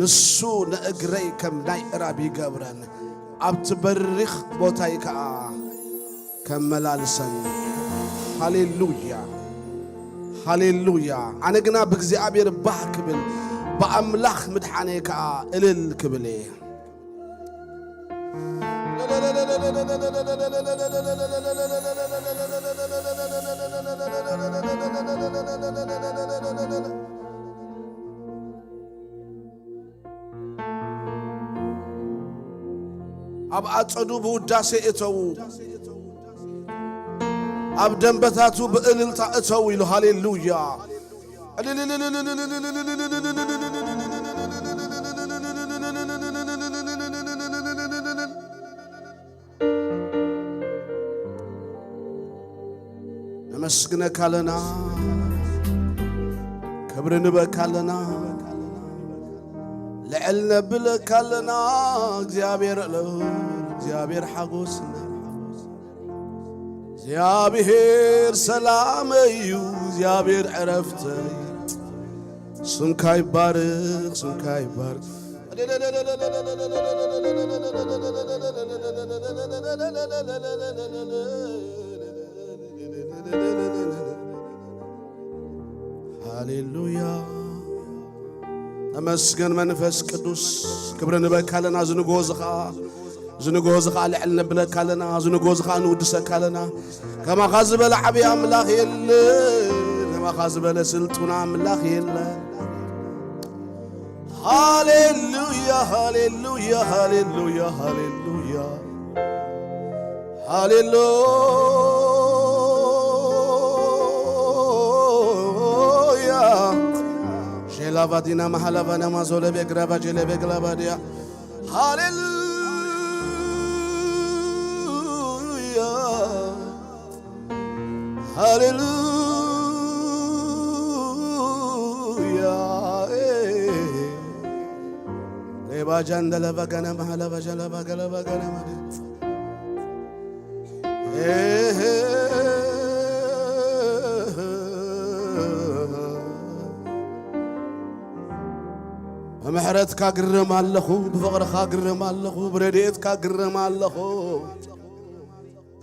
ንሱ ንእግረይ ከም ናይ እራብ ይገብረን፣ ኣብቲ በሪኽ ቦታይ ከኣ ከመላልሰን። ሃሌሉያ፣ ሃሌሉያ። ኣነ ግና ብእግዚኣብሔር ባህ ክብል፣ ብኣምላኽ ምድሓነይ ከኣ እልል ክብል እየ። ኣብ ኣጸዱ ብውዳሴ እተዉ፣ ኣብ ደንበታቱ ብእልልታ እተዉ ኢሉ። ሃሌሉያ። ነመስግነካ ኣለና፣ ክብሪ ንበካ ኣለና፣ ልዕል ነብለካ ኣለና። እግዚኣብሔር ልዑል፣ እግዚኣብሔር ሓጎስና፣ እግዚኣብሔር ሰላመይ እዩ፣ እግዚኣብሔር ዕረፍተይ። ስምካ ይባርኽ፣ ስምካ ይባርኽ። ሃሌሉያ። ተመስገን መንፈስ ቅዱስ፣ ክብሪ ንበካ ኣለና። ዝንጎ እዚ ኸዓ፣ ዝንጎ እዚ ኸዓ ልዕል ነብለካ ኣለና። ዝንጎ እዚ ኸዓ ንውድሰካ ኣለና። ከማኻ ዝበለ ዓብዪ ኣምላኽ የለን። ከማኻ ዝበለ ስልጡን ኣምላኽ የለን። ሃሌሉያ፣ ሃሌሉያ፣ ሃሌሉያ፣ ሃሌሉያ። ሃሌሉያ። ሼላቫዲና ማሃላቫና ማዞለ ቤግራ ባጀለ ቤግላ ባዲያ። ሃሌሉያ፣ ሃሌሉያ። ሬባጃንደለ ባጋና ማሃላቫ ጀለ ባገለ ባጋና ማዲ። ብምሕረትካ ግረም ኣለኹ፣ ብፍቕርኻ ግረም ኣለኹ፣ ብረድኤትካ ግረም ኣለኹ።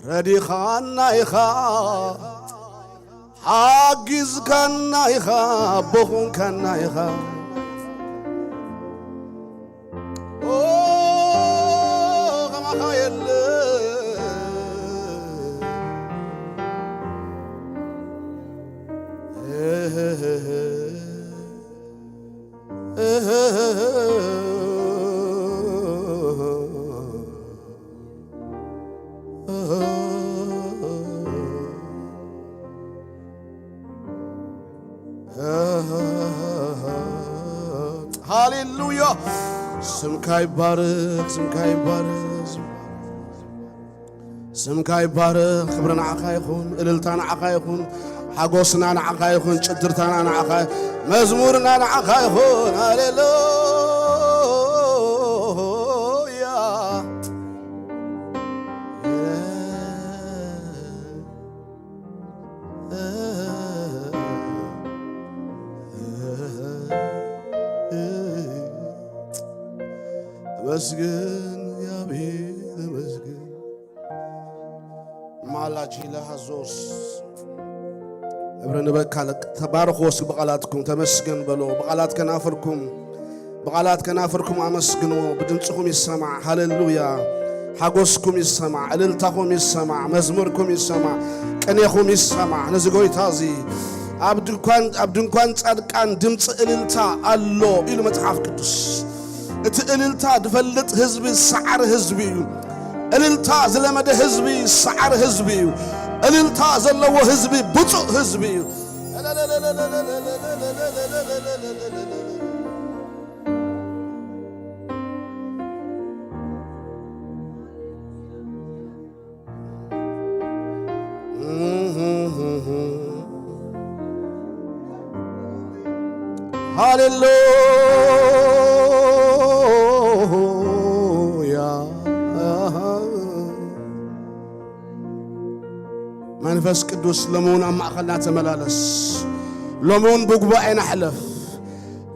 ረዲኻና ኢኻ፣ ሓጊዝካና ኢኻ፣ ኣቦ ኾንካና ኢኻ። ኦ፣ ከማኻ የለ። ሃሌሉያ። ስምካ ይባረክ፣ ስምካ ይባረክ፣ ስምካ ይባረክ። ክብሪ ንዓኻ ይኹን፣ እልልታ ንዓኻ ይኹን፣ ሓጎስና ንዓኻ ይኹን፣ ጭድርታና ንዓኻ፣ መዝሙርና ንዓኻ ይኹን። ሃሌሉያ። ተመስገን እግዚኣብሔር፣ ተመስገን። ማላቺ ለሃዞስ እብረ ንበካ ለቅ ተባረኹ። ወስክ ብቓላትኩም ተመስገን በሎ። ብቓላት ከናፍርኩም፣ ብቓላት ከናፍርኩም ኣመስግንዎ። ብድምፅኹም ይሰማዕ። ሃሌሉያ። ሓጎስኩም ይሰማዕ፣ እልልታኹም ይሰማዕ፣ መዝሙርኩም ይሰማዕ፣ ቅኔኹም ይሰማዕ። ነዚ ጎይታ እዚ ኣብ ድንኳን፣ ኣብ ድንኳን ጻድቃን ድምፂ እልልታ ኣሎ ኢሉ መጽሓፍ ቅዱስ። እቲ እልልታ ዝፈልጥ ህዝቢ ሰዓሪ ህዝቢ እዩ። እልልታ ዝለመደ ህዝቢ ሰዓሪ ህዝቢ እዩ። እልልታ ዘለዎ ህዝቢ ብፁዕ ህዝቢ እዩ። ሃሌሉያ። መንፈስ ቅዱስ ሎሚ እውን ኣብ ማእኸልና ተመላለስ። ሎሚ እውን ብጉባኤና ሕለፍ።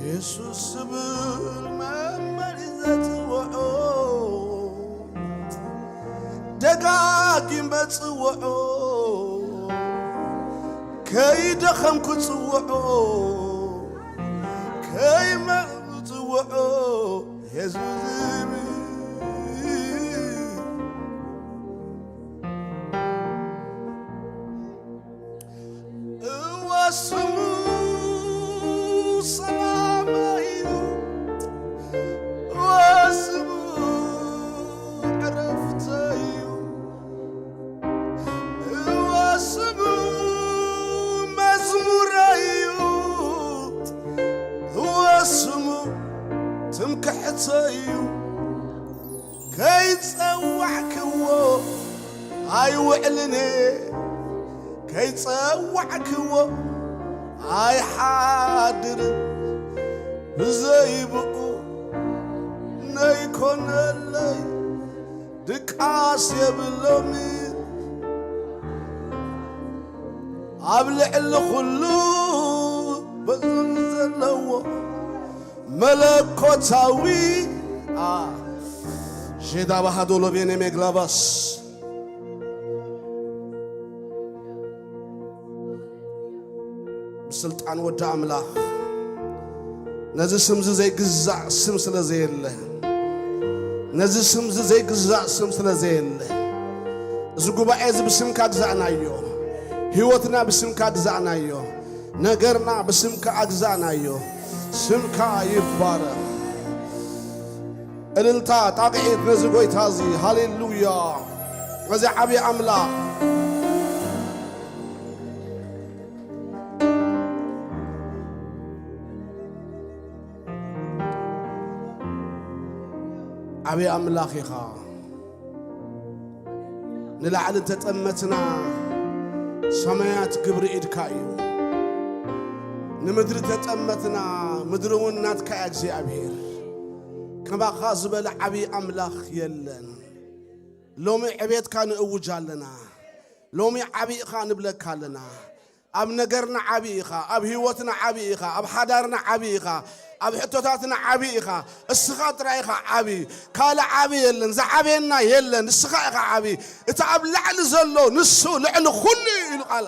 የሱስ ዝብል መመሪ ዘጽውዖ፣ ደጋጊም በጽውዖ፣ ከይደኸምኩ ጽውዖ፣ ከይመ-፣ ጽውዖ፣ የሱስ ዝብል እወ ስሙ ሰላመይ እዩ፣ እወ ስሙ ዕረፍተይ እዩ፣ እወ ስሙ መዝሙረይ እዩ፣ እወ ስሙ ትምክሕተይ እዩ። ከይጸዋዕክዎ ኣይውዕልን፣ ከይጸዋዕክዎ ኣይሓድርን፣ ብዘይብኡ ነይኮነለይ ድቃስ የብሎምን። ኣብ ልዕሊ ኩሉ በዙን ዘለዎ መለኮታዊ አ ሼዳ ባሃዶ ሎቤኔ ሜግላባስ ብስልጣን ወዲ ኣምላኽ ነዚ ስምዚ ዘይግዛእ ስም ስለ ዘየለ፣ ነዚ ስምዚ ዘይግዛእ ስም ስለ ዘየለ፣ እዚ ጉባኤ እዚ ብስምካ ግዛእናዮ። ህይወትና ብስምካ ግዛእናዮ። ነገርና ብስምካ ኣግዛእናዮ። ስምካ ይባረኽ። እልልታ፣ ጣቕዒት ነዚ ጎይታ እዚ። ሃሌሉያ። ነዚ ዓብዪ ኣምላኽ። ዓብዪ ኣምላኽ ኢኻ። ንላዕሊ እንተጠመትና፣ ሰማያት ግብሪ ኢድካ እዩ። ንምድሪ ተጠመትና፣ ምድሪ እውን ናትካ እያ እግዚኣብሔር። ከማኻ ዝበለ ዓብዪ ኣምላኽ የለን። ሎሚ ዕቤትካ ንእውጅ ኣለና። ሎሚ ዓብዪ ኢኻ ንብለካ ኣለና። ኣብ ነገርና ዓብዪ ኢኻ፣ ኣብ ህይወትና ዓብዪ ኢኻ፣ ኣብ ሓዳርና ዓብዪ ኢኻ፣ ኣብ ሕቶታትና ዓብዪ ኢኻ። እስኻ ጥራይ ኢኻ ዓብዪ፣ ካልእ ዓብዪ የለን፣ ዝዓበየና የለን። እስኻ ኢኻ ዓብዪ። እቲ ኣብ ላዕሊ ዘሎ ንሱ ልዕሊ ኩሉ እዩ ኢሉ ቃል።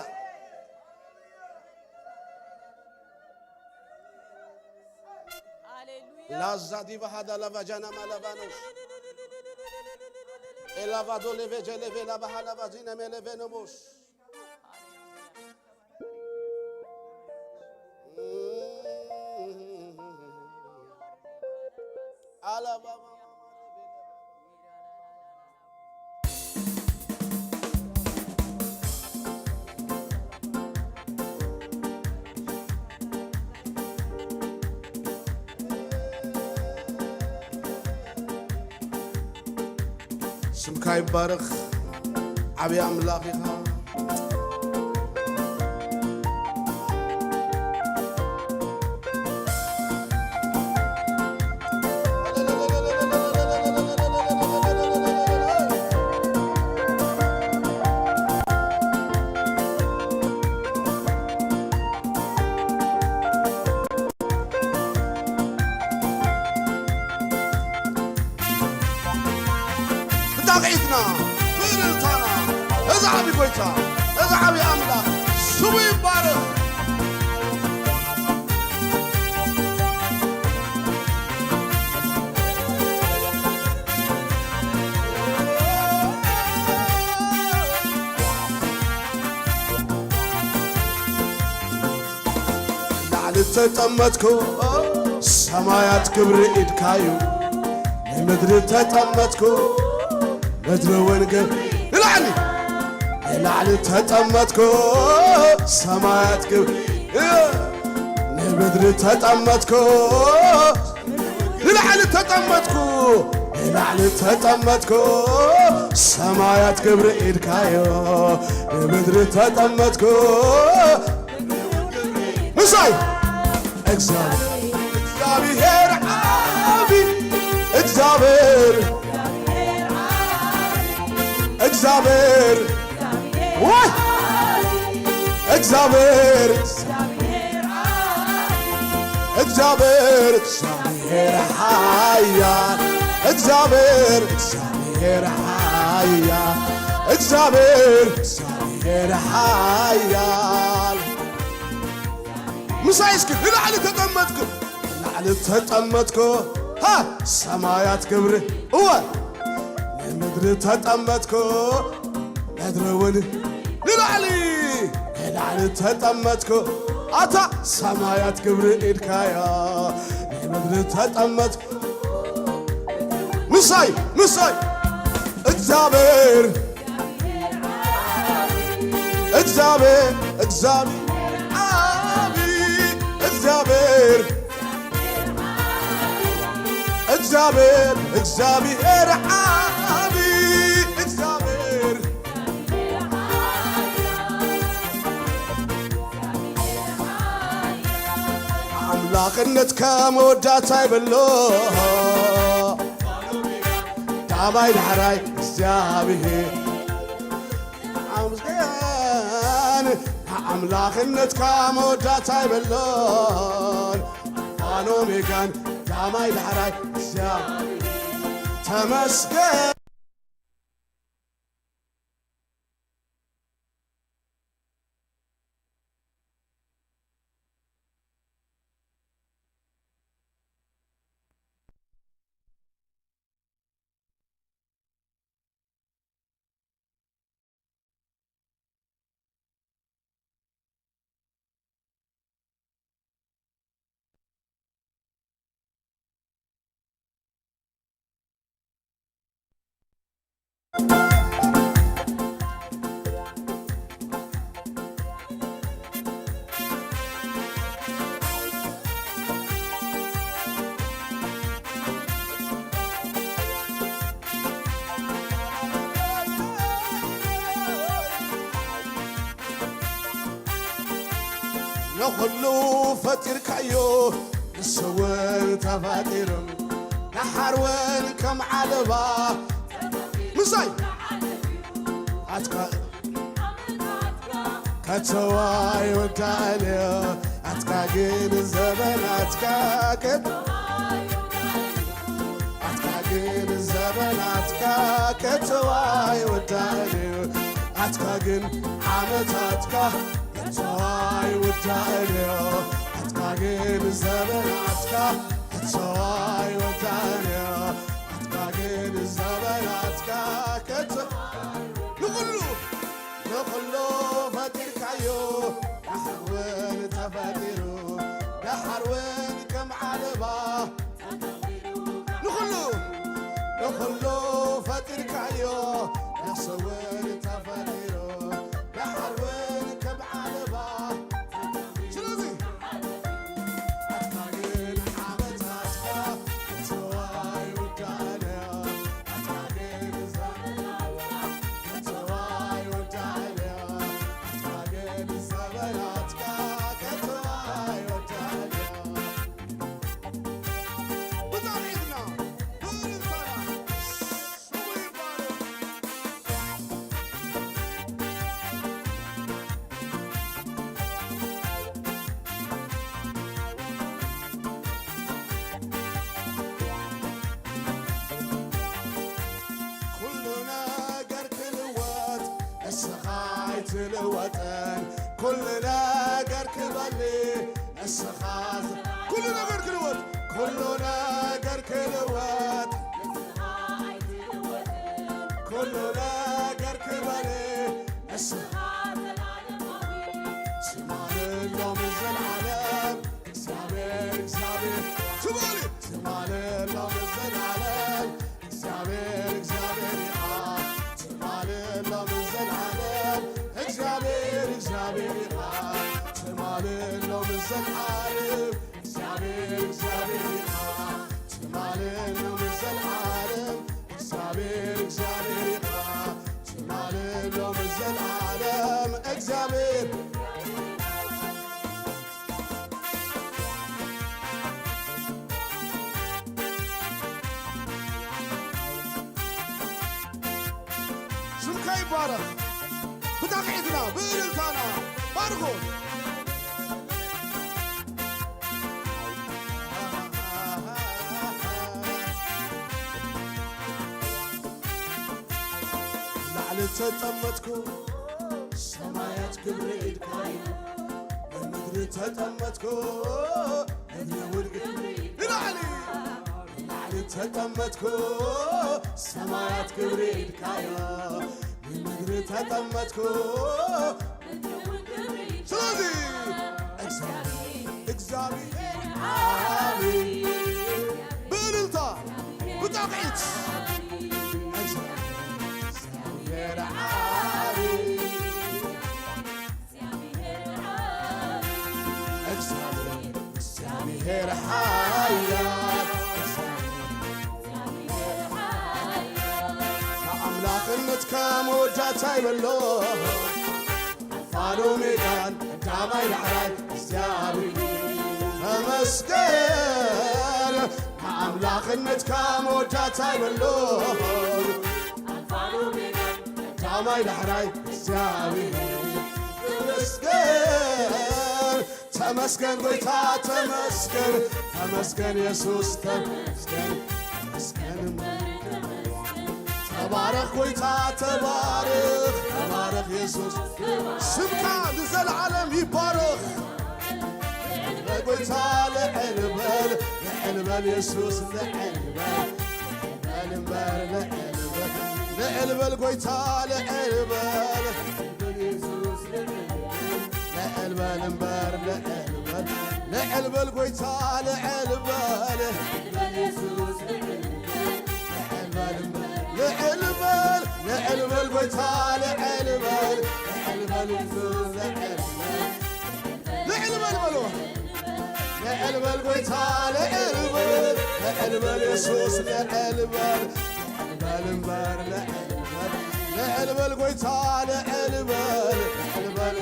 ሃሌሉያ። ላዛ ዲቫ ሃዳ ላቫጃና ማላቫኖስ ኤላቫዶ ሌቬጀ ሌቬ ላባሃ ላቫዚነ ሜሌቬኖሞስ ስምካ ይባረኽ። ዓብዪ ኣምላኽ ኢኻ። ብጣቕዒትና፣ ብእልልታና፣ እዚ ዓቢ ጎይታ፣ እዚ ዓቢ ኣምላኽ ስሙ ይባረኽ። ላዕሊ ተጠመጥኩ ሰማያት ክብሪ ኢድካዩ ንምድሪ ተጠመጥኩ ምድሪ እውን ግብ ንላዕሊ ንላዕሊ ተጠመጥኩ ሰማያት ክብሪ ንምድሪ ተጠመጥኩ ንላዕሊ ተጠመጥኩ ንላዕሊ ተጠመጥኩ ሰማያት ክብሪ ኢድካዮ ንምድሪ ተጠመጥኩ ምሳይ እግዚኣብሔር እግዚኣብሔር ዓቢ እግዚኣብሔር እግዚኣብሔር ወይ እግዚኣብሔር እግዚኣብሔር እግዚኣብሔር ሓያል እግዚኣብሔር እግዚኣብሔር ሓያል እግዚኣብሔር እግዚኣብሔር ሓያል ምሳይ እስኪ ንላዕሊ ተጠመጥኩ ንላዕሊ ተጠመጥኩ ሃ ሰማያት ክብሪ እወ ንምድሪ ተጠመጥኩ ምድሪ እውን ንላዕሊ ንላዕሊ ተጠመጥኩ ኣታ ሰማያት ክብሪ ኢድካያ ንምድሪ ተጠመጥኩ ምሳይ ምሳይ እግዚኣብሔር እግዚኣብሔር እግዚኣብሔር ዓቢ እግዚኣብሔር እግዚኣብሔር ዓቢ እግዚኣብሔር ኣምላ ኣምላኽነትካ መወዳእታ ይብሎ። ዳማይ ዳሕራይ እግዚኣብሔር ኣመስገን። ኣምላኽነትካ መወዳእታ ይብሎን ኣልፋን ኦሜጋን ዳማይ ዳሕራይ እግዚኣብሔር ተመስገን። ንኹሉ ፈጢርካዮ፣ ንሱ እውን ተፈጢሩ፣ ደሓር እውን ከም ዓለባ ምሳይ ኣትካ ከቶ ኣይውዳእን እዩ። ኣትካ ግን ዘበናትካ ከቶ ኣትካ ግን ዘበናትካ ከቶ ኣይውዳእን እዩ። ኣትካ ግን ዓመታትካ ከቶ ኣይውዳእን እዩ። ኣትካ ግን ዘበናትካ ከቶ ኣይውዳእን እዩ። ኣትካ ግን ዘበናትካ ከቶ ንኹሉ ንኹሉ ፈጢርካዮ፣ ደሓር እውን ተፈጢሩ፣ ደሓር እውን ከም ዓለባ ንኹሉ ንኹሉ ፈጢርካዮ፣ ንሱ እውን ተፈጢሩ፣ ደሓር እውን ከም ዓለባ። ስለዚ ኣትካ ግን ዓመታትካ ከቶ ኣይውዳእን እዩ። ኣትካ ግን ዘመናትካ ከቶ ኣይውዳእን እዩ። ኣትካ ግን ዘመናትካ ከቶ ኣይውዳእን እዩ። ብጣዕሚ ኢድና ብእልልታና ስሙ ይባረክ። ኩሉ ነገር ክልወጥ፣ እስኻ ኣይትልወጥን። ኩሉ ነገር ክበሊ፣ እስኻ ዝ-፣ ኩሉ ነገር ክልወጥ፣ ኩሉ ነገር ክልወጥ፣ ኩሉ ነገር ክበሊ፣ እስኻ ትማሊ ሎሚ ዘልዓለም እግዚኣብሔር፣ እግዚኣብሔር ትማሊ፣ ትማሊ ሎሚ ዘልዓለም እግዚኣብሔር፣ እግዚኣብሔር ኢኻ። ትማሊ ሎሚ ዘልዓለም እግዚኣብሔር፣ እግዚኣብሔር ኢኻ። ትማሊ ሎሚ ዘልዓለም እግዚኣብሔር፣ እግዚኣብሔር ኢኻ። ትማሊ ሎሚ ዘልዓለም እግዚኣብሔር፣ እግዚኣብሔር ኢኻ። ትማሊ ሎሚ ዘልዓለም እግዚኣብሔር ስምካ ይባረኽ። ብጣቕዒትና ብእልልታና ባርኹ። ላዕሊ ተጠመትኩ ሰማያት ክብሪ ኢድካዩ ብምድሪ ተጠመትኩ እግሪ ውድቂ ንላዕሊ ንላዕሊ ተጠመትኩ ሰማያት ክብሪ ኢድካዮ ብምድሪ ተጠመትኩ ስለዚ እግዚኣብሔር ዓቢ ብእልልታ ብጣቕዒት እግዚኣብሔር ዓቢ እግዚኣብሔር፣ እግዚኣብሔር ሓያል፣ ንኣምላኽነትካ መወዳእታ የብሎ። ኣልፋን ኦሜጋን ቀዳማይ ዳሕራይ እግዚኣብሔር፣ ተመስገን ኣምላኽነትካ መወዳእታ የብሉን። ቀዳማይ ዳሕራይ እግዚኣብሔር ተመስገን። ተመስገን ጎይታ ተመስገን። ተመስገን የሱስ ተመስገን። ተመስገን ተባረኽ ጎይታ ተባረኽ። ተባረኽ የሱስ ስምካ ንዘለዓለም ይባረኽ። ለጎይታ ልዕል በል፣ ልዕል በል የሱስ ልዕል በል። ልዕል በል፣ ልዕል በል፣ ልዕል በል ጎይታ ልዕል በል። ልዕል በል እምበር ልዕል በል፣ ልዕል በል ጎይታ ልዕል በል። ልዕል በል፣ ልዕል በል ጎይታ ልዕል በል፣ ልዕል በል፣ ልዕል በል በሎ። ልዕል በል ጎይታ ልዕል በል፣ ልዕል በል የሱስ ልዕል በል። ልዕል በል እምበር ልዕል በል፣ ልዕል በል ጎይታ ልዕል በል፣ ልዕል በል።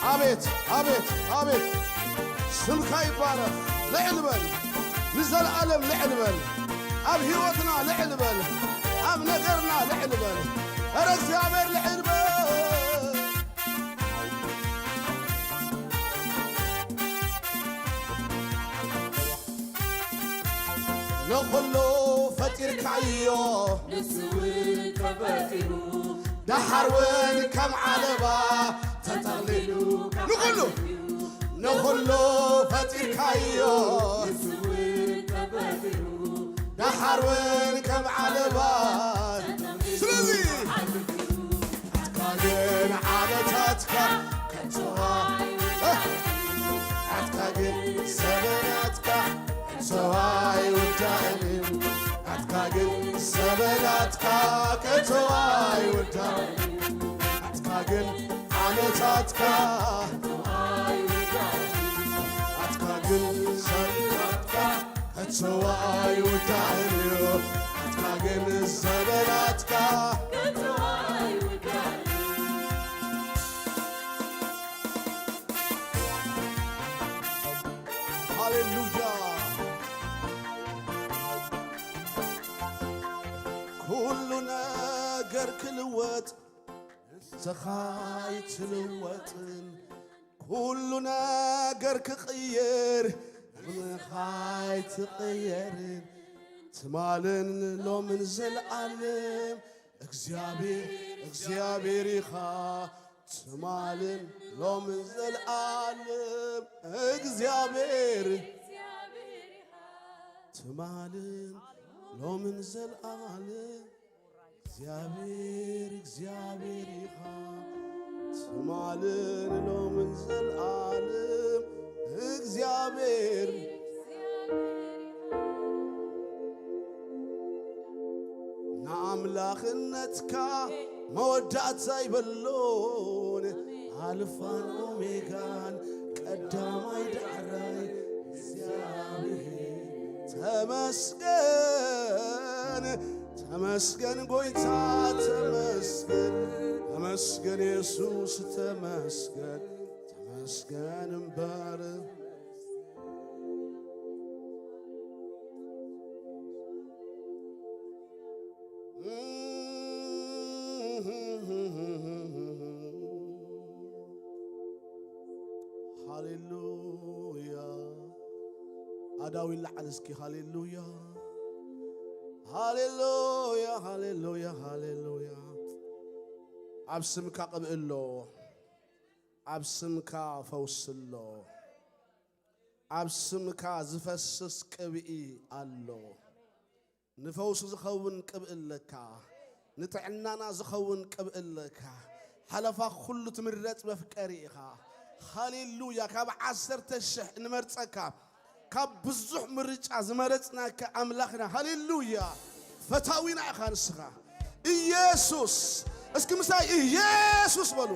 አቤት፣ አቤት፣ አቤት፣ ስምካ ይባረኽ። ልዕል በል፣ ንዘለዓለም ልዕል በል፣ ኣብ ህይወትና ልዕል በል፣ ኣብ ነገርና ልዕል በል። ኧረ እግዚኣብሔር ልዕል በል። ንኹሉ ፈጢርካዮ፣ ንሱ እውን ተፈጢሩ፣ ደሓር እውን ከም ዓለባ ተጠቕሊሉ፣ ንኹሉ፣ ንኹሉ ፈጢርካዮ፣ ንሱ እውን ተፈጢሩ፣ ደሓር እውን ከም ዓለባ። ስለዚ ኣትካ ግን ዓመታትካ ከቶ ኣትካ ግን ዘመናትካ ከቶ ኣይውዳእን። ኣትካ ግን ዘመናትካ ከቶ ኣይውዳእን። ኣትካ ግን ዓመታትካ ኣትካ ግን ዘመናትካ ከቶ ኣይውዳእን እዩ። ኣትካ ግን ዘመናትካ ሃሌሉያ። ኩሉ ነገር ክልወጥ ንስኻ ኣይትልወጥን። ኩሉ ነገር ክቕየር ንስኻ ኣይትቕየርን። ትማልን ሎምን ዘልኣለም እግዚኣብሔር፣ እግዚኣብሔር ኢኻ። ትማልን ሎምን ዘልኣለም እግዚኣብሔር፣ ትማልን ሎምን ዘልኣለም እግዚኣብሔር፣ እግዚኣብሔር ኢኻ። ትማልን ሎምን ዘልኣለም እግዚኣብሔር፣ ንኣምላኽነትካ መወዳእታ ይበሎን። ኣልፋን ኦሜጋን ቀዳማይ ዳሕራይ እግዚኣብሔር ተመስገን። ተመስገን ጎይታ ተመስገን። ተመስገን የሱስ ተመስገን። ተመስገን እምበር ሃሌሉያ። ኣዳዊ ላዓል እስኪ ሃሌሉያ። ሃሌሉያ፣ ሃሌሉያ፣ ሃሌሉያ። ኣብ ስምካ ቅብእ ኣሎ። ኣብ ስምካ ፈውሲ ኣሎ። ኣብ ስምካ ዝፈስስ ቅብኢ ኣሎ። ንፈውሲ ዝኸውን ቅብኢ ኣለካ። ንጥዕናና ዝኸውን ቅብኢ ኣለካ። ሓለፋ ኩሉ ትምረጽ መፍቀሪ ኢኻ። ሃሌሉያ። ካብ ዓሰርተ ሽሕ እንመርጸካ፣ ካብ ብዙሕ ምርጫ ዝመረጽናካ ኣምላኽና። ሃሌሉያ። ፈታዊና ኢኻ ንስኻ። ኢየሱስ። እስኪ ምሳይ ኢየሱስ በሉ።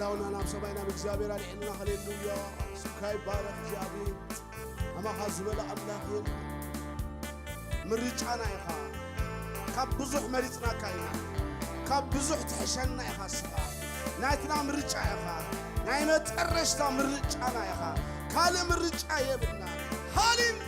ዳውና ናብ ሰማይ ናብ እግዚኣብሔር ኣልዒልና። ሃሌሉያ። ስምካ ይባረኽ እግዚኣብሔር። ኣማኻ ዝበለ ኣምላኽ የለን። ምርጫና ኢኻ። ካብ ብዙሕ መሪጽናካ ኢና። ካብ ብዙሕ ትሕሸና ኢኻ ስኻ። ናትና ምርጫ ኢኻ። ናይ መጨረሽታ ምርጫና ኢኻ። ካልእ ምርጫ የብልና። ሃሌሉያ።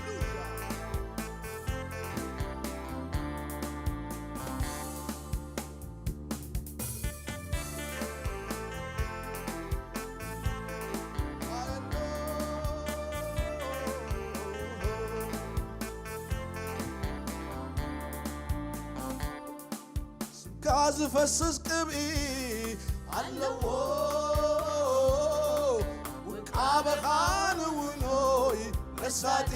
ስምካ ዝፈስስ ቅብኢ ኣለዎ፣ ውቃበኻ ንውኖይ መሳጢ፣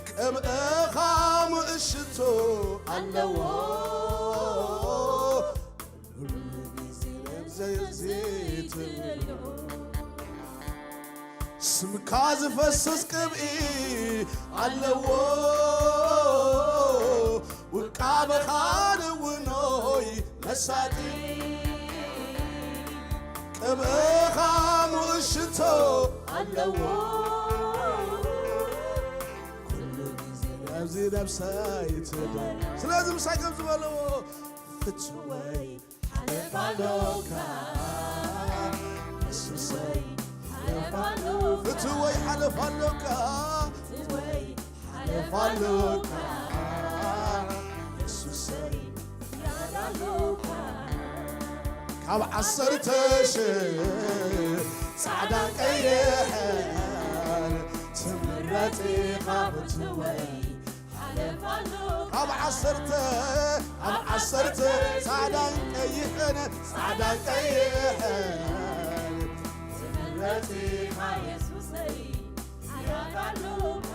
ቅብእኻ ምእሽቶ ኣለዎ፣ ኩሉ ግዜ ነብሰይ ዘይትብሎ። ስምካ ዝፈስስ ቅብኢ ኣለዎ፣ ውቃበኻ ንውኖይ መሳጢ፣ ቅብእኻ ምእሽቶ ኣለዎ፣ ኩሉ ግዜ ነብዚ ነብሰይ ትብል። ስለዚ ምሳይ ከም ዝበልዎ ፍትወይ ሓለፍ ኣሎካ፣ የሱሰይ ሓለፍ ኣሎካ፣ ፍትወይ ሓለፍ ኣሎካ፣ ፍትወይ ሓለፍ ኣሎካ፣ የሱሰይ ያድ ኣሎካ። ካብ ዓሰርተ ሽሕ ጻዕዳን ቀይሕን ትምረጽ ኢኻ ፍትወይ ካብ ዓሰርተ፣ ካብ ዓሰርተ ጻዕዳን ቀይሕን፣ ጻዕዳን ቀይሕን ትምረጽ ኢኻ የሱሰይ፣ ያድ ኣሎካ።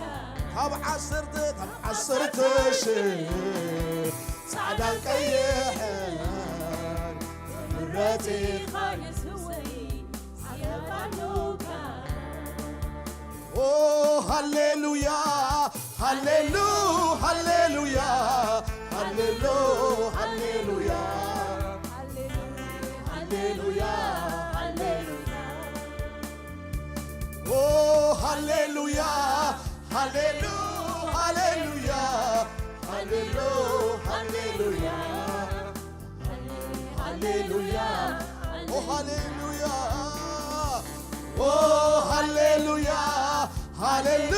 ካብ ዓሰርተ፣ ካብ ዓሰርተ ሽሕ ጻዕዳን ቀይሕን ትምረጽ ኢኻ የሱሰይ፣ ያድ ኣሎካ። ኦ ሃሌሉያ፣ ሃሌሉ፣ ሃሌሉያ፣ ሃሌሉ፣ ሃሌሉያ፣ ሃሌሉያ፣ ሃሌሉያ። ኦ ሃሌሉያ፣ ሃሌሉ፣ ሃሌሉያ፣ ሃሌሉ፣ ሃሌሉያ። ሃሌሉያ፣ ኦ ሃሌሉያ፣ ኦ ሃሌሉያ፣ ሃሌሉ፣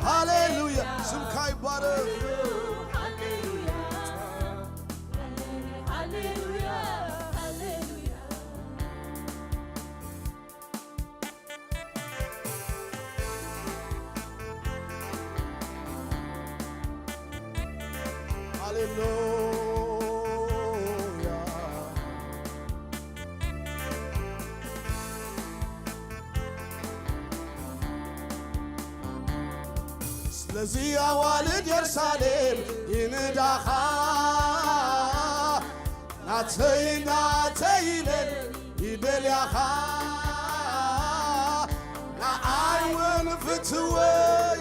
ሃሌሉያ። ስምካ ይባረክ። ሃሌሉያ፣ ሃሌሉያ፣ ሃሌሉያ። ሃሌሉያ። ስለዚ ኣዋልድ የሩሳሌም ይንዳኻ፣ ናተይ ናተይ ኢለን ይደልያኻ፣ ንዓይ እውን ፍትወይ።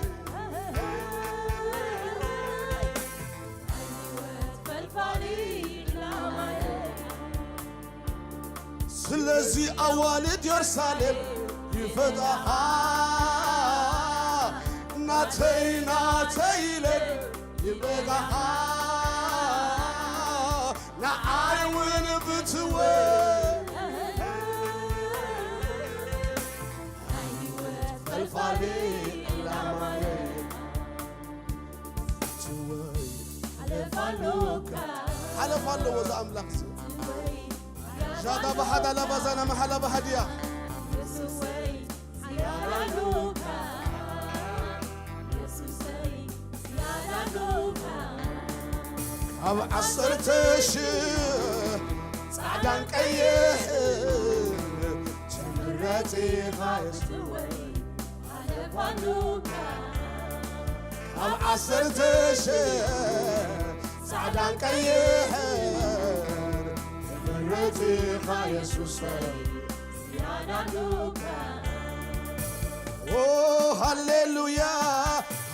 ስለዚ ኣዋልድ የሩሳሌም ይፈትዋኻ፣ ናተይ ናተይ ኢለን ይበላኻ፣ ንዓይ እውን ብትወ ናይ ህይወት ፈልፋሊ ዕላማየ። ትወይ ሓለፍ ኣሎካ። ሓለፍ ኣለዎ እዚ ኣምላኽ እዚ። ትወይ ሻዳ ባሓዳ ላባዛና መሓላ ባሃድያ። የሱሰይ ዝያዳ ኣሎካ። የሱሰይ ዝያዳ ኣሎካ። ካብ ዓሰርተ ሽሕ ጻዕዳን ቀይሕን ትምረጽ ኢኻ። ትወይ ሓለፍ ኣሎካ። ካብ ዓሰርተ ሽሕ ጻዕዳን ቀይሕን ትምረጽ ኢኻ የሱሰይ። ዝያዳ ኣሎካ። ኦ ሃሌሉያ፣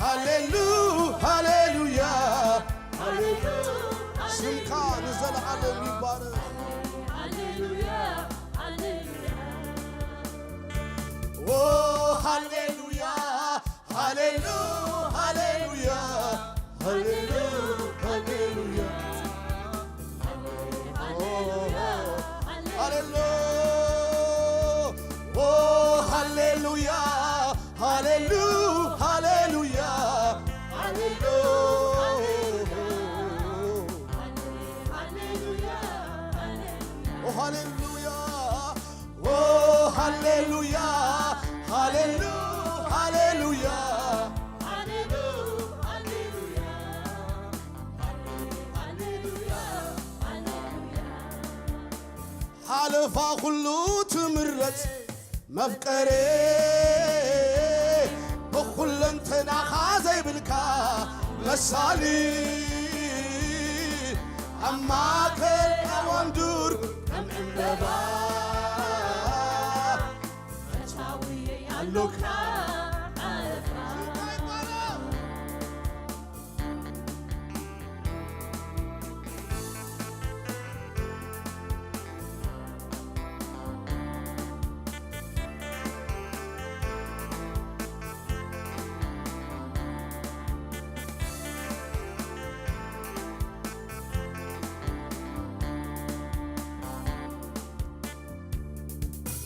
ሃሌሉ፣ ሃሌሉያ፣ ሃሌሉ፣ ስምካ ንዘለዓለም ይባረክ። ሃሌሉያ፣ ሃሌሉ፣ ሃሌሉያ፣ ሃሌሉ፣ ሃሌሉያ። ሃሌሉ፣ ኦ፣ ሃሌሉያ፣ ሃሌሉ፣ ሃሌሉያ፣ ሃሌሉ፣ ኦ፣ ሃሌሉያ። ኦ ሃሌሉያ፣ ሃሌሉ፣ ሃሌሉያ። ሓለፋ ኩሉ ትምረጽ መፍቀሬ፣ ብኹለንተናኻ ዘይብልካ መሳሊ፣ ኣብ ማእከል ኣዕዋም ዱር ከም ዕምበባ ተቻውየ ኣሎካ ሓለፋ።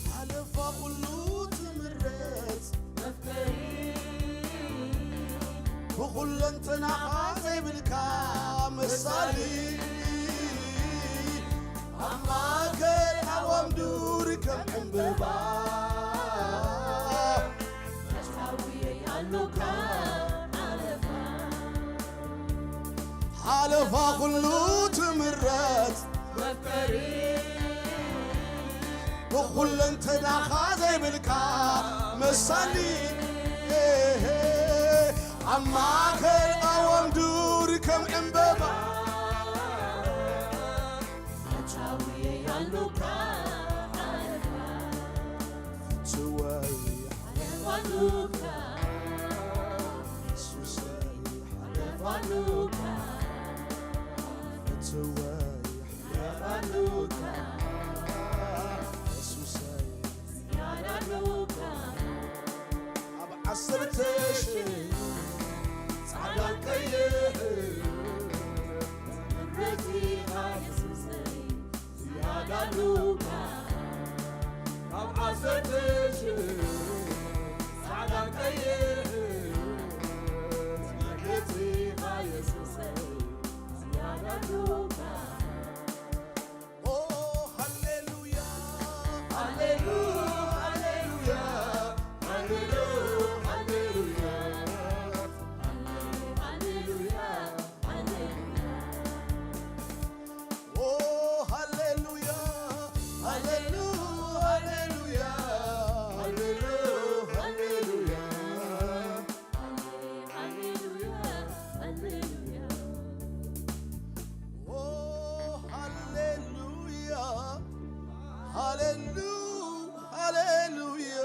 ሓለፋ ኩሉ ትምረጽ መፍቀሪ፣ ብኹለንተናኻ ዘይብልካ መሳሊ፣ ኣብ ማእከል ኣዕዋም ዱር ከም ዕምበባ ሓለፋ ኩሉ ትምረጽ መፍቀሪ፣ ብኹለንተናኻ ዘይብልካ መሳሊ፣ ኣብ ማእከል ኣዕዋም ዱር ከም ዕምበባ ሓለፋ። ፍትወይ ሓለፋ ኣሉካ፣ የሱሰይ ሓለፋ ኣሉካ። ፍትወይ ሓለፋ ኣሉካ፣ የሱሰይ ዝያዳ ኣሉካ። ኣብ ዓሰርተ ሽሕ ጻዕዳን ቀይሕን ምሕረትኻ የሱሰይ ዝያዳ ኣሉካ። ካብ ዓሰርተ ሽሕ ጻዕዳ ቀይሕ መድሕንካ የሱሰይ ዝያዳ ኣሉካ። ኦ ሃሌሉያ፣ ሃሌሉ፣ ሃሌሉያ፣ ሃሌሉ፣ ሃሌሉያ፣ ሃሌሉያ፣ ሃሌሉያ። ኦ ሃሌሉያ፣ ሃሌሉ፣ ሃሌሉያ፣ ሃሌሉ፣ ሃሌሉያ። ኦ ሃሌሉያ፣ ሃሌሉ፣ ሃሌሉያ፣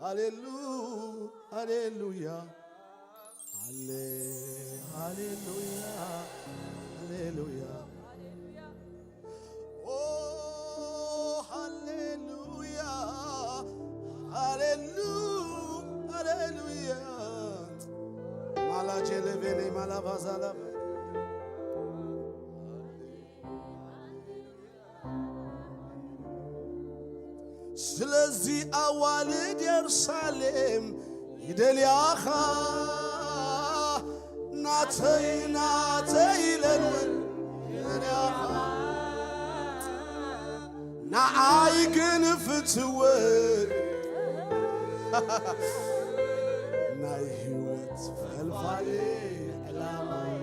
ሃሌሉ፣ ሃሌሉያ። ሃሌ፣ ሃሌሉያ፣ ሃሌሉያ። ኦ፣ ሃሌሉያ፣ ሃሌሉ፣ ሃሌሉያ። ማላጄ ሌቬኔ ማላቫዛላ ስለዚ ኣዋልድ የሩሳሌም ይደልያኻ፣ ናተይ ናተይ ኢለን እውን ይደልያኻ። ንዓይ ግን ፍትወይ ናይ ህይወት ፈልፋሊ ዕላማይ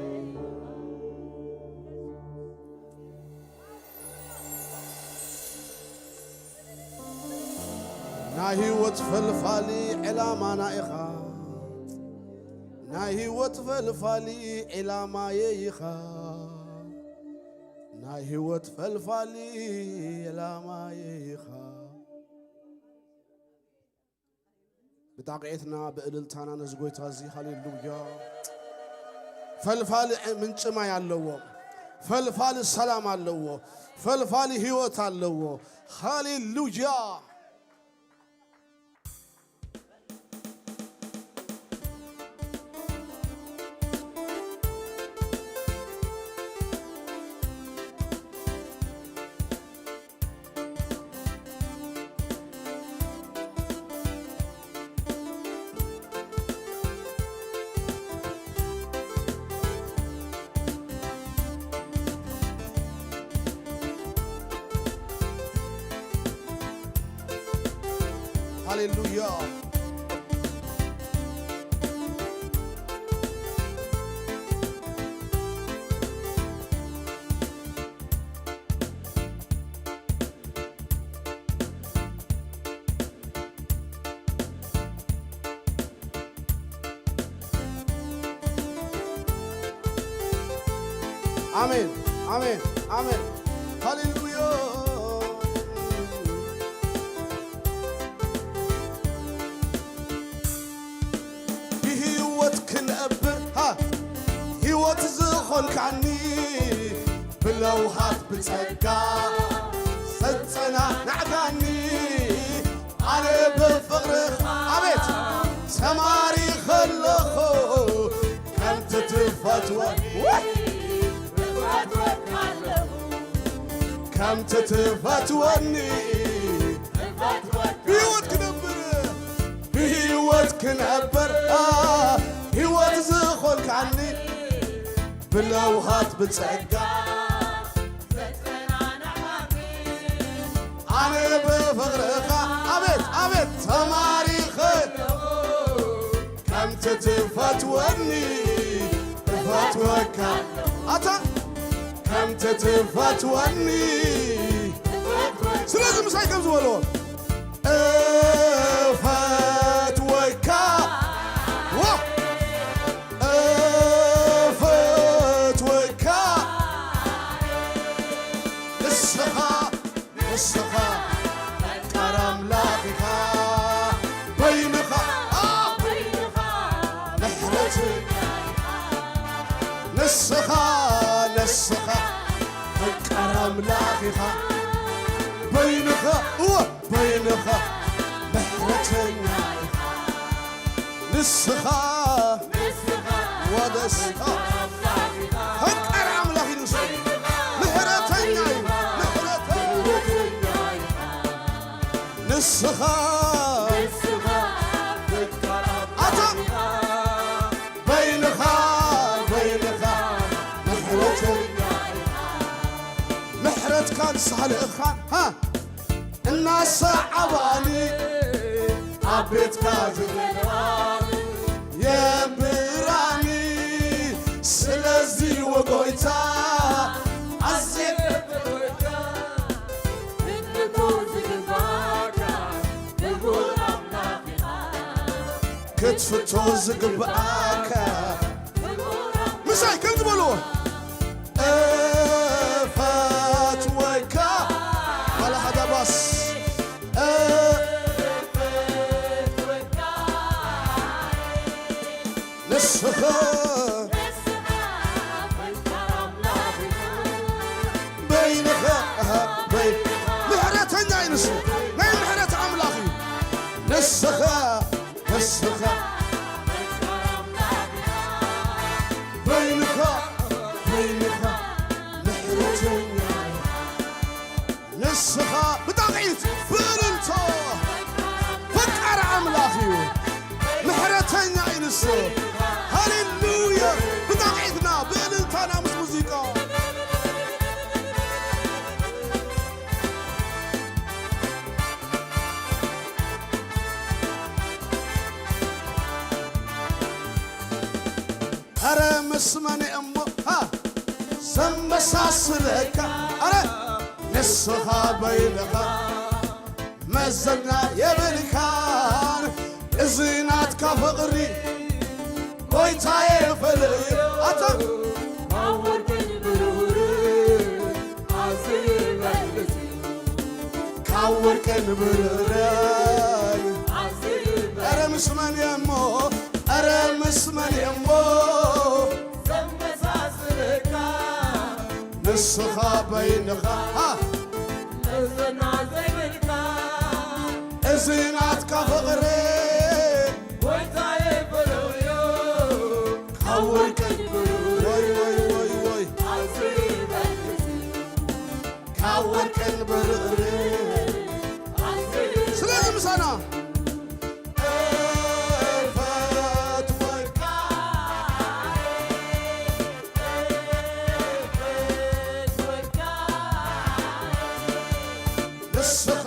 ናይ ህይወት ፈልፋሊ ዕላማና ኢኻ። ናይ ህይወት ፈልፋሊ ዕላማየ ኢኻ። ናይ ህይወት ፈልፋሊ ዕላማየ ኢኻ። ብጣቕዒትና ብእልልታና ነዚ ጎይታ እዚ ሃሌሉያ። ፈልፋሊ ምንጪ ማይ ኣለዎ። ፈልፋሊ ሰላም ኣለዎ። ፈልፋሊ ህይወት ኣለዎ። ሃሌሉያ። ሃሌሉያ። ኣሜን፣ ኣሜን፣ ኣሜን። ሃሌሉያ። ብህይወት ክነብር፣ ሃ፣ ህይወት ዝኾንካኒ፣ ብለውሃት ብጸጋ ዘጸናናዕካኒ፣ ኣነ ብፍቕርኻ፣ ኣቤት፣ ተማሪኸ ኣለኹ፣ ከምቲ ትፈትወ-፣ ውይ! ከምቲ ትፈትወኒ፣ ብህይወት ክነብር፣ ብህይወት ክነብር፣ አ፣ ህይወት ዝኾንካኒ፣ ብለውሃት ብጸጋ ኣነ ብፍቕርኻ፣ ኣቤት፣ ኣቤት፣ ተማሪኸ፣ ከምቲ ትፈትወኒ እፈትወካ። ኣታ ከምቲ ትፈትወኒ። ስለዚ ምሳይ ከም ዝበልዎ፣ እፈትወካ። ዋ! እፈትወካ። ንስኻ፣ ንስኻ ፈቃር ኣምላኽ ኢኻ። በይንኻ፣ ኣ፣ ምሕረት። ንስኻ፣ ንስኻ ፈቃር ኣምላኽ ኢኻ። በይንኻ፣ እወ፣ በይንኻ ምሕረተኛ ኢኻ። ንስኻ ወደስታ ፈቃር ኣምላኽ እዩ። ንሱ ምሕረተኛ እዩ። ምሕረተኛ። ንስኻ ኣታ በይንኻ፣ በይንኻ ምሕረተኛ ኢኻ። ምሕረትካን ሳልእኻን፣ ሃ፣ እናሰዓባኒ ኣብ ቤትካ ዝገባል የንብራኒ። ስለዚ ወጎይታ ኣዝየ ክትፍቶ ዝግብኣካ ምሳይ ከም ዝበልዎ እፈትወካ። ባለ ሓደ ባስ እፈትወካ። ንስኻ በይንኻ፣ ኣሃ፣ በይ-፣ ምሕረተኛ እዩ ንሱ። ናይ ምሕረት ኣምላኽ እዩ። ንስኻ፣ ንስኻ በይንኻ፣ በይንኻ ምሕረተኛ። ንስኻ ብጣቕዒት ብእልልታ ፈቃር ኣምላኽ እዩ። ምሕረተኛ እዩ ንሱ። ሃሌሉያ። ብጣቕዒትና ብእልልታና ምስ ሙዚቃ ኣረ ምስ መን እሞ፣ ሃ፣ ዘመሳስለካ? ኣረ ንስኻ በይንኻ መዘና የብልካን። እዚ ናትካ ፍቕሪ ጎይታዬ ፈለየ። ኣታ ካብ ወርቅን ብሩርን ኣዝዩ ይበልጽ። ካብ ወርቅን ብሩርን ኣዝዩ ይበልጽ። ኣረ ምስ መን እየ እሞ፣ ኣረ ምስ መን እየ እሞ ዘመሳስለካ? ንስኻ በይንኻ፣ ሃ፣ መዘና ዘይብልካ። እዚ ናትካ ፍቕሪ ጎይታዬ በለውዮ። ካብ ወርቅን ብሩርን ወይ፣ ወይ፣ ወይ፣ ወይ። ኣዝዩ ይበልጽ። ካብ ወርቅን ብሩርን ኣዝዩ ስለዚ ምሳና እፈትወካ። ንስኻ፣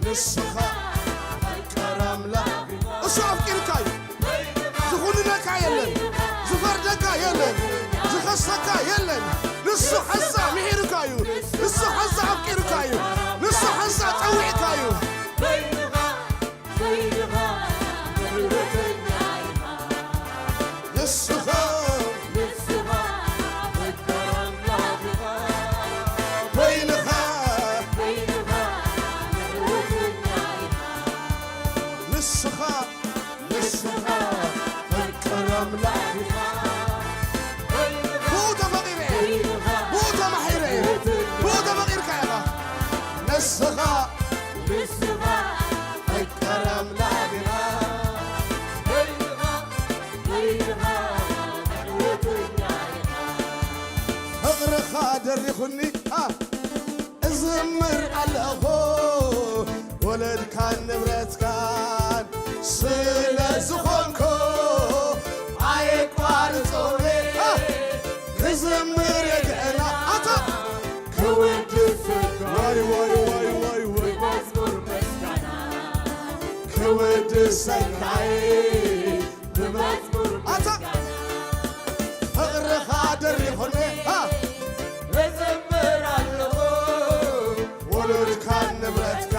ንስኻ ንሱ ኣፍቂርካ እዩ። ዝኹንነካ የለን። ዝፈርደካ የለን። ዝኸሰካ የለን። ንሱ ሓንሳእ ምሒርካ እዩ። ንሱ ሓንሳእ ኣፍቂርካ እዩ። ንሱ ሓንሳእ ጸዊዕካ እዩ። ንስኻ በይንኻ ንስኻ ንስኻ ፍቅር ኣምላኽ ኢኻ። ብኡ ተፈቂረ እየ። ብኡ ተማሒረ እየ። ብኡ ተፈቂርካ ኢኻ። ንስኻ ንስኻ ፍቅር ኣምላኽ ኢኻ። ፍቕርኻ ደሪኹኒ፣ ኣ፣ እዝምር ኣለኹ፣ ወለድካን ንብረትካን ስለ ዝኾንኩ ኣየቋርጾም፣ ኣ፣ ክዝምር የግዕና፣ ኣታ ክውድስ፣ ዋይ፣ ዋይ፣ ዋይ፣ ዋይ፣ ዋይ። ክውድሰካይ ብመዝሙር ኣታ ፍቕርኻ ደሪኹኒ፣ ኣ፣ እዝምር ኣለኹ፣ ወለድካን ንብረትካ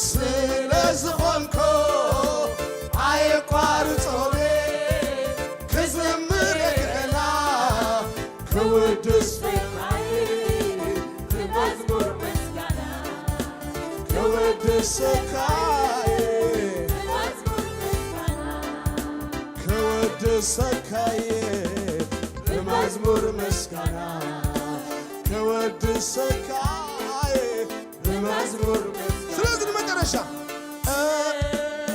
ስለ ዝኾንኩ ኣየቋርጾም ክዝምር የግዕና ክውድስ ክውድሰካይ ክውድሰካይ ብመዝሙር ምስጋና ክውድሰካይ ብመዝሙር ምስጋና። ስለዚህ ንመጨረሻ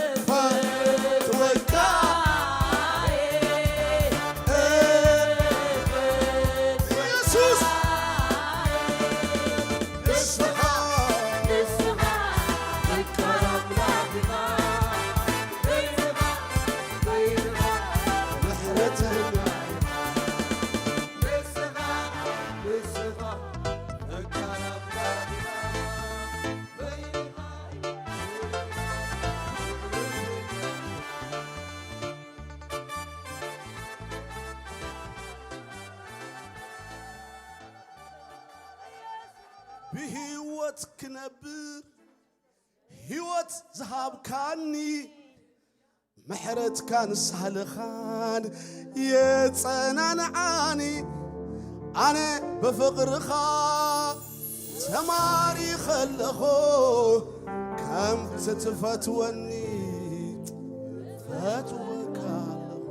እፈትወካ ኢየሱስ። ንስኻ፣ ንስኻ ፍቅር ኣምላኽ ኢኻ። በይንኻ፣ በይንኻ ምሕረተኛ ኢኻ። ንስኻ፣ ንስኻ ፍቅር ኣምላኽ ኢኻ። በይንኻ ብህይወት ክነብር ህይወት ዝሃብካኒ፣ ምሕረትካን ሳህልኻን የጸናንዓኒ። ኣነ ብፍቕርኻ ተማሪኸ ኣለኹ፣ ከምቲ ትፈትወኒ ፈትወካ ኣለኹ።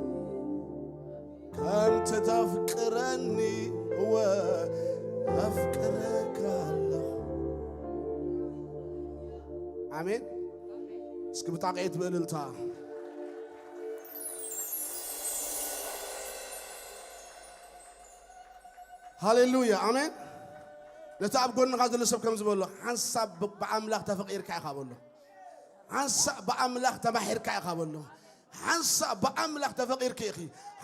ከምቲ ተፍቅረኒ እወ ኣፍቅረካ ኣለኹ። ኣሜን። እስኪ ብጣቕዒት ብእልልታ። ሃሌሉያ፣ ኣሜን። ነቲ ኣብ ጎንኻ ዘሎ ሰብ ከም ዝበሎ፣ ሓንሳብ ብ-፣ ብኣምላኽ ተፈቒርካ ኢኻ በሎ። ሓንሳእ ብኣምላኽ ተማሒርካ ኢኻ በሎ። ሓንሳእ ብኣምላኽ ተፈቒርኪ ኢኺ።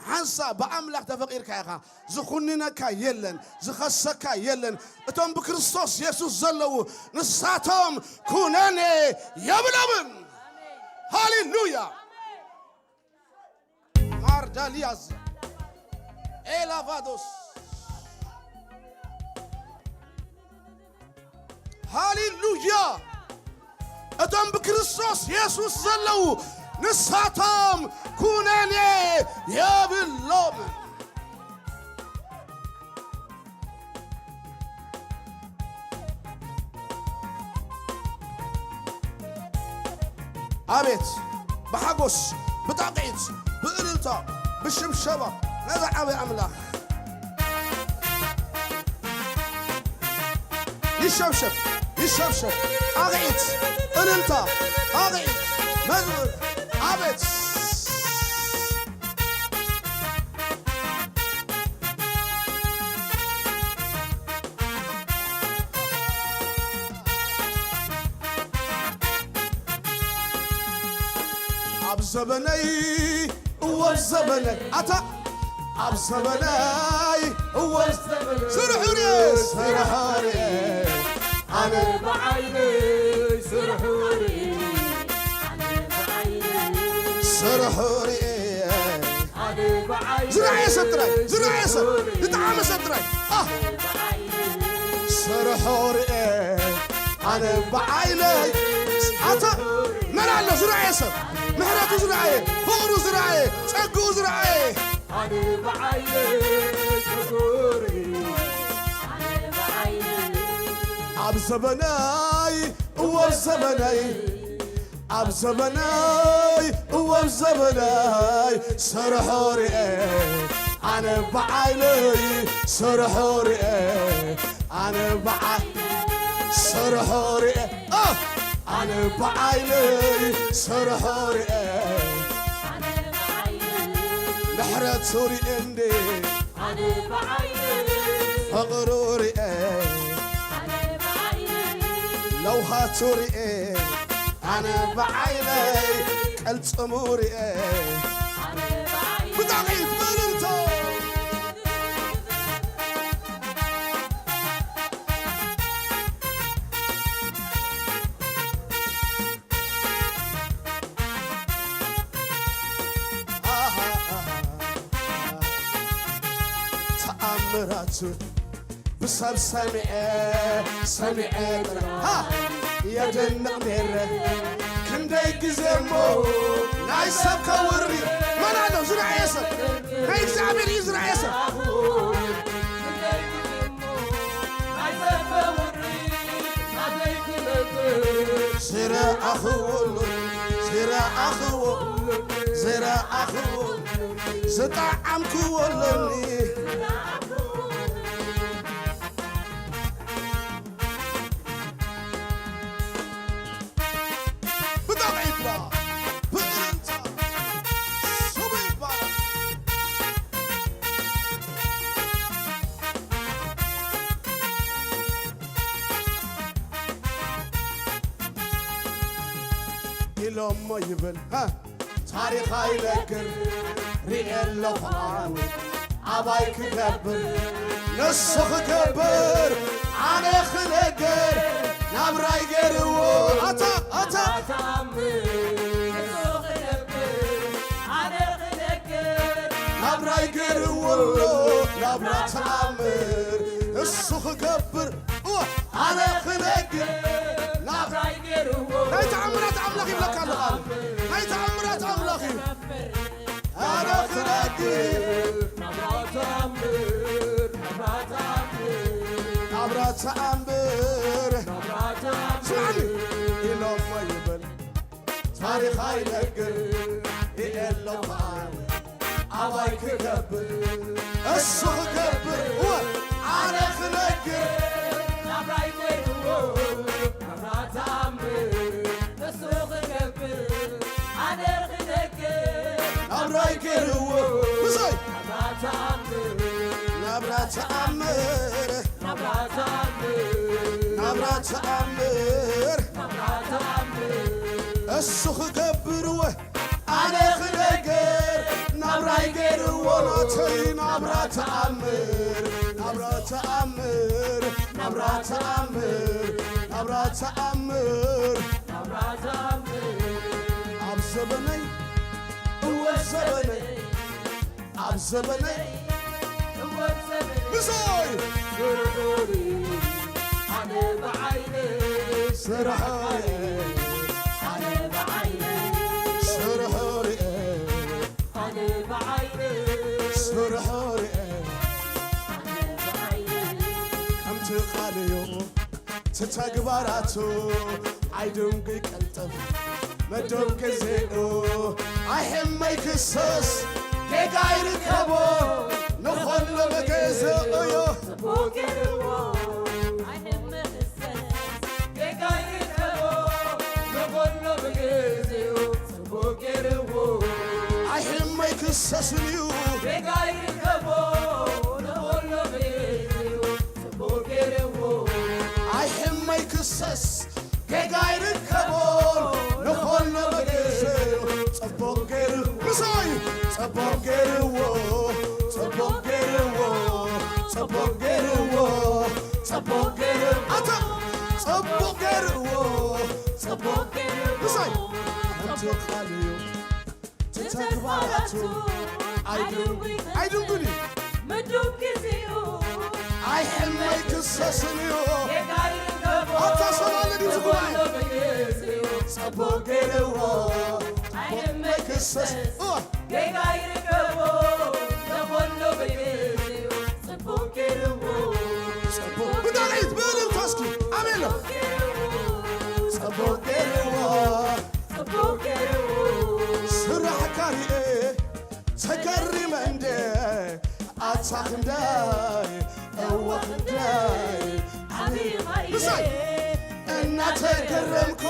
ሓንሳእ ብኣምላኽ ተፈቒርካ ኢኻ። ዝኹንነካ የለን፣ ዝኸሰካ የለን። እቶም ብክርስቶስ የሱስ ዘለዉ ንሳቶም ኩነኔ የብሎምን። ሃሌሉያ። ማርዳልያዝ ኤላቫዶስ። ሃሌሉያ። እቶም ብክርስቶስ የሱስ ዘለዉ ንሳቶም ኩነኔ የብሎምን። ኣቤት ብሓጎስ፣ ብጣቕዒት፣ ብእልልታ፣ ብሽብሸባ ነዚ ዓቢ ኣምላኽ። ይሸብሸብ፣ ይሸብሸብ። ጣቕዒት፣ እልልታ፣ ጣቕዒት፣ መዝሙር። ኣቤት። ኣብ ዘበነይ እወ ኣብ ዘበነይ ኣታ ኣብ ዘበነይ እወ ኣብ ዘበነይ ስርሑ ርኤ ስርሑ ርኤ ኣነ ብዓይነይ ስርሑ ርኤ ኣነ ብዓይነይ ስርሑ ርኤ ዝረኣየ ሰብ ጥራይ፣ ዝረኣየ ሰብ፣ ዝጠዓመ ሰብ ጥራይ። ኣህ! ስርሑ ርኤ ኣነ ብዓይነይ። ኣታ መን ኣሎ ዝረኣየ ሰብ? ምሕረቱ ዝረኣየ፣ ፍቕሩ ዝረኣየ፣ ጸግኡ ዝረኣየ። ኣነ ብዓይነይ ስርሑ ርኤ። ኣብ ዘበነይ እወ ኣብ ዘበነይ ኣብ ዘበነይ እወ ኣብ ዘበነይ ስርሑ ርኤ ኣነ ብዓይነይ ስርሑ ርኤ ኣነ ብዓይ ስርሑ ርኤ ኣ ኣነ ብዓይነይ ስርሑ ርኤ ምሕረቱ ርኤ እንዴ ፍቕሩ ርኤ ለውሃቱ ርኤ ኣነ ብዓይነይ ቀልጽሙ ርኤ ብጣዕሚ ብእልልታ ተኣምራቱ ብሰብ ሰሚዐ ሰሚዐ ጥራሕ የደንቕ ነይረ ክንደይ ግዜ እሞ ናይ ሰብ ከውሪ መን ኣሎ ዝረኣየ ሰብ ናይ እግዚኣብሔር እዩ ዝረኣየ ሰብ ዝረኣኽዎ ኣሎ ዝረኣኽዎ ዝረኣኽዎ ዝጠዓምክዎ ኣለኒ ብጣዕሚ ይፍራ ብእልልታ ስሙ ይባረክ ኢሎሞ ይብል ታሪኻ ይነግር ሪኤ ኣለኹ ኣነ ኣባይ ክገብር ንሱ ክገብር ኣነ ክነግር ናብራይ ገይርዎ ኣታ ኣታ ናብራይ ገይርዎ ኣሎ ናብራ ተኣምር እሱ ክገብር ኣነ ክነግር ናብራይ ገይርዎ ናይ ተኣምራት ኣምላኽ ይብለካ ኣለኻ ናይ ተኣምራት ኣምላኽ እዩ ኣነ ክነግር ናብራ ተኣምር ስማዕኒ ኢሎሞ ይብል ታሪኻ ይነግር የለውም ኣባይ ክገብር እሱ ክገብር እወ ኣነ ክነግር ናብራይ ገይርዎ ናብራ ተኣምር እሱ ክገብር ኣነ ክነግር ናብራይ ገይርዎ ብሶይ ናብራ ተኣምር ናብራ ተኣምር ናብራ ተኣምር ናብራ ተኣምር ናብራ ተኣምር እሱ ክገብር እወ ኣነ ክነግር ናብራይ ገይርዎ ናተይ ናብራ ተኣምር ናብራ ተኣምር ናብራ ተኣምር ናብራ ተኣምር ናብራ ተኣምር ኣብ ዘበነይ እወ ዘበነይ ኣብ ዘበነይ ብሶይ ስርሑ ርኤ ኣነ ብዓይነይ ስርሑ ርኤ ኣነ ብዓይነይ ስርሑ ርኤ ኣነ ብዓይነይ ስርሑ ርኤ ኣነ ብዓይነይ ከምቲ ቃልዮ ተግባራቱ ኣይድንጉይ ቀልጥፍ መደብ ግዜኡ ኣይሕመይ ክሰስ ጌጋ ይርከቦ ንኸሎ ብግዜኡ እዮ ኣይሕመይ ክሰስን እዩ ኣይሕመይክሰስ ጌጋ ይርከቦ ንኾሎ በግዜኡ ጽቡቕ ገይሩ ምሳይ ጽቡቕ ገይርዎ ጽቡቕ ገይርዎ ጽቡቕ ገይርዎ ጽቡቕ ገይሩ ኣታ ጽቡቕ ገይርዎ ጽቡቕ ገይርዎ ምሳይ ከምቲ ቃልዩ ኣይድንጉን እዩ። ምዱብ ግዚኡ ኣይሕመይ ክሰስን እዩ። ጌጋ ይርከቦ ኣታ ሰላለ ድዩ ዝጉባኤ? ጽቡቕ ገይርዎ ኣይሕመይ ክሰስ እዋ። ጌጋ ይርከቦ ለኾሎ ብግዜኡ ጽቡቕ ገይርዎ። ጽቡቕ ብጣዕሚ ብእልልታ እስኪ ኣሜን። ጽቡቕ ገይርዎ። ጽቡቕ ገይርዎ። ስራሕካ ርኤ ተገሪመ እንደ ኣታ ክንደይ እወ ክንደይ ዓቢኻ ኢለ ምሳይ እናተገረምኩ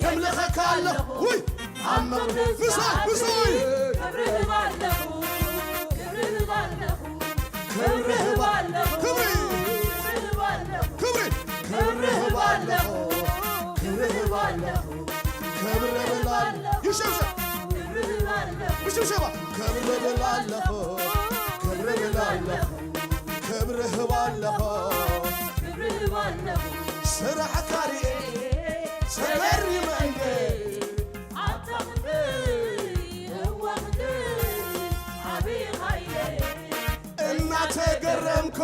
የምልኸካ ኣለኹ። ውይ ኣብ መቕደስ ምሳይ ምሳይ ክብሪ እህብ ኣለኹ፣ ክብሪ እህብ ኣለኹ፣ ክብሪ እህብ ኣለኹ፣ ክብሪ ክብሪ እህብ ኣለኹ፣ ክብሪ ክብሪ እህብ ኣለኹ፣ ክብሪ እህብ ኣለኹ፣ ክብሪ እህብ ኣለኹ። ይሸብሸብ ብሽብሸባ ክብሪ እብል ኣለኹ፣ ክብሪ እብል ኣለኹ፣ ክብሪ እህብ ኣለኹ። ስራሕካ ርኤ ተገሪመ እንደ እናተገረምኩ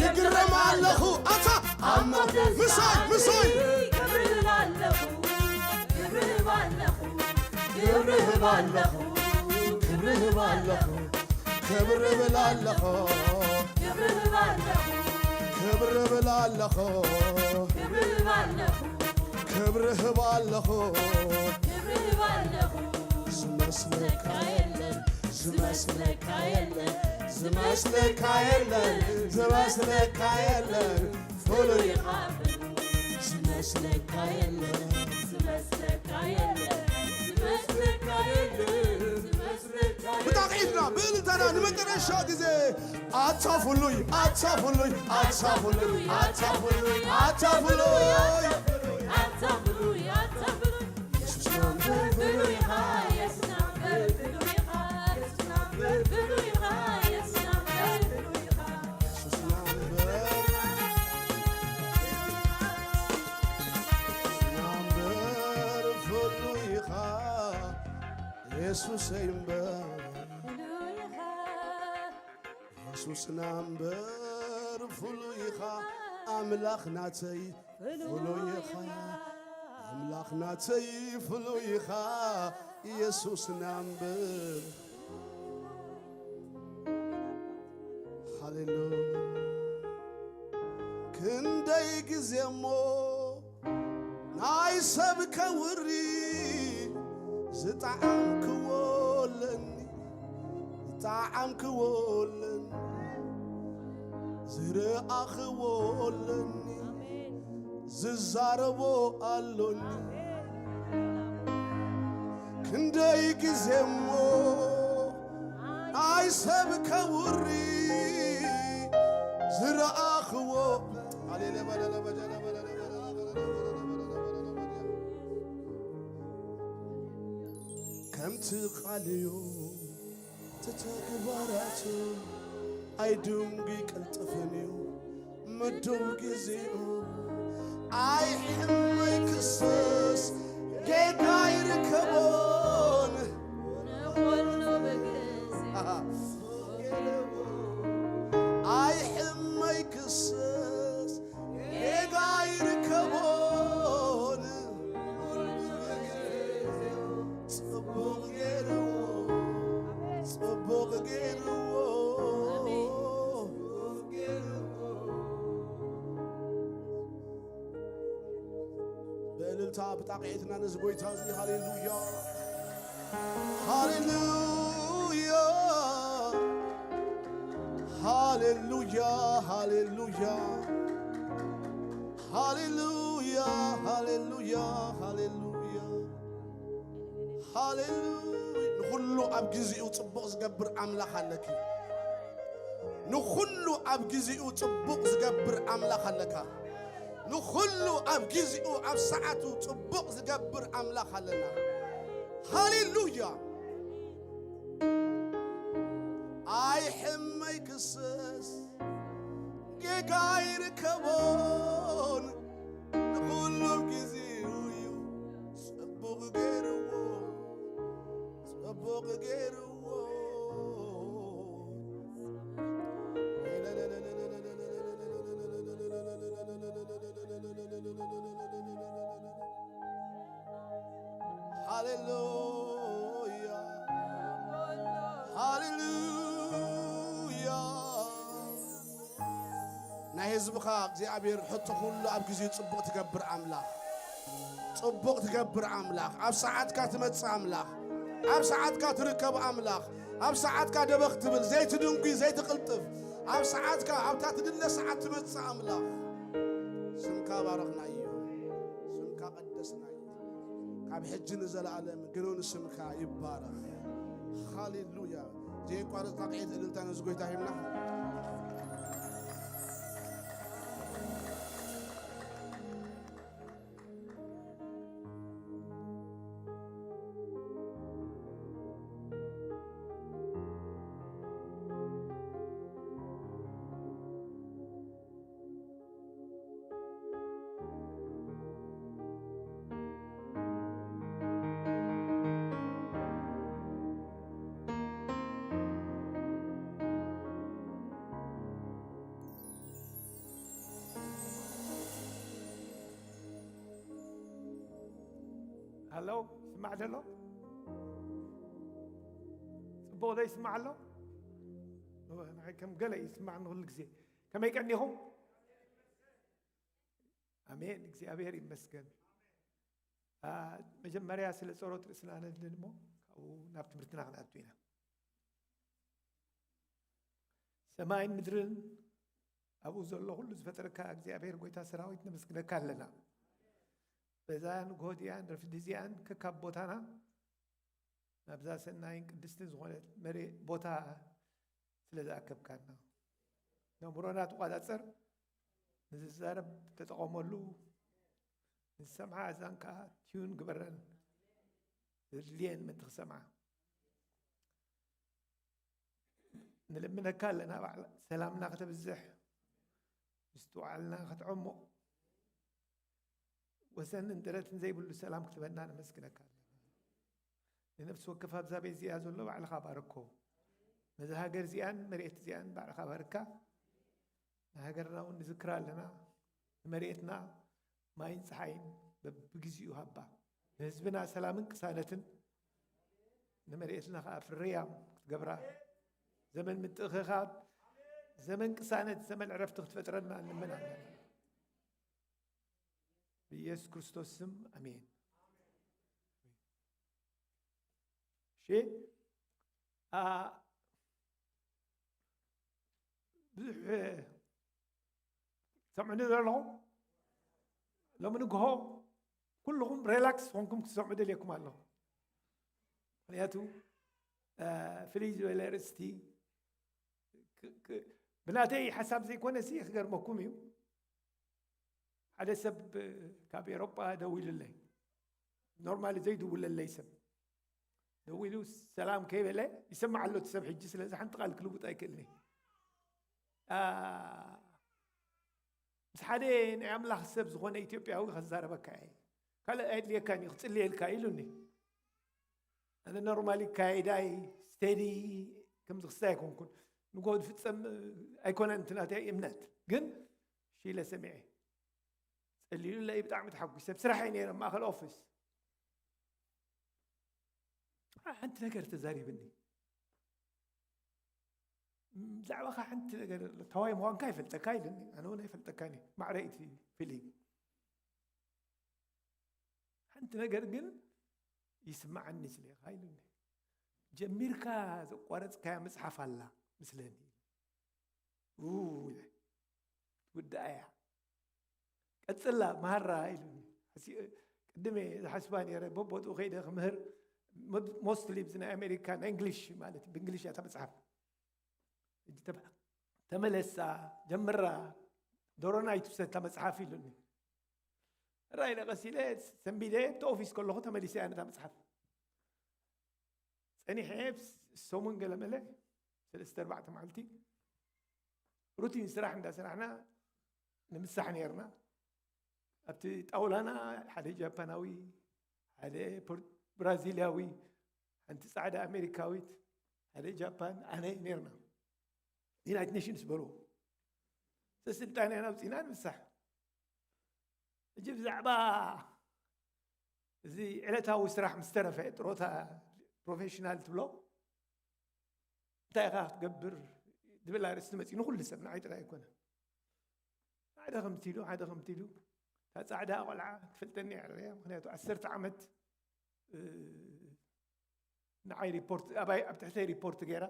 ይግረም ኣለኹ። ኣታ ኣሞ ምሳይ ምሳይ ክብሪ እህብ ኣለኹ፣ ክብሪ እህብ ኣለኹ፣ ክብሪ እህብ ኣለኹ፣ ክብሪ እህብ ኣለኹ፣ ክብሪ እብል ኣለኹ፣ ክብሪ እህብ ኣለኹ፣ ክብሪ እብል ኣለኹ፣ ክብሪ እህብ ኣለኹ፣ ክብሪ እህብ ኣለኹ። ክብሪ እህብ ኣለኹ። ዝመስለካ የለን፣ ዝመስለካ የለን፣ ዝመስለካ የለን፣ ዝመስለካ የለን። ፍሉይ ኢኻ ፍሉይ። ዝመስለካ የለን። ዝመስለካ የለን። ዝመስለካ የለን። ዝመስለካ የለን። ብጣዕሚ ኢድና ብእልልታና ንመጨረሻ ግዜ ኣታ ፍሉይ፣ ኣታ ፍሉይ፣ ኣታ ፍሉይ፣ ኣታ ፍሉይ፣ ኣታ ፍሉይ። ኣታ ፍሉይ፣ ኣታ ፍሉይ። የሱስ ናምበር ፍሉይ ኢኻ፣ የሱስ ናምበር ፍሉይ ኢኻ፣ የሱስ ናምበር ፍሉይ ኢኻ፣ የሱስ ናምበር ፍሉይ ኢኻ። የሱስ ናምበር፣ ናምበር ፍሉይ ኢኻ፣ የሱሰይ እምበር። ፍሉይ ኢኻ። የሱስ ናምበር ፍሉይ ኢኻ፣ ኣምላኽ ናተይ ፍሉይ ኢኻ፣ ኣምላኽ ናተይ ፍሉይ ኢኻ፣ የሱስ ናምበር። ሃሌሉያ። ክንደይ ግዜ እሞ ናይ ሰብ ከውሪ ዝጠዓምክዎ ኣለኒ፣ ዝጠዓምክዎ ኣለኒ፣ ዝረኣኽዎ ኣለኒ፣ ዝዛረቦ ኣሎኒ። ክንደይ ግዜ እሞ ናይ ሰብ ከውሪ ዝረኣኽዎ ከምቲ ቃልዮ ተተግባራቱ ኣይድንጉ ይቅልጥፍን እዩ ምዱብ ግዚኡ ኣይሕመይ ክስስ ጌጋ ይርከቦን ኣይሕመይ ክስስ ጌጋ ይርከቦን ጽቡቕ ገይርዎ ጽቡቕ ገይርዎ ብእልልታ ብጣቕዒትና ነዚ ጎይታ እዚ ሃሌሉያ ሃሌሉያ ሃሌሉያ ሃሌሉያ ሃሌሉያ ሃሌሉያ ሃሌሉያ ሃሌሉያ። ንኹሉ ኣብ ግዚኡ ጽቡቕ ዝገብር ኣምላኽ ኣለኪ። ንኹሉ ኣብ ግዚኡ ጽቡቕ ዝገብር ኣምላኽ ኣለካ። ንኹሉ ኣብ ግዚኡ ኣብ ሰዓቱ ጽቡቕ ዝገብር ኣምላኽ ኣለና። ሃሌሉያ። ኣይሕመይ ክስስ ጌጋ ይርከቦን ንኹሉ ግዚኡ እዩ ጽቡቕ ገይርዎ ጽቡቕ ገይርዎ ሃሌሉያ፣ ሃሌሉያ። ናይ ህዝብኻ እግዚኣብሔር ሕቶ ኩሉ ኣብ ግዜኡ ጽቡቕ ትገብር ኣምላኽ፣ ጽቡቕ ትገብር ኣምላኽ፣ ኣብ ሰዓትካ ትመጽእ ኣምላኽ፣ ኣብ ሰዓትካ ትርከብ ኣምላኽ፣ ኣብ ሰዓትካ ደበኽ ትብል፣ ዘይትድንጉይ፣ ዘይትቕልጥፍ፣ ኣብ ሰዓትካ፣ ኣብታ ትድለ ሰዓት ትመጽእ ኣምላኽ። ስምካ ባረኽናዮ፣ ስምካ ቀደስናዮ። ካብ ሕጂ ንዘለኣለም ግኑን ስምካ ይባረኽ። ሃሌሉያ። ዘየቋረጽ ጣቕዒት እልልታ ነዚ ጎይታ ሂብና። ሃሎ፣ ይስማዕ ደሎ? ጽቡቕ ዶ ይስማዕ ኣሎ? እወ፣ ንዓይ ከም ገለ ይስማዕ ንኹሉ ግዜ። ከመይ ቀኒኹም? ኣሜን፣ እግዚኣብሔር ይመስገን። አ፣ መጀመርያ ስለ ጸሎት ርእስና ነድንን እሞ ካብኡ ናብ ትምህርትና ክንኣቱ ኢና። ሰማይን ምድርን ኣብኡ ዘሎ ኩሉ ዝፈጠረካ እግዚኣብሔር ጎይታ ሰራዊት ነመስግነካ ኣለና። በዛ ንግሆ እዚኣን ረፍዲ እዚኣን ከካብ ቦታና ናብዛ ሰናይን ቅድስትን ዝኾነት መሬ-፣ ቦታ ስለ ዝኣከብካና። ነእምሮና ትቆጻጸር፣ ንዝዛረብ ተጠቐመሉ፣ ንዝሰምዓ ኣእዛን ከኣ ትዩን ግበረን፣ ዘድልየን ምእንቲ ክሰምዓ። ንልምነካ ኣለና፣ ባዕላ ሰላምና ከተብዝሕ፣ ምስትውዓልና ከተዕምቕ፣ ወሰንን ደረትን ዘይብሉ ሰላም ክትበና ነመስግነካ ኣለና። ንነፍሲ ወከፍ ኣብዛ ቤት እዚኣ ዘሎ ባዕልኻ ባርኮ። ነዛ ሃገር እዚኣን መሬት እዚኣን ባዕልኻ ባርካ። ንሃገርና እውን ንዝክራ ኣለና። ንመሬትና ማይን ጸሓይን በብግዚኡ ሃባ። ንህዝብና ሰላምን ቅሳነትን፣ ንመሬትና ከኣ ፍርያም ክትገብራ፣ ዘመን ምትእኽኻብ፣ ዘመን ቅሳነት፣ ዘመን ዕረፍቲ ክትፈጥረልና ንልምን ኣለና። ብኢየሱስ ክርስቶስ ስም ኣሜን። እሺ፣ አ፣ ብዙሕ ትሰምዑኒ ዘለኹም? ሎሚ ንግሆ ኩልኹም ሬላክስ ኾንኩም ክትሰምዑ ደልየኩም ኣለኹ። ምኽንያቱ፣ አ፣ ፍልይ ዝበለ ርእስቲ ክ-፣ ክ-፣ ብናተይ ሓሳብ ዘይኮነ ሲ ክገርመኩም እዩ። ሓደ ሰብ ካብ ኤሮጳ ደዊሉለይ። ኖርማሊ ዘይድውለለይ ሰብ ደዊሉ ሰላም ከይበለ ይሰማዕ ኣሎ እቲ ሰብ ሕጂ። ስለዚ ሓንቲ ቃል ክልውጥ ኣይክእልን እየ። አ፣ ምስ ሓደ ናይ ኣምላኽ ሰብ ዝኾነ ኢትዮጵያዊ ከዛረበካ እየ። ካልእ ኣየድልየካን እዩ፣ ክጽልየልካ ኢሉኒ። ኣነ ኖርማሊ ካይዳይ ስተዲ ከምዚ ክስታይ ኣይኮንኩን። ንጎ ዝፍጸም ኣይኮነን እቲ ናተይ እምነት። ግን ሽለ ሰሚዐ። ጸሊሉለይ ብጣዕሚ ተሓጒሰ። ኣብ ስራሕ እየ ነይረ፣ ማእከል ኦፊስ። ሓንቲ ነገር ተዛሪብኒ። ብዛዕባኻ ሓንቲ ነገር ኣሎ፣ ተዋይ ምዃንካ ይፈልጠካ ኢሉኒ። ኣነ እውን ኣይፈልጠካን እየ። ማዕረ እቲ ፊልም። ሓንቲ ነገር ግን ይስምዓኒ ስለ ኢኻ ኢሉኒ። ጀሚርካ ዘቋረጽካያ መጽሓፍ ኣላ ምስለኒ። ኡ፣ ኢለ። ትውድኣ እያ። ቀጽላ፣ መሃራ ኢሉኒ። ሓሲ-፣ ቅድም እየ ዝሓስባ ነይረ፣ በቦትኡ ከይደ ክምህር፣ ሞ-፣ ሞስትሊ ብዚ ናይ ኣሜሪካ ናይ እንግሊሽ ማለት፣ ብእንግሊሽ እያ እታ መጽሓፍ። ሕጂ ተባ-፣ ተመለሳ፣ ጀምራ፣ ዶሮና ኣይትውሰድ እታ መጽሓፍ ኢሉኒ። ራይ ኢለ ቀስ ኢለ ሰንቢደ፣ እቲ ኦፊስ ከለኹ ተመሊሰ እያ ነታ መጽሓፍ። ጸኒሐ ሰሙን ገለ መለ፣ ሰለስተ ኣርባዕተ መዓልቲ፣ ሩቲን ስራሕ እንዳሰራሕና ንምሳሕ ነይርና። ኣብቲ ጣውላና ሓደ ጃፓናዊ፣ ሓደ ፖር-፣ ብራዚልያዊ፣ ሓንቲ ጻዕዳ ኣሜሪካዊት፣ ሓደ ጃፓን፣ ኣነ ነይርና። ዩናይትድ ኔሽንስ በልዎ። ሰስልጣንያን ኣውጺእና ንምሳሕ። ሕጂ ብዛዕባ እዚ ዕለታዊ ስራሕ ምስ ተረፈ፣ ጥሮታ ፕሮፌሽናል ትብሎ፣ እንታይ ኢኻ ክትገብር ዝብል ኣርእስቲ መፂኡ ንኹሉ ሰብ፣ ንዓይ ጥራይ ኣይኮነን። ሓደ ከምቲ ኢሉ፣ ሓደ ከምቲ ኢሉ፣ እታ ፃዕዳ ቆልዓ ትፈልጠኒ እያ፣ ምክንያቱ ዓሰርተ ዓመት፣ እ፣ ንዓይ ሪፖርት፣ ኣባይ፣ ኣብ ትሕተይ ሪፖርት ገይራ፣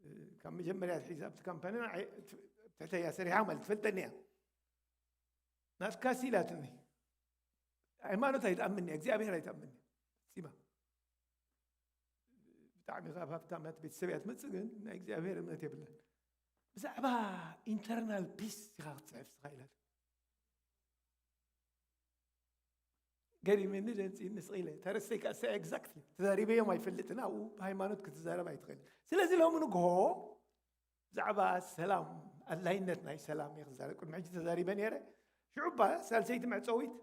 እ፣ ካብ መጀመርያ ሒዛ ኣብቲ ካምፓኒ ንዓይ፣ ኣብ ትሕተይ እያ ሰሪሓ ማለት ትፈልጠኒ እያ። ናትካሲ ኢላትኒ። ሃይማኖት ኣይትኣምን እያ፣ እግዚኣብሔር ኣይትኣምን እያ። ሲማ። ብጣዕሚ ካብ ሃብታማት ቤተሰብ እያ ትመጽእ፣ ግን ናይ እግዚኣብሔር እምነት የብላን። ብዛዕባ ኢንተርናል ፒስ ኢኻ ክትጽሕፍ ኢኻ ኢላትኒ። ገሪመኒ፣ ደንጺኒ፣ ስቕ ኢለ። ተረስተይ ከኣ እሳ ኤግዛክትሊ ተዛሪበዮም ኣይፈልጥን፣ ኣብኡ ብሃይማኖት ክትዛረብ ኣይትኽእልን። ስለዚ ሎሚ ንግሆ ብዛዕባ ሰላም፣ ኣድላይነት ናይ ሰላም እየ ክዛረብ። ቅድሚ ሕጂ ተዛሪበ ነይረ። ሽዑ እባ ሳልሰይቲ መዕጸዊት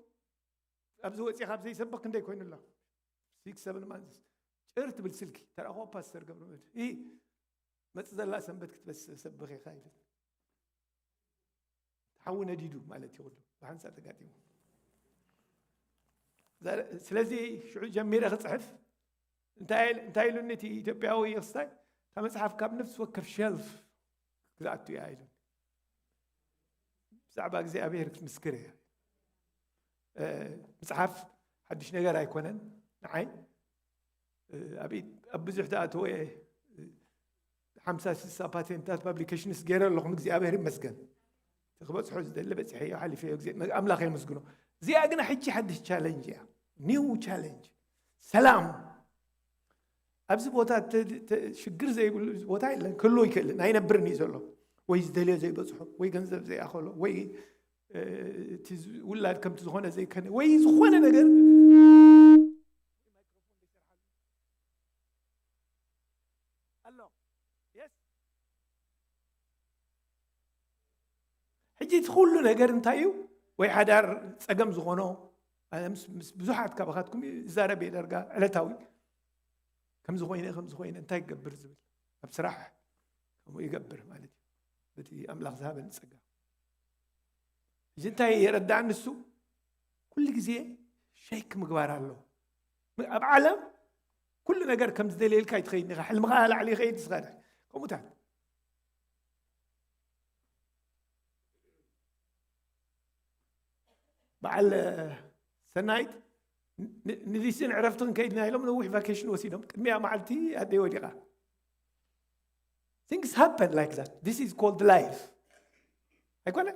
ኣብዚ ወጺኻ ኣብ ዘይሰብኽ ክንደይ ኮይኑ ኣሎ? ሲክስ ሰቨን ማንዝስ። ጭር ትብል ስልኪ፣ ተረኣኹዋ ፓስተር ገብረመድህን። ኢ፣ መጽእ ዘላ ሰንበት ክትበስ-፣ ክትሰብኽ ኢኻ ኢሉ። ሓዊ ነዲዱ ማለት እዩ፣ ኩሉ ብሓንሳብ ተጋጢሙ። ዘረ-፣ ስለዚ ሽዑ ጀሚረ ክጽሕፍ፣ እንታይ ኢል-፣ እንታይ ኢሉኒ እቲ ኢትዮጵያዊ ክስታይ? "እታ መጽሓፍ ካብ ነፍሲ ወከፍ ሸልፍ ክትኣቱ እያ" ኢሉኒ። ብዛዕባ እግዚኣብሔር ክትምስክር እያ። እ፣ መጽሓፍ ሓድሽ ነገር ኣይኮነን ንዓይ። እ፣ ኣብ ኢድ-፣ ኣብ ብዙሕ ተኣተወ፣ እ፣ ሓምሳ ስሳ ፓቴንታት ፓብሊኬሽንስ ገይረ ኣለኹ፣ እግዚኣብሔር ይመስገን። እቲ ክበጽሖ ዝደሊ በጺሐዮ፣ ሓሊፈዮ፣ ግዜ-፣ ኣምላኽ የመስግኖ። እዚኣ ግና ሕጂ ሓድሽ ቻለንጅ እያ። ኒው ቻለንጅ። ሰላም። ኣብዚ ቦታ ተ-፣ ተ-፣ ሽግር ዘይብሉ ቦታ የለን፣ ክህልዎ ይክእልን ኣይነብርን እዩ ዘሎ። ወይ ዝደልዮ ዘይበጽሖ፣ ወይ ገንዘብ ዘይኣኸሎ፣ ወይ፣ እ፣ እቲ ዝ-፣ ውላድ ከምቲ ዝኾነ ዘይከነ፣ ወይ ዝኾነ ነገር ኣሎ። የስ። ሕጂ እቲ ኩሉ ነገር እንታይ እዩ? ወይ ሓዳር ጸገም ዝኾኖ፣ ኣነ ምስ፣ ምስ ብዙሓት ካባኻትኩም ይዛረብ እየ ዳርጋ ዕለታዊ። ከምዚ ኮይነ፣ ከምዚ ኮይነ፣ እንታይ ክገብር ዝብል። ኣብ ስራሕ ከምኡ ይገብር ማለት እዩ። በቲ ኣምላኽ ዝሃበኒ ጸጋ። ሕጂ እንታይ የረዳእኒ እሱ? ኩሉ ግዜ ሸይክ ምግባር ኣሎ። ም-፣ ኣብ ዓለም ኩሉ ነገር ከም ዝደልየልካ ይትኸይድ ኢኻ። ሕልምኻ ላዕሊ ይኸይድ፣ ንስኻ ድሕሪ። ከምኡታት። በዓል ሰናይት ን-፣ ን-፣ ንዲስን ዕረፍትን ከይድና ኢሎም ነዊሕ ቫኬሽን ወሲዶም። ቅድሚያ መዓልቲ ኣደይ ወዲቓ። Things happen like that. This is called life. ኣይኮነ?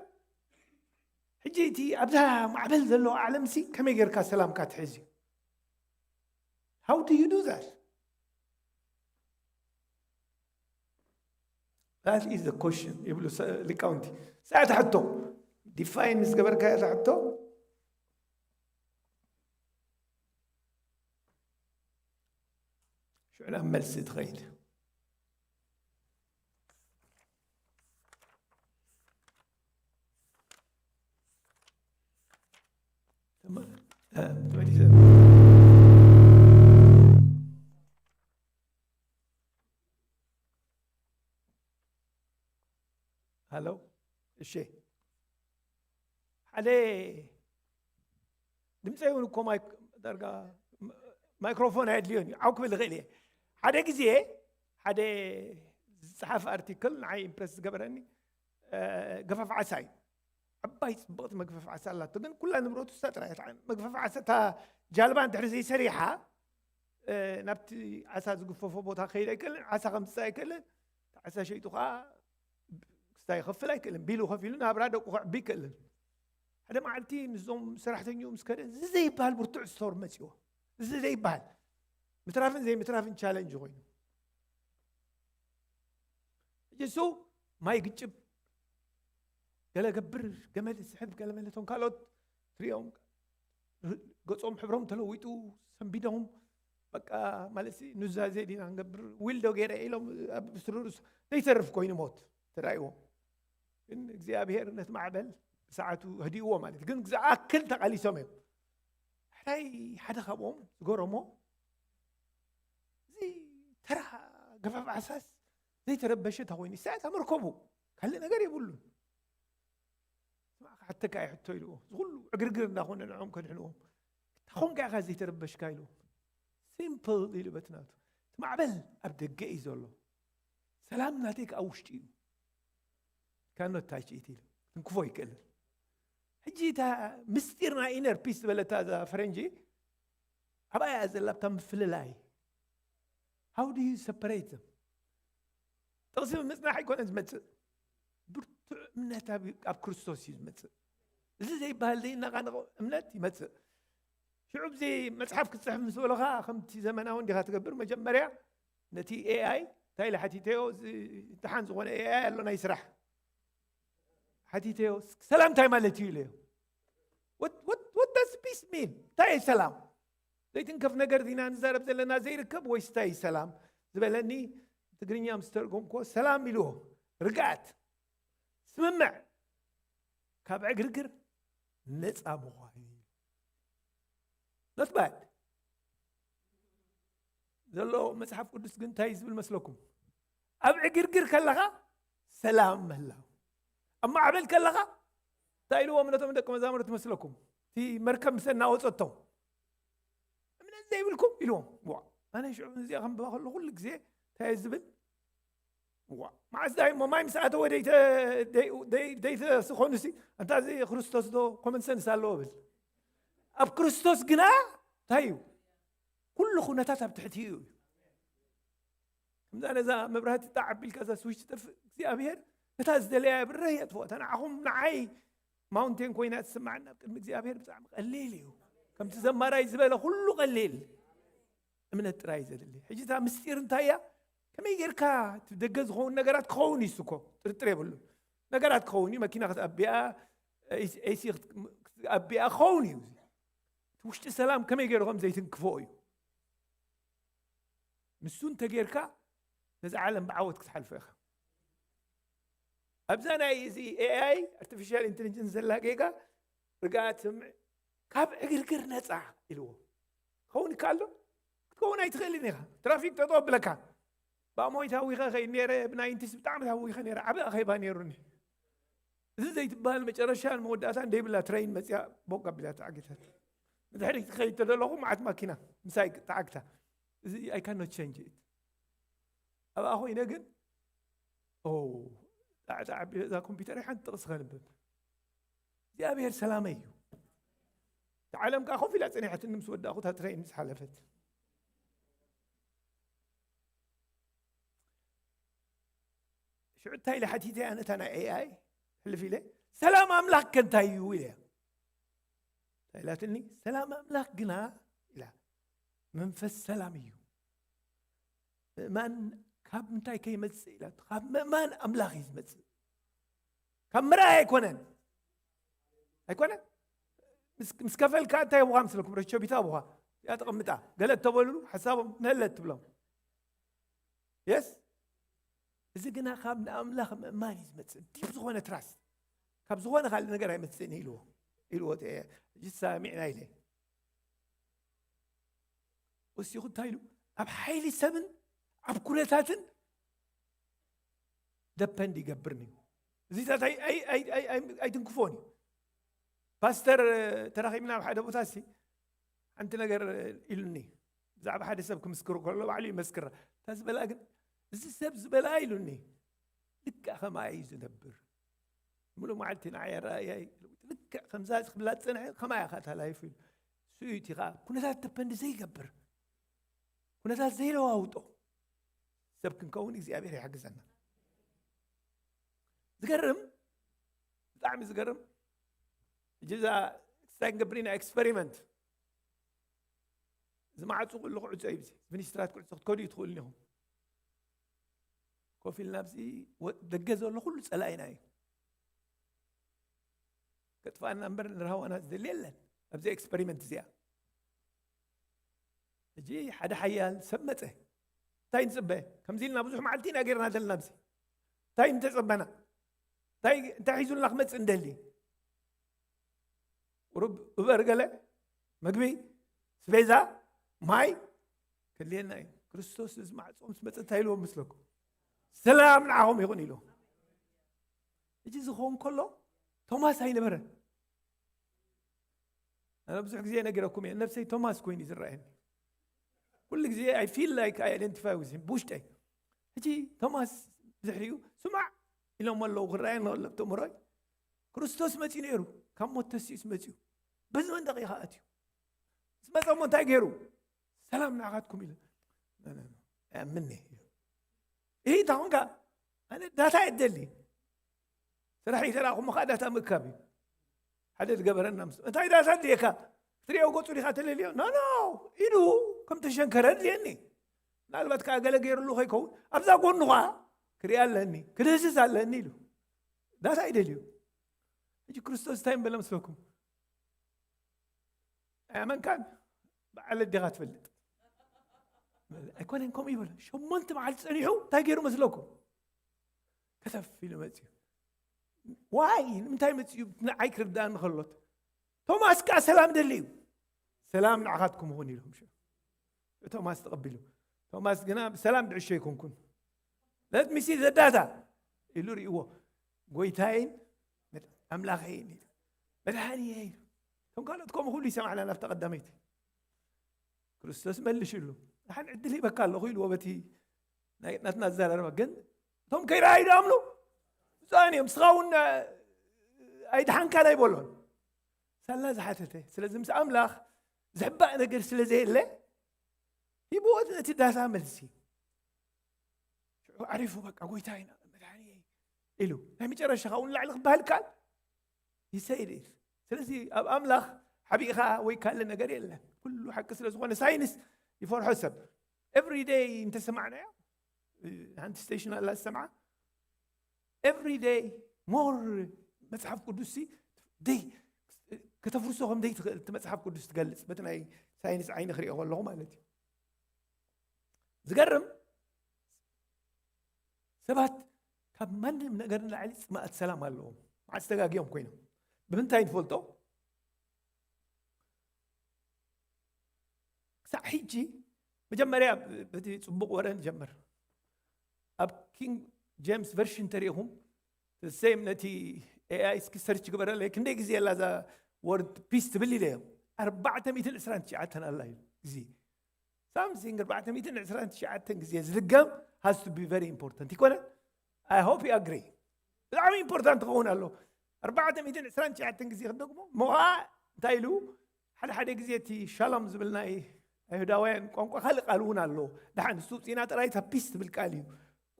ሕጂ እቲ ኣብዛ ማዕበል ዘለዎ ዓለምሲ ከመይ ጌርካ ሰላምካ ትሕዝ እዩ? How do you do that? That is the question ይብሉ ሰ-፣ ሊቃውንቲ። ሰዓት ሕቶ፣ ዲፋይን ምስ ገበርካዮ እታ ሕቶ፣ ሽዑ ናብ መልሲ ትኸይድ። ተመ-፣ እ፣ ተመሊሰ። ሃሎ፣ እሺ። ሓደ ድምፀይ እውን እኮ ማይክ-፣ ዳርጋ ም-፣ ማይክሮፎን ኣየድልዮን እዩ። ዓው ክብል ይኽእል እየ። ሓደ ግዜ ሓደ ዝፀሓፍ ኣርቲክል ንዓይ ኢምፕረስ ዝገበረኒ፣ እ፣ ገፋፍ ዓሳ እዩ። ዓባይ ፅብቕቲ መግፈፍ ዓሳ ኣላቶ፣ ግን ኩላ ንብረቱ እሳ ጥራይ እያ ትዓይን። መግፈፍ ዓሳ፣ እታ ጃልባ እንድሕሪ ዘይሰሪሓ፣ እ፣ ናብቲ ዓሳ ዝግፈፎ ቦታ ክኸይድ ኣይክእልን፣ ዓሳ ከምፅእ ኣይክእልን። እቲ ዓሳ ሸይጡ ከዓ ክስታይ ይኸፍል ኣይክእልን። ቢሉ ከፊሉ ናብራ ደቁ ከዕቢ ኣይክእልን። ሓደ መዓልቲ ምስዞም ሰራሕተኛኡ ምስ ከደ፣ እዚ ዘይበሃል ብርቱዕ ስቶርም መፂዎ። እዚ ዘይበሃል። ምትራፍን ዘይምትራፍን ቻለንጅ ኮይኑ። ሕጂ እሱ ማይ ግጭብ፣ ገለ ገብር፣ ገመድ ስሕብ፣ ገለ መለ፣ እቶም ካልኦት ትሪኦም፣ ገጾም ሕብሮም ተለዊጡ፣ ሰንቢዶም፣ በቃ፣ ማለት ሲ፣ ኑዛዜ ዲና ንገብር፣ ዊልዶ ገይረ ኢሎም ኣብ ስሩርስ ዘይተርፍ ኮይኑ ሞት ተራእይዎም። ግን እግዚኣብሔር ነቲ ማዕበል ብሰዓቱ ህዲእዎ ማለት እዩ። ግን ዝኣክል ተቓሊሶም እዮም። ሕራይ ሓደ ካብኦም ዝገረሞ፣ እዚ ተራ ገፋፍ ዓሳስ ዘይተረበሸ እንተኾይኑ፣ እሳ እታ መርከቡ ካልእ ነገር የብሉን። ስማዕ፣ ክሓተካ እየ ሕቶ ኢልዎ። እዚ ኩሉ ዕግርግር እንዳኾነ ንዕኦም ከድሕንዎም። ታኾንካ ኢኻ ዘይተረበሽካ ኢሉ። ሲምፕል ኢሉ በትናቱ። እቲ ማዕበል ኣብ ደገ እዩ ዘሎ፣ ሰላም ናተይ ከኣ ውሽጢ እዩ። ካኖት ታይችኢት ኢሉ ክንክፎ ይክእልን። ሕጂ እታ ምስጢር ናይ ኢነር ፒስ ዝበለታ እዛ ፈረንጂ ኣብኣ እያ ዘላ፣ ኣብታ ምፍልላይ። How do you separate them? ጥቕሲ ብምጽናሕ ኣይኮነን ዝመጽእ፣ ብርቱዕ እምነት ኣብ ኣብ ክርስቶስ እዩ ዝመጽእ። እዚ ዘይበሃል ዘይነቓነቕ እምነት ይመጽእ። ሽዑ እዚ መጽሓፍ ክትጽሕፍ ምስ በለኻ ከምቲ ዘመናዊ እንዲኻ ትገብር። መጀመርያ ነቲ ኤኣይ እንታይ ኢለ ሓቲተዮ፣ እዚ ደሓን ዝኾነ ኤኣይ ኣሎ ናይ ስራሕ ሓቲተዮ። ሰላም እንታይ ማለት እዩ ኢለዮ። What does peace mean? እንታይ እዩ ሰላም? ዘይትንከፍ ነገር ዲና ንዛረብ ዘለና ዘይርከብ ወይስ እንታይ እዩ ሰላም ዝበለኒ። ትግርኛ ምስ ተርጎምኮ ሰላም ኢልዎ ርግኣት፣ ስምምዕ፣ ካብ ዕግርግር ነፃ ምዃን እዩ። Not bad ዘሎ መጽሓፍ ቅዱስ ግን እንታይ ዝብል መስለኩም? ኣብ ዕግርግር ከለኻ ሰላም ምህላው፣ ኣብ ማዕበል ከለኻ እንታይ ኢልዎም ነቶም ደቂ መዛሙርቲ መስለኩም? እቲ መርከብ ምስ እናወጸቶም እምነት ዘይብልኩም ኢልዎም። ዋ፣ ኣነ ሽዑ እዚኣ ከንብባ ከሎ ኩሉ ግዜ እንታይ እየ ዝብል? ዋ፣ መዓስ ዳይ እሞ ማይ ምስ ኣተወ ደይተ- ደይ- ደይ- ደይተስኾኑሲ፣ ኣንታ እዚ ክርስቶስ ዶ ኮመን ሰንስ ኣለዎ ብል። ኣብ ክርስቶስ ግና እንታይ እዩ? ኩሉ ኩነታት ኣብ ትሕቲ እዩ። ከምዛ ነዛ መብራህቲ ጣዕ ኣቢልካ እዛ ስዊች ትጠፍእ እግዚኣብሔር ነታ ዝደለያ ብረህ የጥፍኦ። እታ ንዓኹም ንዓይ ማውንቴን ኮይና ትስማዕና ኣብ ቅድሚ እግዚኣብሔር ብጣዕሚ ቀሊል እዩ። ከምቲ ዘማራይ ዝበለ ኩሉ ቀሊል እምነት ጥራይ ዘድሊ። ሕጂ እታ ምስጢር እንታይ እያ? ከመይ ጌርካ እቲ ደገ ዝኸውን ነገራት ክኸውን እዩ እኮ፣ ጥርጥር የብሉን። ነገራት ክኸውን እዩ፣ መኪና ክትኣቢያ፣ ኤሲ ክትኣቢያ ክኸውን እዩ። እቲ ውሽጢ ሰላም ከመይ ገይሩ ከም ዘይትንክፎ እዩ። ንሱ እንተጌርካ ነዚ ዓለም ብዓወት ክትሓልፎ ኢኻ። ኣብዛ ናይ እዚ ኤኣይ ኣርቲፊሻል ኢንቴሊጀንስ ዘላ ጌጋ ርግኣት ስምዕ ካብ ዕግርግር ነፃ ኢልዎ። ክኸውን ይከኣል ዶ? ክትከውን ኣይትኽእልን ኢኻ። ትራፊክ ጠጠው ኣብለካ። ብኣሞይ ታዊኸ ከይድ ነይረ፣ ብናይንቲስ ብጣዕሚ ታዊኸ ነይረ። ዓቢ ኣኼባ ነይሩኒ። እዚ ዘይትበሃል መጨረሻን መወዳእታን ደይብላ ትረይን መፅያ ቦቅ ኣቢላ ተዓጊታት። ንድሕሪት ክኸይድ ተደለኹ መዓት ማኪና ምሳይ ተዓግታ። እዚ I cannot change it። ኣብኣ ኮይነ ግን ኦ ጣዕጣዕ ኣቢለ እዛ ኮምፒውተር ሓንቲ ጥቕሲ ከንብብ። እግዚኣብሔር ሰላመይ እዩ። እቲ ዓለም ከዓ ኮፍ ኢላ ጸኒሐትኒ ምስ ወዳእኹ እታ ትረይን ምስ ሓለፈት። ሽዑ እንታይ ኢለ ሓቲተያ ነታ ናይ ኤኣይ ሕልፍ ኢለ፣ ሰላም ኣምላኽ ከ እንታይ እዩ ኢለያ። እንታይ ኢላትኒ? ሰላም ኣምላኽ ግና ኢላ መንፈስ ሰላም እዩ። ምእማን ካብ ምንታይ ከይመጽእ ኢላ፣ ካብ ምእማን ኣምላኽ እዩ ዝመጽእ። ካብ ምርኣይ ኣይኮነን። ኣይኮነን። ምስ ምስ ከፈልካ እንታይ ኣቡኻ ምስለኩም ረቸቢታ ኣቡኻ እዚኣ ተቐምጣ ገለ እተበልሉ ሓሳቦም ነለ ትብሎም። የስ እዚ ግና ካብ ንኣምላኽ ምእማን እዩ ዝመጽእ። ዲብ ዝኾነ ትራስት ካብ ዝኾነ ካልእ ነገር ኣይመጽእን ኢልዎ ኢልዎ። ሕጂ ሳሚዕና ኢለ ወሲኹ እንታይ ኢሉ? ኣብ ሓይሊ ሰብን ኣብ ኩነታትን ደፐንድ ይገብርኒ እዩ። እዚታት ኣይ- ኣይ- ኣይ- ኣይ- ኣይ- ኣይትንክፎን እዩ። ፓስተር ተራኺብና ኣብ ሓደ ቦታ ሲ ሓንቲ ነገር ኢሉኒ ብዛዕባ ሓደ ሰብ ክምስክር ከሎ ባዕሉ ይመስክራ። እታ ዝበላ ግን እዚ ሰብ ዝበላ ኢሉኒ ልክዕ ከማይ እዩ ዝነብር። ሙሉእ መዓልቲ ንዓይ ኣረኣእያ እዩ። ልክዕ ከምዛ ክብላ ዝጸንሐ ከማይ ኢኻ እታ ላይፍ ኢሉ። እሱ እዩ እቲ ኸዓ ኩነታት ደፐንድ ዘይገብር ኩነታት ዘይለዋውጦ ሰብ ክንከውን እግዚኣብሔር ይሓግዘና። ዝገርም ብጣዕሚ ዝገርም። ሕጂ እዛ ክስታይ ክንገብር ኢና ኤክስፐሪመንት። እዚ ማዕፁ ኩሉ ክዕፆ እዩ። እዚ ሚኒስትራት ክዕፆ ክትከዱ እዩ ትኽእሉ ኢኹም። ኮፍ ኢልና ኣብዚ ወ- ደገ ዘሎ ኩሉ ፀላኢና እዩ። ከጥፋና እምበር ንርሃዋና ዝደሊ የለን ኣብዚ ኤክስፐሪመንት እዚኣ። ሕጂ ሓደ ሓያል ሰብ መፀ። እንታይ ንፅበ? ከምዚ ኢልና ብዙሕ መዓልቲ ኢና ጌርና ዘለና ኣብዚ። እንታይ እንተፀበና? እንታይ እንታይ ሒዙልና ክመፅእ እንደሊ? ቁሩብ እበር ገለ መግቢ፣ ስቤዛ፣ ማይ ከድልየና እዩ። ክርስቶስ እዚ ማዕፆ ምስ መፀ እንታይ ኢልዎም ምስለኩም? ሰላም ንዓኹም ይኹን ኢልዎም። እዚ ዝኸውን ከሎ ቶማስ ኣይነበረን። ኣነ ብዙሕ ግዜ ነጊረኩም እየ፣ ነብሰይ ቶማስ ኮይኑ እዩ ዝረኣየኒ። ኩሉ ግዜ I feel like I identify with him ብውሽጠይ። ሕጂ ቶማስ ብድሕሪኡ ስማዕ ኢሎም ኣለዉ ክረኣየኒ ከሎ ኣብቲ እምሮይ። ክርስቶስ መጺኡ ነይሩ፣ ካብ ሞት ተሲኡስ መጺኡ። በዚ መንደቕ እዩ ከኣትዩ። ምስ መጸ እሞ እንታይ ገይሩ? ሰላም ንዓኻትኩም ኢለ። ኣያምኒ። ይህ ታኹንካ ኣነ ዳታ የደሊ። ስራሕ ይተራኹም ኸዓ ዳታ ምእካብ እዩ። ሓደ ዝገበረና ምስ እንታይ ዳታ ድልየካ? ክትሪኦ ገጹ ዲኻ ተለልዮ? ኖ፣ ኖ፣ ኢዱ ከም ተሸንከረ ድልየኒ። ምናልባት ከዓ ገለ ገይሩሉ ከይከውን ኣብዛ ጎኑ ኸዓ ክሪኣ ኣለኒ፣ ክድህስስ ኣለኒ ኢሉ። ዳታ ይደልዩ። ሕጂ ክርስቶስ እንታይ ምበለ መስለኩም? ኣያመንካን በዓል ዲኻ ትፈልጥ? ኣይኮነን ከምኡ ይበለ። ሸሞንተ መዓልቲ ጸኒሑ እንታይ ገይሩ መስለኩም? ከተፍ ኢሉ መጽዩ። ዋይ ንምንታይ መጽዩ? ንዓይ ክርዳእኒ ከሎት ቶማስ ከኣ ሰላም ደልዩ። ሰላም ንዓኻትኩም ይኹን ኢሎም። ቶማስ ተቐቢሉ። ቶማስ ግና ብሰላም ድዕሾ ኣይኮንኩን። Let me see the data ኢሉ ርእይዎ። ጎይታይን መድ- ኣምላኸይን ኢሉ። መድሓኒየ ኢሉ። እቶም ካልኦት ከምኡ ኩሉ ይሰማዕና ናብታ ቀዳመይቲ። ክርስቶስ መልሽሉ። ንሓን ዕድል ሂበካ ኣለኹ ኢልዎ በቲ ናይ- ናትና ኣዘራርባ። ግን እቶም ከይረኣዩ ይኣምኑ። ብፁዓን እዮም። ንስኻ እውን ኣይድሓንካን ኣይበሎን። ሳላ ዝሓተተ። ስለዚ ምስ ኣምላኽ ዝሕባእ ነገር ስለ ዘየለ ሂብዎ ነቲ ዳታ መልሲ። ሽዑ ዓሪፉ በቃ ጎይታ ኢና መድሓኒ ኢሉ ናይ መጨረሻ ካብኡ ንላዕሊ ክበሃል ካል ይሰይድ። ስለዚ ኣብ ኣምላኽ ሓቢእኻ ወይ ካልእ ነገር የለን። ኩሉ ሓቂ ስለ ዝኾነ ሳይንስ ይፈርሖ ሰብ። Every day እንተሰማዕናዮ ሓንቲ ስቴሽን ኣላ ዝሰምዓ every day more መጽሓፍ ቅዱስ ሲ ደይ ከተፍርሶ ከም ደይ ትኽእል እቲ መጽሓፍ ቅዱስ ትገልጽ በቲ ናይ ሳይንስ ዓይኒ ክሪኦ ከለኹ ማለት እዩ። ዝገርም ሰባት ካብ ማንም ነገር ንላዕሊ ጽማኣት ሰላም ኣለዎም። መዓስ ተጋጊዮም ኮይኖም ብምንታይ ንፈልጦ? ክሳዕ ሕጂ መጀመርያ በቲ ጽቡቕ ወረ ንጀምር። ኣብ ኪንግ ጄምስ ቨርሽን ተሪኢኹም ሴም ነቲ ኤኣይ እስኪ ሰርች ግበረለይ ክንደይ ግዜ ኣላ እዛ ወርድ ፒስ ትብል ኢለ እዮም ኣርባዕተ ሚእትን ዕስራን ትሽዓተን ኣላ እዩ ግዜ ሳምሲንግ ኣርባዕተ ሚእትን ዕስራን ትሽዓተን ግዜ ዝድገም has to be very important ይኮነ። I hope you agree። ብጣዕሚ ኢምፖርታንት ክኸውን ኣሎ። ኣርባዕተ ሚእትን ዕስራን ትሽዓተን ግዜ ክደግሞ እሞ ከዓ እንታይ ኢሉ ሓደ ሓደ ግዜ እቲ ሻሎም ዝብል ናይ ኣይሁዳውያን ቋንቋ ካልእ ቃል እውን ኣሎ። ደሓን ንሱ ውፅኢና ጥራይ እታ ፒስ ትብል ቃል እዩ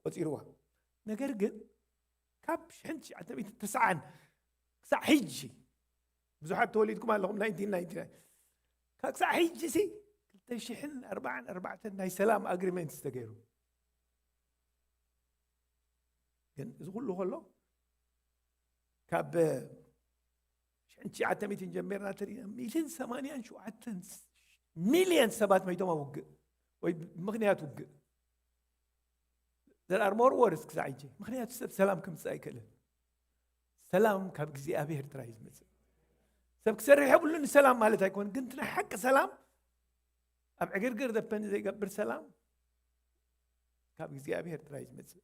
ቆፂርዋ። ነገር ግን ካብ ሽሕን ትሽዓተ ሚእትን ተስዓን ክሳዕ ሕጂ ብዙሓት ተወሊድኩም ኣለኹም ናይንቲን ናይንቲ ናይን ካብ ክሳዕ ሕጂ ሲ ክልተ ሽሕን ኣርባዓን ኣርባዕተን ናይ ሰላም ኣግሪመንት ዝተገይሩ ግን እዚ ኩሉ ከሎ ካብ ሽሕን ትሽዓተ ሚእትን ጀሚርና ተሪና ሚእትን ሰማንያን ሸውዓተን ሚልዮን ሰባት መይቶም ኣብ ውግእ ወይ ምክንያት ውግእ there are more wars ክሳዕ ሕጂ ምክንያቱ ሰብ ሰላም ከምፅእ ኣይክእልን። ሰላም ካብ እግዚኣብሔር ጥራይ እዩ ዝመፅእ። ሰብ ክሰርሕ የብሉን ሰላም ማለት ኣይኮን ግን ናይ ሓቂ ሰላም ኣብ ዕግርግር ዘፈን ዘይገብር ሰላም ካብ እግዚኣብሔር ጥራይ እዩ ዝመፅእ።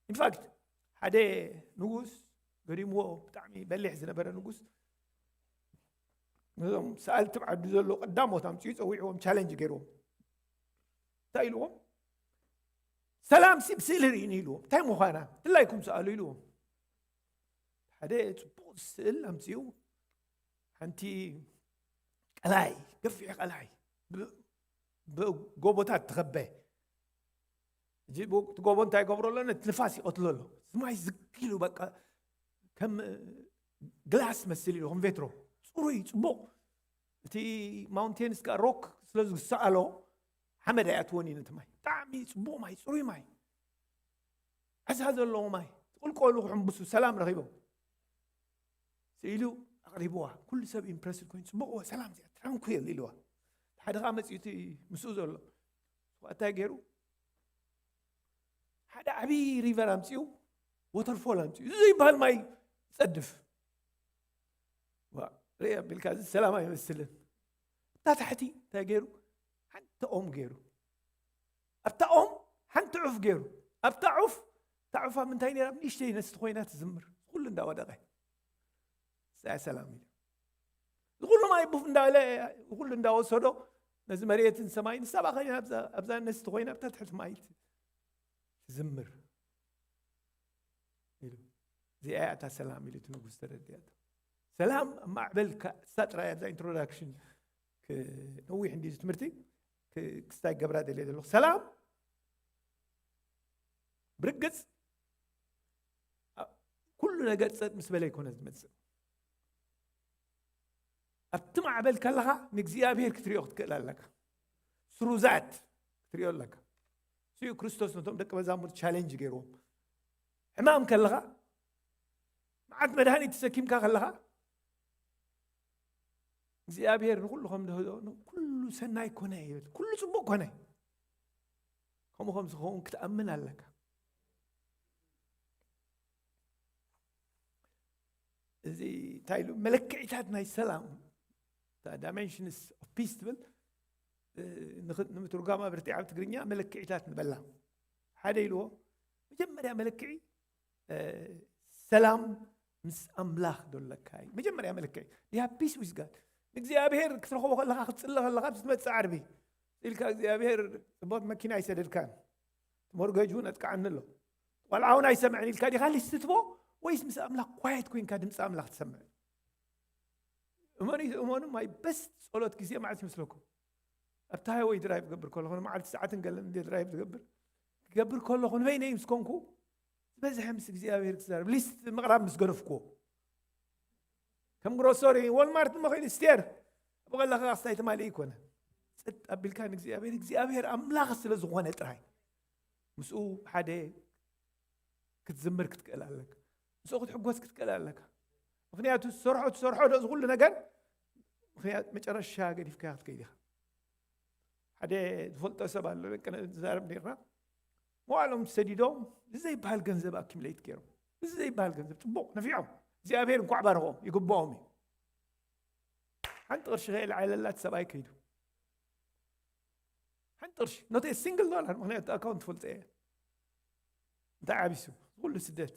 ኢንፋክት ሓደ ንጉስ ገዲምዎ ብጣዕሚ በሊሕ ዝነበረ ንጉስ ነዞም ሰኣልቲ ዓዱ ዘሎ ቀዳሞት ኣምፅኡ ፀዊዕዎም ቻለንጅ ገይርዎም እንታይ ኢልዎም? ሰላም ሲ ብስእሊ ርኢኒ ኢልዎም እንታይ ምዃና ድላይኩም ሰኣሉ ኢልዎም። ሓደ ፅቡቕ ስእል ኣምፅኡ ሓንቲ ቀላይ ገፊሕ ቀላይ ብጎቦታት ትኸበ እቲ ጎቦ እንታይ ገብሮ ኣሎ ነቲ ንፋስ ይቐትሎ ኣሎ። ስማይ ዝግ ኢሉ በቃ ከም ግላስ መስል ኢሉ ከም ቬትሮ ፅሩይ ፅቡቕ እቲ ማውንቴንስ ከዓ ሮክ ስለ ዝሰኣሎ ሓመድ ኣይኣትዎን እዩ ነቲ ማይ ብጣዕሚ ፅቡቕ ማይ ፅሩይ ማይ ዕሳ ዘለዎ ማይ ቁልቆሉ ክሕምብሱ ሰላም ረኺቦም ስኢሉ ኣቕሪብዋ ኩሉ ሰብ ኢምፕረስድ ኮይኑ ፅቡቕ ሰላም እዚኣ ትራንኩል ኢልዋ ሓደ ከዓ መፅኡ እቲ ምስኡ ዘሎ እንታይ ገይሩ ሓደ ዓብዪ ሪቨር ኣምፅኡ ወተርፎል ኣምፅኡ እዚ ዘይበሃል ማይ ይፀድፍ ሪኣ ቢልካ እዚ ሰላም ኣይመስልን እታ ታሕቲ እንታይ ገይሩ ሓንቲ ኦም ገይሩ ኣብታ ኦም ሓንቲ ዑፍ ገይሩ ኣብታ ዑፍ እታ ዑፍ ኣብ ምንታይ ነራ ንእሽተይ ነስቲ ኮይና ትዝምር ኩሉ እንዳወደቀ እዚኣ ሰላም ኢሉ ዝኹሉ ማይ ቡፍ እንዳለ፣ ዝኹሉ እንዳወሰዶ፣ ነዚ መሬትን ሰማይን፣ ንሳ ብኣ ኮይና ኣብዛ፣ ኣብዛ ነስቲ ኮይና ኣብታ ትሕቲ ማይ ትዝምር ኢሉ። እዚኣ እያ እታ ሰላም ኢሉ እቲ ንጉስ ተረዲኣቶ። ሰላም ኣብ ማዕበል ካ-፣ እሳ ጥራይ ኣብዛ ኢንትሮዳክሽን ክ-፣ ነዊሕ እንዲ እዚ ትምህርቲ ክ-፣ ክስታይ ገብራ ደልየ ዘለኹ። ሰላም ብርግጽ ኣ-፣ ኩሉ ነገር ጸጥ ምስ በለ ኣይኮነ ዝመጽእ። ኣብቲ ማዕበል ከለኻ ንእግዚኣብሔር ክትሪኦ ክትክእል ኣለካ። ስሩዛት ክትሪኦ ኣለካ። እሱ እዩ ክርስቶስ ነቶም ደቂ መዛሙርት ቻሌንጅ ገይርዎም። ሕማም ከለኻ፣ መዓት መድሃኒት ተሰኪምካ ከለኻ፣ እግዚኣብሔር ንኹሉ ከም ድህዶ፣ ኩሉ ሰናይ ኮነ ይብል። ኩሉ ጽቡቕ ኮነ። ከምኡ ከም ዝኸውን ክትኣምን ኣለካ። እዚ እንታይ ኢሉ? መለክዒታት ናይ ሰላም፣ እታ ዳይሜንሽንስ ኦፍ ፒስ ትብል፣ እ፣ ንኽ-፣ ንምትርጓማ ብርቲዕ ኣብ ትግርኛ መለክዒታት ንበላ። ሓደ ኢልዎ፣ መጀመርያ መለክዒ፣ እ፣ ሰላም ምስ ኣምላኽ ዶ ኣለካ እዩ። መጀመርያ መለክዒ፣ do you have peace with God? ንእግዚኣብሔር ክትረኽቦ ከለኻ፣ ክትጽሊ ከለኻ፣ ምስ ትመጽእ ዓርቢ ኢልካ እግዚኣብሔር ጽቡቕ መኪና ኣይሰደድካን፣ ሞርገጅ እውን ኣጥቅዓኒ ኣሎ፣ ቆልዓ እውን ኣይሰምዕን ኢልካ ዲኻ ሊስት ትቦ፣ ወይስ ምስ ኣምላኽ ኳየት ኮይንካ ድምፂ ኣምላኽ ትሰምዕ? እመኑ፣ እመኑ፣ ማይ በስት ጸሎት ግዜ መዓልቲ ይመስለኩም? ኣብቲ ሃይወይ ድራይቭ ገብር ከለኹ፣ ንመዓልቲ ሰዓትን ገለን እንደ ድራይቭ ዝገብር፣ ክገብር ከለኹ፣ ንበይነይ ምስ ኮንኩ፣ ዝበዝሐ ምስ እግዚኣብሔር ክዛረብ፣ ሊስት ምቕራብ ምስ ገደፍኩዎ። ከም ግሮሰሪ፣ ዎልማርት መኸይድ ስቴር፣ ብቐለኻ ክስታይ ትማሊ ይኮነ። ጸጥ ኣቢልካ ንእግዚኣብሔር፣ እግዚኣብሔር ኣምላኽ ስለ ዝኾነ ጥራይ፣ ምስኡ ሓደ ክትዝምር ክትክእል ኣለካ። ምስኡ ክትሕጎስ ክትክእል ኣለካ። ምኽንያቱ፣ ትሰርሖ፣ ትሰርሖ ዶ እዚ ኩሉ ነገር፣ ምኽንያት መጨረሻ ገዲፍካ ክትከይድ ኢኻ። ሓደ ዝፈልጦ ሰብ ኣሎ፣ ደቅነ ዝዛረብ ነርና። መዋዕሎም ሰዲዶም፣ እዚ ዘይበሃል ገንዘብ ኣኪምሌት ገይሮም። እዚ ዘይበሃል ገንዘብ፣ ጽቡቕ፣ ነፊዖም። እግዚኣብሔር እንኳዕ ባረኾም፣ ይግብኦም እዩ። ሓንቲ ቅርሺ ከየልዓለላ እቲ ሰብኣይ ከይዱ። ሓንቲ ቅርሺ፣ not a single dollar፣ ምኽንያቱ ኣካውንት ትፈልጦ እየ። እንታይ ዓቢሱ? ኩሉ ስደት።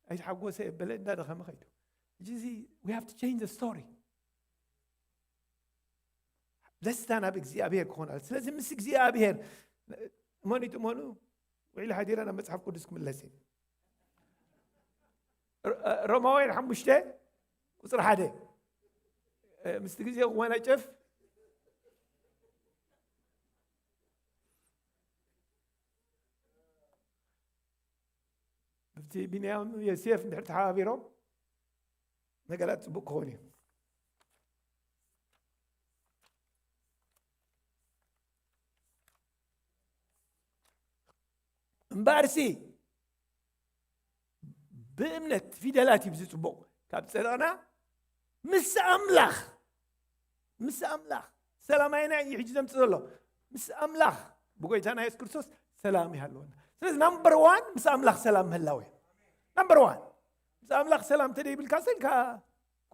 ኣይተሓጎሰ የበለ፣ እንዳደኸመ ከይዱ። ሕጂ እዚ፣ we have to change the story። ደስታ ናብ እግዚኣብሔር ክኾን ኣለ። ስለዚ ምስ እግዚኣብሔር፣ እመኑ ይትእመኑ፣ ውዒለ ሓዲረ ናብ መጽሓፍ ቅዱስ ክምለስ እየ። ሮ-፣ ሮማውያን ሓሙሽተ ቁጽሪ ሓደ። እ፣ ምስቲ ግዜ ክወናጨፍ፣ ብቲ ቢንያም ዮሴፍ እንድሕር ተሓባቢሮም፣ ነገራት ጽቡቅ ክኸውን እዩ። እምበኣርሲ፣ ብእምነት ፊደላት እዩ፣ ብዚ ጽቡቕ ካብ ጸደቕና፣ ምስ ኣምላኽ፣ ምስ ኣምላኽ፣ ሰላም ኣየናይ እዩ ሕጂ ዘምጽእ ዘሎ? ምስ ኣምላኽ፣ ብጎይታና የሱስ ክርስቶስ ሰላም ይሃለወና። ስለዚ ናምበር ዋን ምስ ኣምላኽ ሰላም ምህላው እዩ። ናምበር ዋን። ምስ ኣምላኽ ሰላም ተደይብልካ፣ ስልካ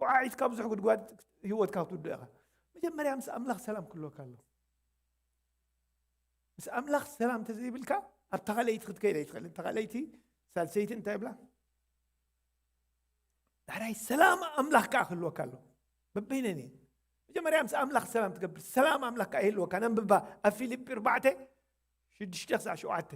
ቁዓዒትካ ብዙሕ ጉድጓድ ህይወትካ ክትውድእ ኢኻ። መጀመርያ ምስ ኣምላኽ ሰላም ክህልወካ ኣለዎ። ምስ ኣምላኽ ሰላም ተዘይብልካ፣ ኣብታ ካልኣይቲ ክትከይድ ኣይትኽእልን። እታ ካልኣይቲ፣ ሳልሰይቲ እንታይ ይብላ? ዳሕራይ ሰላም ኣምላኽ ከኣ ክህልወካ ኣለዎ። በበይነን እየን። መጀመርያ ምስ ኣምላኽ ሰላም ትገብር፣ ሰላም ኣምላኽ ከኣ ይህልወካ። ነንብባ ኣብ ፊልጲ ኣርባዕተ፣ ሽዱሽተ ክሳዕ ሸውዓተ።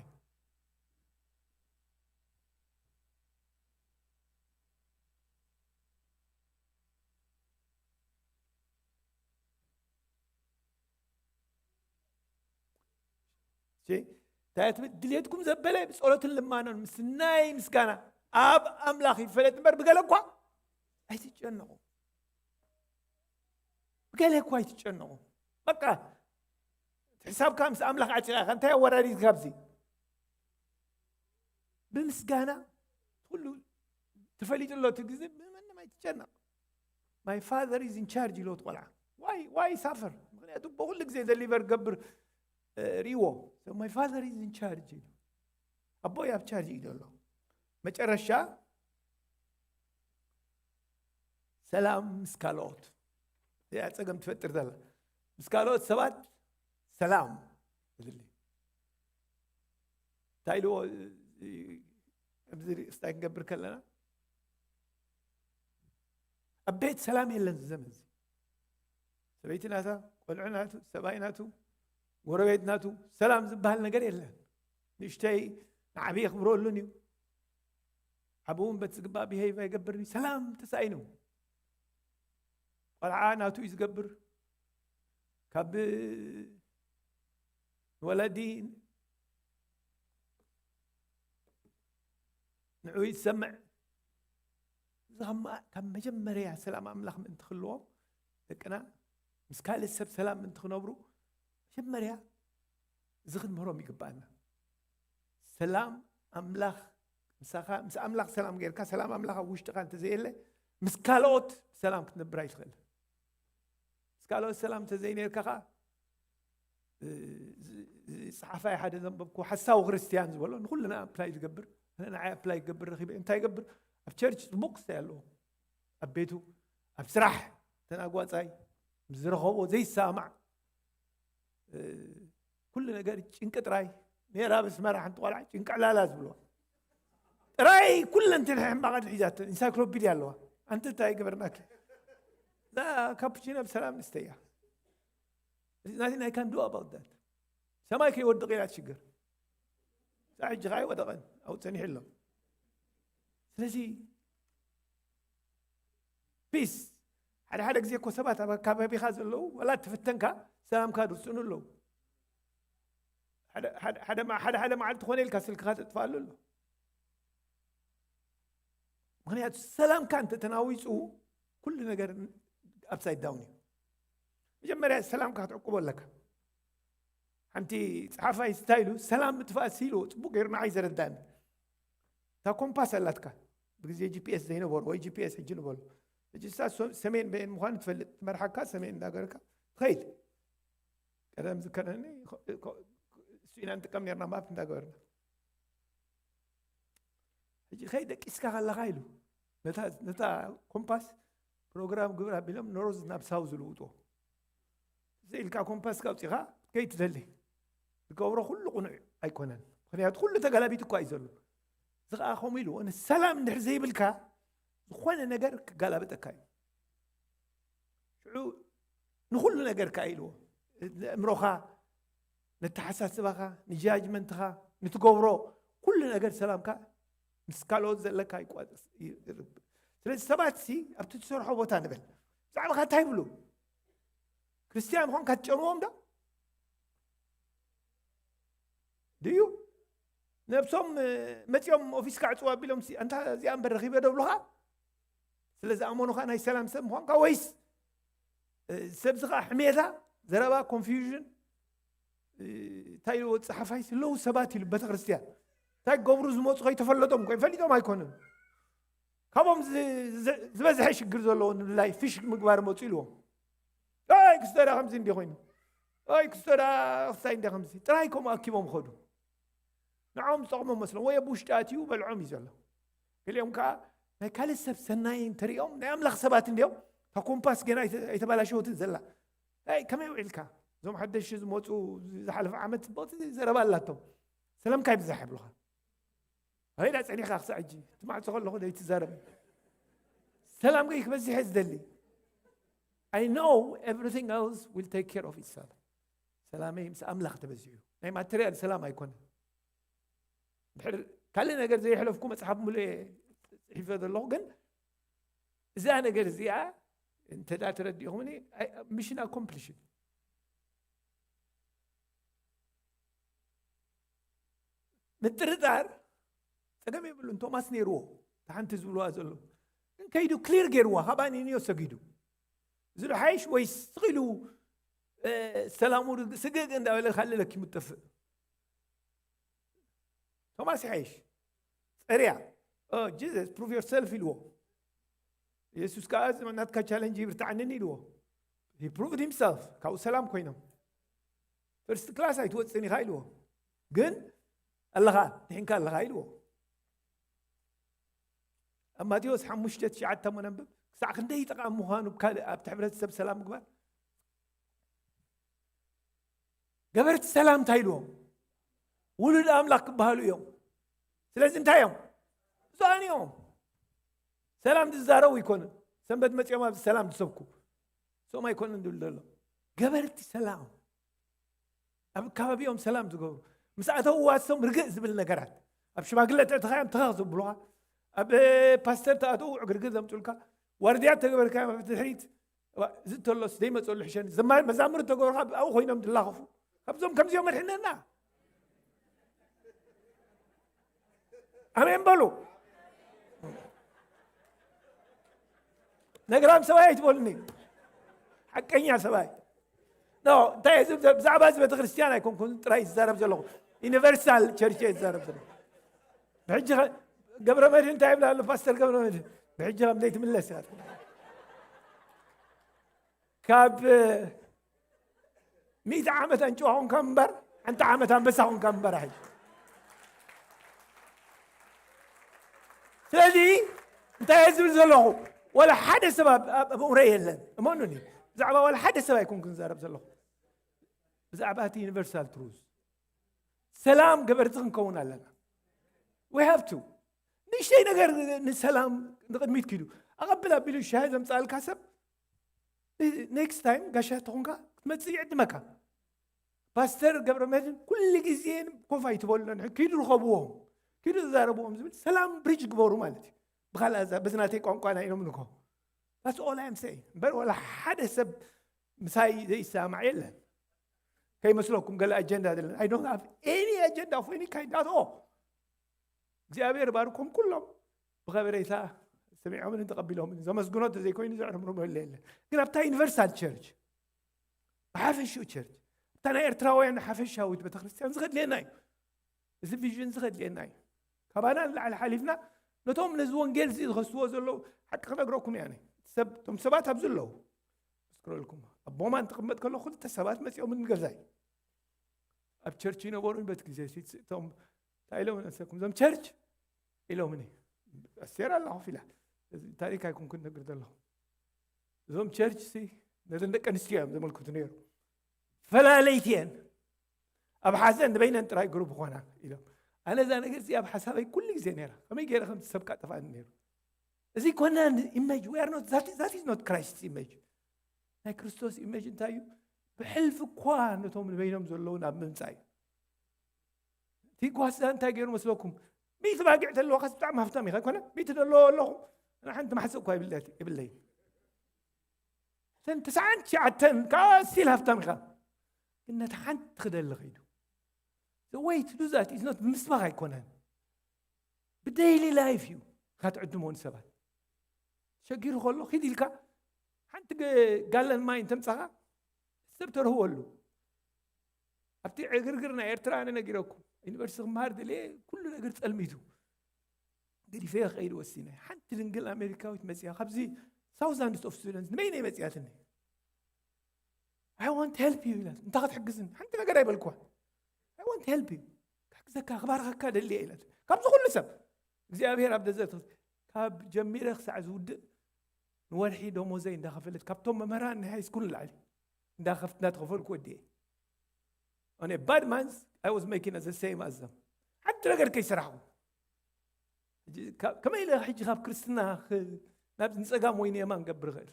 እሺ፣ እንታይ ትብል? ድሌትኩም ዘበለ ብጸሎትን ልማኖን ምስ ናይ ምስጋና ኣብ ኣምላኽ ይፈለጥ እምበር፣ ብገለ እኳ ኣይትጨነቑ። ብገለ እኳ ኣይትጨነቑ። በቃ፣ ሕሳብካ ምስ ኣምላኽ ዓጺኻ ኢኻ። እንታይ ኣወራዲድካ ኣብዚ? ብምስጋና ኩሉ ተፈሊጡ ኣሎ። እቲ ግዜ ብመንም ኣይትጨነቕ። My father is in charge ኢሉ እቲ ቆልዓ። Why, why suffer? ምኽንያቱ ብኹሉ ግዜ ደሊቨር ገብር፣ እ፣ ሪዎ። So my father is in charge ኢሉ። ኣቦይ ኣብ ቻርጅ እዩ ዘሎ። መጨረሻ ሰላም ምስ ካልኦት። እዚኣ ጸገም ትፈጥር ዘላ። ምስ ካልኦት ሰባት ሰላም ትድሊ። እንታይ ኢልዎ? ኣብዚ ርእስታ ክንገብር ከለና፣ ኣብ ቤት ሰላም የለን። እዚ ዘመን እዚ ሰበይቲ ናታ፣ ቆልዑ ናቱ፣ ሰብኣይ ናቱ፣ ጎረቤት ናቱ፣ ሰላም ዝበሃል ነገር የለን። ንእሽተይ ንዓቢ የኽብረሉን እዩ። ዓቢ እውን በቲ ዝግባእ ብሄይቭ ኣይገብርን እዩ። ሰላም ተሳኢኑ። ቆልዓ ናቱ እዩ ዝገብር። ካብ ንወለዲ ንዑ ይሰምዕ። እዚ ካብ ማ-፣ ካብ መጀመርያ ሰላም ኣምላኽ ምእንቲ ክህልዎም፣ ደቅና ምስ ካልእ ሰብ ሰላም ምእንቲ ክነብሩ፣ መጀመርያ እዚ ክንምህሮም ይግባኣና። ሰላም ኣምላኽ ምሳኻ፣ ምስ ኣምላኽ ሰላም ጌርካ፣ ሰላም ኣምላኽ ኣብ ውሽጥኻ እንተዘየለ፣ ምስ ካልኦት ሰላም ክትነብር ኣይትኽእል። ምስ ካልኦት ሰላም እንተዘይኔርካ ኸዓ፣ እ፣ ዝ-፣ ዝ-፣ ጸሓፋይ ሓደ ዘንበብኩ፣ ሓሳዊ ክርስትያን ዝበሎ፣ ንኹልና ኣፕላይ ዝገብር፣ ኣነ ንዓይ ኣፕላይ ክገብር ረኺበ። እንታይ ይገብር? ኣብ ቸርች ጽቡቕ ክስታይ ኣለዎ። ኣብ ቤቱ፣ ኣብ ስራሕ፣ እተን ኣጓጻይ ምስ ዝረኸቦ ዘይሰማማዕ፣ እ፣ ኩሉ ነገር ጭንቂ ጥራይ። ነይራ ኣብ ኣስመራ ሓንቲ ቆልዓ ጭንቂ ዕላላ ዝብልዋ። ጥራይ ኩለን እተን ሕማቓት ሒዛተን፣ ኢንሳይክሎፒድያ ኣለዋ። ኣንቲ እንታይ ገበርናኪ? እዛ ካፑቺኖ ብሰላም ንስተያ። There's nothing I can do about that. ሰማይ ከይወድቕ ኢላ ትሽገር። ሳዕ ሕጂ ኸዓ ኣይወደቐን፣ ኣብኡ ጸኒሑ ኣሎ። ስለዚ ፒስ፣ ሓደ ሓደ ግዜ እኮ ሰባት ኣብ ኣካባቢኻ ዘለዉ፣ ዋላ ትፍተንካ፣ ሰላምካ ዝርስዑ ኣለዉ። ሓደ፣ ሓደ፣ ሓደ መዓ-፣ ሓደ ሓደ መዓልቲ ኮነ ኢልካ ስልክኻ ተጥፍኣሉ ኣሎ። ምኽንያቱ ሰላምካ እንተተናዊጹ፣ ኩሉ ነገር ኣፕሳይድ ዳውን እዩ። መጀመርያ ሰላምካ ክትዕቅቦ ኣለካ። ሓንቲ ጸሓፋይ እንታይ ኢሉ፣ ሰላም ምጥፋእ ኢሉ ጽቡቕ ገይሩ ንዓይ ዘረዳእኒ። እታ ኮምፓስ ኣላትካ፣ ብግዜ ጂ ፒ ኤስ ዘይነበሩ፣ ወይ ጂ ፒ ኤስ ሕጂ ንበሎ። ሕጂ እሳ ሶ-፣ ሰሜን በየን ምዃኑ ትፈልጥ፣ ትመርሓካ ሰሜን እንዳገበርካ ትኸይድ። ቀደም ዝከነኒ፣ ኮ-፣ ኮ-፣ እሱ ኢና ንጥቀም ነርና ማፕ እንዳገበርና። ሕጂ ከይ ደቂስካ ከለኻ ኢሉ፣ ነታ፣ ነታ ኮምፓስ ፕሮግራም ግብር ኣቢሎም ኖርዝ ናብ ሳውዝ ዝልውጥዎ። እዚ ኢልካ ኮምፓስካ ኣውጺኻ ከይትደሊ። ዝገብሮ ኩሉ ቅኑዕ ኣይኮነን። ምኽንያቱ ኩሉ ተጋላቢጥ እኳ እዩ ዘሎ። እዚ ኸዓ ከምኡ ኢሉ፣ ሰላም እንድሕር ዘይብልካ፣ ዝኾነ ነገር ክጋላበጠካ እዩ። ሽዑ ንኹሉ ነገር ከኣ ኢልዎ፣ ንኣእምሮኻ፣ ነተሓሳስባኻ፣ ንጃጅመንትኻ፣ ንትገብሮ ኩሉ ነገር ሰላምካ ምስ ካልኦት ዘለካ ይቋጽ-፣ ይርብ። ስለዚ ሰባት ሲ ኣብቲ ትሰርሖ ቦታ ንበል፣ ብዛዕባኻ እንታይ ይብሉ? ክርስትያን ምዃንካ ትጨንዎም ዶ? ድዩ? ነብሶም፣ እ፣ መጺኦም ኦፊስካ ዕጽው ኣቢሎም ሲ፣ ኣንታ እዚኣ እምበር ረኺበ ዶ ብሉኻ? ስለ ዝኣመኑኻ ናይ ሰላም ሰብ ምዃንካ ወይስ፣ እ፣ ሰብዚ ኸኣ ሕሜታ፣ ዘረባ፣ ኮንፊውዥን፣ እ፣ እንታይ ኢልዎ ጸሓፋይ? ስለዉ ሰባት ኢሉ ቤተ ክርስቲያን። እንታይ ክገብሩ ዝመጹ ከይተፈለጦም እኮ፣ ፈሊጦም ኣይኮኑን። ካብኦም ዝ-፣ ዝ-፣ ዝበዝሐ ሽግር ዘለዎ ንብላይ ፊሽ ምግባር መጹ ኢልዎም። ኣይ ክስቶ ዳ ከምዚ እንዲ ኮይኑ፣ ኣይ ክስቶ ዳ ክስታይ እንዲ ከምዚ ጥራይ ከምኡ ኣኪቦም ኸዱ። ንዖም ዝጠቕሞም መስሎም ወይ ኣብ ውሽጢ ኣትዩ በልዖም እዩ ዘሎ። ገሊኦም ከኣ ናይ ካልእ ሰብ ሰናይ እንተሪኦም ናይ ኣምላኽ ሰባት እንዲኦም፣ እታ ኮምፓስ ገና ኣይተ-፣ ኣይተባላሸወትን ዘላ። ኣይ ከመይ ውዒልካ? እዞም ሓደሽ ዝመጹ ዝሓለፈ ዓመት ጽብቕቲ ዘረባ ኣላቶም። ሰላምካ ይብዛሕ ይብሉኻ። ኸይዳ ጸኒሕካ ክሳዕ ሕጂ እቲ ማዕጾ ከለኹ ደይትዛረብ። ሰላም ከይ ክበዝሕ እየ ዝደሊ። I know everything else will take care of itself። ሰላመይ ምስ ኣምላኽ ተበዚሑ እዩ። ናይ ማተርያል ሰላም ኣይኮነን። ድሕር ካልእ ነገር ዘየሕለፍኩ መጽሓፍ ሙሉእ እየ ጽሒፈ ዘለኹ፣ ግን እዛ ነገር እዚኣ እንተ ደኣ ተረዲእኹምኒ፣ ኣይ-፣ ሚሽን ኣኮምፕሊሽን። ምጥርጣር ጸገም የብሉን። ቶማስ ነይርዎ፣ እታ ሓንቲ ዝብልዋ ዘሎ። ግን ከይዱ ክሊር ገይርዋ፣ ካብ ኣንዮንዮ ሰጊዱ። እዚ ዶ ሓይሽ ወይስ ስቕ ኢሉ፣ እ፣ ሰላሙ ስግግ እንዳበለ ካልእ ለኪሙ ዝጠፍእ? ቶማስ ይሓይሽ። ጸርያ። ኦ፣ Jesus, prove yourself ኢልዎ። የሱስ ከኣ፣ "እዚ ናትካ ቻለንጅ ይብርትዓንን" ኢልዎ። He proved himself። ካብኡ ሰላም ኮይኖም። ፈርስት ክላስ ኣይትወጽእን ኢኻ ኢልዎ። ግን ኣለኻ፣ ድሒንካ ኣለኻ ኢልዎ። ኣብ ማቴዎስ ሓሙሽተ ትሽዓተ እሞ ነንብብ። ክሳዕ ክንደይ ጠቓሚ ምዃኑ ካልእ ኣብቲ ሕብረተሰብ ሰላም ምግባር። ገበርቲ ሰላም እንታይ ኢልዎም? ውሉድ ኣምላኽ ክበሃሉ እዮም። ስለዚ እንታይ እዮም? ብዙሃን እዮም። ሰላም ዝዛረቡ ኣይኮኑን። ሰንበት መጺኦም ኣብዚ ሰላም ዝሰብኩ፣ እሶም ኣይኮነን ዝብል ዘሎ፣ ገበርቲ ሰላም፣ ኣብ ከባቢኦም ሰላም ዝገብሩ፣ ምስ ኣተው ዋሶም ርግእ ዝብል ነገራት፣ ኣብ ሽማግለ ተእተኻዮም ተኸኽ ዘብሉኻ፣ ኣብ ፓስተር ተኣተው ዕግርግር ዘምፅልካ፣ ዋርድያ ተገበርካዮም ኣብ ድሕሪት፣ እዚ ተሎስ ዘይመፀሉ ሕሸኒ፣ ዘማ- መዛሙር ተገብርካ ኣብኡ ኮይኖም ዝላኸፉ፣ ካብዞም ከምዚኦም መድሕነና። ኣሜን በሉ። ነግራም ሰብኣይ ኣይትበሉኒ፣ ሓቀኛ ሰብኣይ። ኖ እንታይ እዚ ብዛዕባ እዚ ቤተክርስትያን ኣይኮንኩን ጥራይ ዝዛረብ ዘለኹ፣ ዩኒቨርሳል ቸርች እየ ዝዛረብ ዘለኹ። ብሕጂ ኸ- ገብረ መድህን እንታይ ይብላ ኣሎ ፓስተር ገብረ መድህን? ብሕጂ ከም ዘይትምለስ እያ። ካብ ሚእቲ ዓመት ኣንጭዋ ኾንካ እምበር፣ ሓንቲ ዓመት ኣንበሳ ኾንካ እምበር። ኣይ ስለዚ እንታይ እየ ዝብል ዘለኹ? ወላ ሓደ ሰብ ኣብ- ኣብ እምረ የለን። እመኑኒ፣ ብዛዕባ ወላ ሓደ ሰብ ኣይኮንኩን ዝዛረብ ዘለኹ። ብዛዕባ እቲ ዩኒቨርሳል ትሩዝ፣ ሰላም ገበርቲ ክንከውን ኣለና። We have to። ንእሽተይ ነገር ንሰላም ንቕድሚት ኪዱ ኣቐብል ኣቢሉ ሻሂ ዘምፃልካ ሰብ፣ ኔክስት ታይም ጋሻ ተኾንካ ክትመፅእ ይዕድመካ። ፓስተር ገብረ መድህን ኩሉ ግዜ ኮፍ ኣይትበሉን፣ ኪዱ ርኸብዎም፣ ኪዱ ተዛረብዎም ዝብል ሰላም ብሪጅ ግበሩ ማለት እዩ። ብኻልእ ኣዛ- በዚ ናተይ ቋንቋ ናይ ኢሎም ንኮ that's all I'm saying። እምበር ወላ ሓደ ሰብ ምሳይ ዘይሰማዕ የለን። ከይመስለኩም ገለ ኣጀንዳ ደለን። I don't have any agenda of any kind at all። እግዚኣብሔር ባርኮም ኩሎም ብኸበሬታ ሰሚዖምን ተቐቢሎምን። ዘመስግኖ እንተዘይኮይኑ ዘዕርምርሞ የለ የለ። ግን ኣብታ ዩኒቨርሳል ቸርች፣ ብሓፈሽኡ ቸርች፣ ኣብታ ናይ ኤርትራውያን ሓፈሻዊት ቤተክርስትያን ዝኸድልየና እዩ። እዚ ቪዥን ዝኸድልየና እዩ። ካባና ንላዕሊ ሓሊፍና ነቶም ነዚ ወንጌል እዚ ዝኸስዎ ዘለዉ ሓቂ ክነግረኩም እያ። ሰብ እቶም ሰባት ኣብዚ ኣለዉ መስክረልኩም። ኣቦማ እንትቕመጥ ከሎ ክልተ ሰባት መፂኦም ንገዛይ ኣብ ቸርች ይነበሩ። በት ግዜ እቶም እንታይ ኢሎም ነሰኩም እዞም ቸርች ኢሎምኒ። ኣስቴር ኣላ ኮፍ ኢላ። እዚ ታሪክ ኣይኮንኩን ነግር ዘለኹ። እዞም ቸርች ሲ ነዘን ደቂ ኣንስትዮ እዮም ዘመልክቱ ነይሩ። ፈላለይቲ እየን። ኣብ ሓዘን ንበይነን ጥራይ ግሩፕ ኾና ኢሎም። ኣነ እዛ ነገር እዚ ኣብ ሓሳበይ ኩሉ ግዜ ነይራ። ከመይ ገይረ ከም ሰብ ካጠፋኒ ነይሩ። እዚ ኮና ኢሜጅ we are not that is not Christ ኢሜጅ። ናይ ክርስቶስ ኢሜጅ እንታይ እዩ? ብሕልፊ እኳ ነቶም ንበይኖም ዘለዉ ናብ ምምፃእ እዩ። እቲ ጓሳ እንታይ ገይሩ መስለኩም? ሚእቲ ባጊዕ ተለዋኻስ ብጣዕሚ ሃፍታም ኢኻ ኣይኮነ? ሚእቲ ዘለዎ ኣለኹ፣ ሓንቲ ማሕፀ እኳ ይብለይ- ይብለይ። እተን ተስዓን ትሽዓተን ከዓ ስቲል ሃፍታም ኢኻ። ግን ነቲ ሓንቲ ክደሊ ከይዱ። The way to do that is not ብምስባኽ ኣይኮነን። ብደይሊ ላይፍ እዩ። ካትዕድሞ ንሰባት ሸጊሩ ከሎ ኪድ ኢልካ ሓንቲ ገ- ጋለን ማይ እንተምፃኻ ሰብ ተረህወሉ። ኣብቲ ዕግርግር ናይ ኤርትራ ኣነ ነጊረኩም ዩኒቨርሲቲ ክመሃር ድልየ ኩሉ ነገር ፀልሚቱ ገዲፈ ክኸይድ ወሲነ። ሓንቲ ድንግል ኣሜሪካዊት መፅያ ካብዚ ሳውዛንድስ ኦፍ ስቱደንት ንበይነይ መፅያትኒ። I want help you ኢላት። እንታይ ክትሕግዝን ሓንቲ ነገር ኣይበልኩዋ። I want help you ክሕግዘካ ክባርኸካ ደልየ ኢላት። ካብዚ ኩሉ ሰብ እግዚኣብሔር ኣብ ደዘት ካብ ጀሚረ ክሳዕ ዝውድእ ንወርሒ ደሞዘይ እንዳኸፈለት ካብቶም መምህራን ናይ ሃይ ስኩል ንላዕሊ እንዳኸፍ- እንዳተኸፈልኩ ወዲየ። On a bad month I was making the same as them። ሓንቲ ነገር ከይሰራሕኩ ሕጂ ካብ- ከመይ ኢለ ሕጂ ካብ ክርስትና ክ- ናብ ንፀጋም ወይ ንየማን ገብር ይኽእል?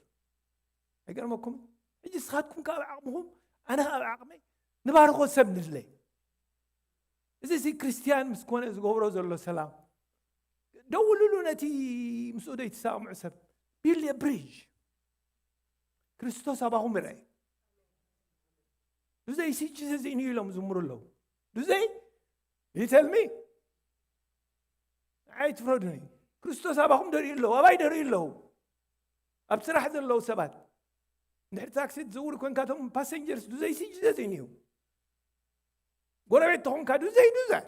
ኣይገርመኩም? ሕጂ ንስኻትኩም ካብ ዓቕምኹም ኣነ ካብ ዓቕመይ ንባርኾ ሰብ ንድለይ። እዚ እዚ ክርስቲያን ምስ ኮነ ዝገብሮ ዘሎ ሰላም ደውልሉ ነቲ ምስኡ ዘይትሰማምዑ ሰብ። Build a bridge። ክርስቶስ ኣባኹም ይረኣይ። ዱዘይ ሲጂ ዘዚእንዩ ኢሎም ዝምሩ ኣለዉ። ዱዘይ ይተልሚ ኣይትፍረዱኒ። ክርስቶስ ኣባኹም ደሪኡ ኣለዉ፣ ኣባይ ደሪኡ ኣለዉ። ኣብ ስራሕ ዘለዉ ሰባት እንድሕሪ ታክሲ ትዝውር ኮንካ እቶም ፓሰንጀርስ ዱዘይ ሲጂ ዘዚእንዩ። ጎረቤት ተኾንካ ዱዘይ ዱዛት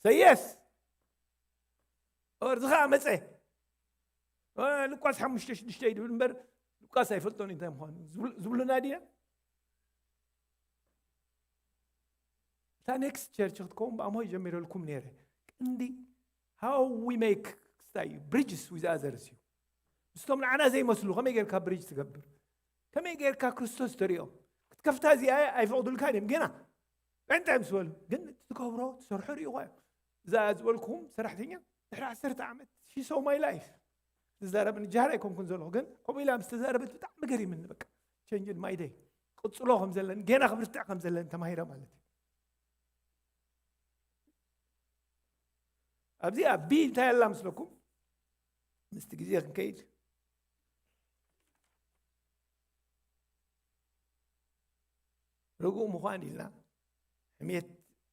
ሰየስ እዚ ኸዓ መፀ። ሉቃስ ሓሙሽተ ሽዱሽተ ይድብል እምበር ሉቃስ ኣይፈልጦን እንታይ ምዃኑ ዝብሉ- ዝብሉና ዲና። እታ ኔክስት ቸርች ክትከውን ብኣምሆይ ጀሚረልኩም ነይረ። ቅንዲ how we make እንታይ እዩ bridges with others እዩ። ምስቶም ንዓና ዘይመስሉ ከመይ ጌርካ ብሪጅ ትገብር? ከመይ ጌርካ ክርስቶስ ተሪኦም ክትከፍታ እዚኣ ኣይፈቕዱልካን እዮም። ገና እንታይ ምስ በሉ ግን ትገብሮ ትሰርሖ ሪእኳ እዮም። እዛ ዝበልኩም ሰራሕተኛ ድሕሪ ዓሰርተ ዓመት she saw my life። ትዛረብ ንጃህራ ኣይኮንኩን ዘለኹ፣ ግን ከምኡ ኢላ ምስ ተዛረበት ብጣዕሚ ገሪምኒ። በቃ change in my day፣ ቅጽሎ ከም ዘለን፣ ገና ክብርትዕ ከም ዘለን ተማሂረ ማለት እዩ። ኣብዚ ኣብ ቢ እንታይ ኣላ ምስለኩም? ምስቲ ግዜ ክንከይድ ርጉእ ምዃን ኢልና፣ ሕሜት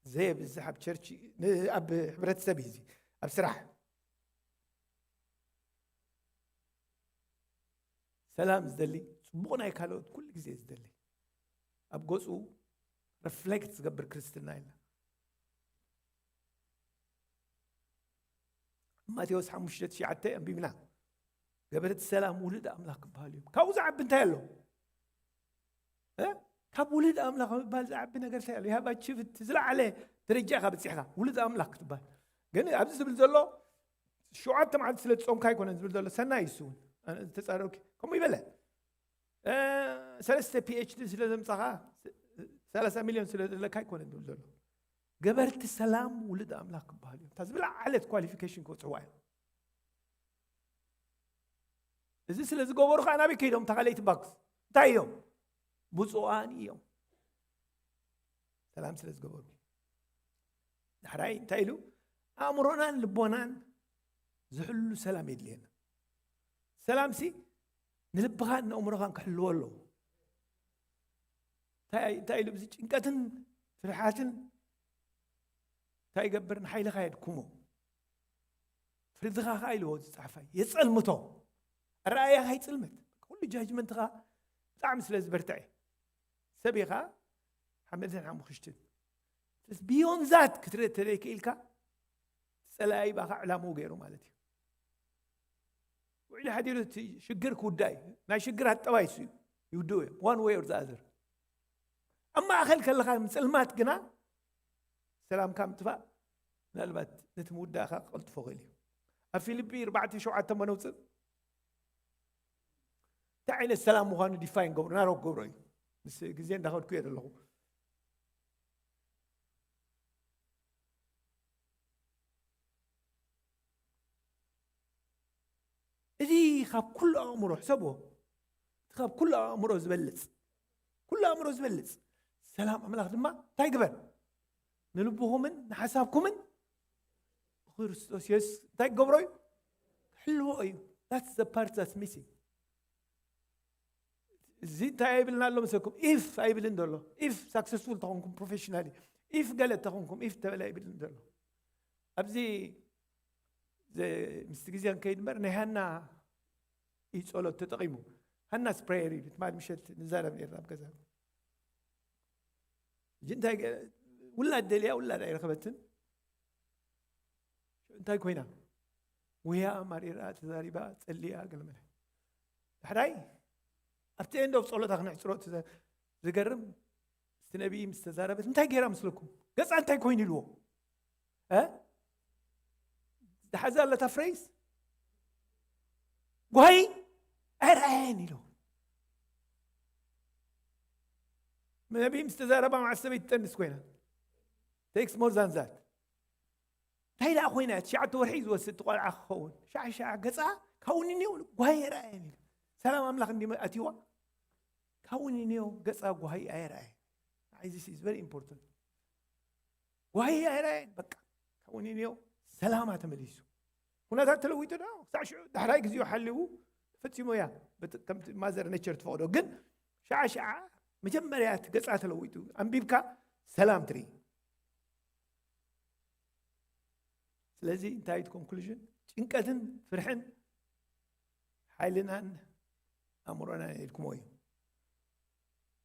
ዘየብዝሕ ኣብ ቸርች፣ ን-፣ ኣብ ሕብረተሰብ እዩ እዚ፣ ኣብ ስራሕ። ሰላም ዝደሊ፣ ጽቡቕ ናይ ካልኦት ኩሉ ግዜ ዝደሊ፣ ኣብ ገጹ ሪፍሌክት ዝገብር ክርስትና ኢልና። ማቴዎስ ሓሙሽተ ትሽዓተ ኣንቢብና፣ ገበርቲ ሰላም ውሉድ ኣምላኽ ክበሃሉ እዮም። ካብኡ ዝዓቢ እንታይ ኣሎ? እ? ካብ ውሉድ ኣምላኽ ምባል ዝዓቢ ነገር እንታይ ኣሎ? You have achieved፣ ዝለዓለ ደረጃ ኢኻ በጺሕካ፣ ውሉድ ኣምላኽ ክትበሃል። ግን ኣብዚ ዝብል ዘሎ፣ ሸውዓተ መዓልቲ ስለ ዝጾምካ ኣይኮነን ዝብል ዘሎ፣ ሰናይ እዩ እሱ እውን። ኣነ ዝተጻረርኩ ከምኡ ይበለ። እ፣ ሰለስተ ፒ ኤች ዲ ስለ ዘምጻኻ፣ ሰላሳ ሚልዮን ስለ ዘለካ ኣይኮነን ዝብል ዘሎ። ገበርቲ ሰላም ውሉድ ኣምላኽ ክበሃሉ እዮም። እታ ዝለዓለት ኳሊፊኬሽን ክበጽሕዋ እዮም። እዚ ስለ ዝገበሩ ከኣ ናበይ ከይዶም? እታ ካልኣይቲ ባክስ እንታይ እዮም? ብፁዓን እዮም። ሰላም ስለ ዝገበሩ። ዳሕራይ እንታይ ኢሉ? ኣእምሮናን ልቦናን ዝሕሉ ሰላም የድልየና። ሰላምሲ ንልብኻን ንኣእምሮኻን ክሕልዎ ኣለዎ። እንታይ፣ እንታይ ኢሉ? እዚ ጭንቀትን ፍርሓትን እንታይ ይገብር? ንሓይልኻ የድክሞ። ፍርድኻ ኸዓ ኢልዎ ዝጸሓፋይ፣ የጸልምቶ። ኣረኣእያኻ ይጽልመት። ኩሉ ጃጅመንትኻ ብጣዕሚ ስለ ዝበርትዐ። ሰብ ኢኻ ሓመድን ሓሙኽሽትን። ስለዚ ቢዮንድ ዛት ክትርኢ ተዘይክኢልካ፣ ጸላኢ ባኻ ዕላምኡ ገይሩ ማለት እዩ። ውዒሉ ሓዲሩ እቲ ሽግር ክውዳእ እዩ። ናይ ሽግራት ጠባይ እሱ እዩ። ይውድኡ እዮም። One way or the other። ኣብ ማእከል ከለኻ ምጽልማት ግና ሰላምካ ምጥፋእ ምናልባት ነቲ ምውዳእካ ክቐልጥፎ ክእል እዩ። ኣብ ፊልጲ ኣርባዕተ ሸውዓተ እሞ ነውጽእ። እንታይ ዓይነት ሰላም ምዃኑ ዲፋይን ገብሮ፣ ናሮ ክገብሮ እዩ። ምስ ግዜ እንዳኸድኩ እየ ዘለኹ። እዚ ካብ ኩሉ ኣእምሮ፣ ሕሰብዎ፣ እቲ ካብ ኩሉ ኣእምሮ ዝበልጽ፣ ኩሉ ኣእምሮ ዝበልጽ ሰላም ኣምላኽ ድማ እንታይ ግበር? ንልብኹምን ንሓሳብኩምን ብክርስቶስ የሱስ እንታይ ክገብሮ እዩ? ክሕልዎ እዩ። That's the part that's missing። እዚ እንታይ ኣይብልና ኣሎ መሰልኩም? ኢፍ ኣይብልን ዘሎ። ኢፍ ሳክሰስፉል ተኾንኩም ፕሮፌሽናሊ፣ ኢፍ ገለ ተኾንኩም፣ ኢፍ ተበለ ኣይብልን ዘሎ። ኣብዚ ዘ-፣ ምስቲ ግዜ ክንከይድ እምበር፣ ናይ ሃና እዩ ጸሎት ተጠቒሙ። ሃናስ ፕሬየር እዩ። ትማሊ ምሸት ንዛረብ ነርና ኣብ ገዛ። ሕጂ እንታይ ገ-፣ ውላድ ደልያ፣ ውላድ ኣይረኸበትን። እንታይ ኮይና? ውያ ማሪራ፣ ተዛሪባ፣ ጸልያ፣ ገለ መለ። ዳሕራይ ኣብቲ ኤንድ ኦፍ ጸሎታ ክነሕጽሮ፣ እቲ ዘ-፣ ዝገርም፣ ምስቲ ነቢይ ምስ ተዛረበት እንታይ ገይራ ምስለኩም? ገጻ እንታይ ኮይኑ ኢልዎ? እ? ዝሓዛ ኣለታ ፍሬዝ? ጓሂ ኣይረኣየን ኢሉ። ነቢይ ምስ ተዛረባ መዓስ ሰበይቲ ትጠንስ ኮይና? Takes more than that። እንታይ ደኣ ኮይና? ትሽዓተ ወርሒ ዝወስድ እቲ ቆልዓ ክኸውን። ሻዕ ሻዕ ገጻ ካብኡ ንኔው ጓሂ ኣይረኣየን ኢሉ። ሰላም ኣምላኽ እንዲ ኣትይዋ፣ ካብኡ ንኔው ገጻ ጓሂ ኣይረኣየን። ንዓይ this is very important። ጓሂ ኣይረኣየን። በቃ ካብኡ ንኔው ሰላማ ተመሊሱ። ኩነታት ተለዊጡ ዶ? ክሳዕ ሽዑ ዳሕራይ ግዜኡ ሓሊዉ ፈጺሙ እያ። በቲ-፣ ከምቲ ማዘር ኔቸር ትፈቕዶ። ግን ሸዓ ሸዓ መጀመርያ እቲ ገጻ ተለዊጡ። ኣንቢብካ ሰላም ትርኢ። ስለዚ እንታይ እቲ ኮንክሉዥን? ጭንቀትን ፍርሕን ሓይልናን ኣእምሮናን የድክሞ እዩ።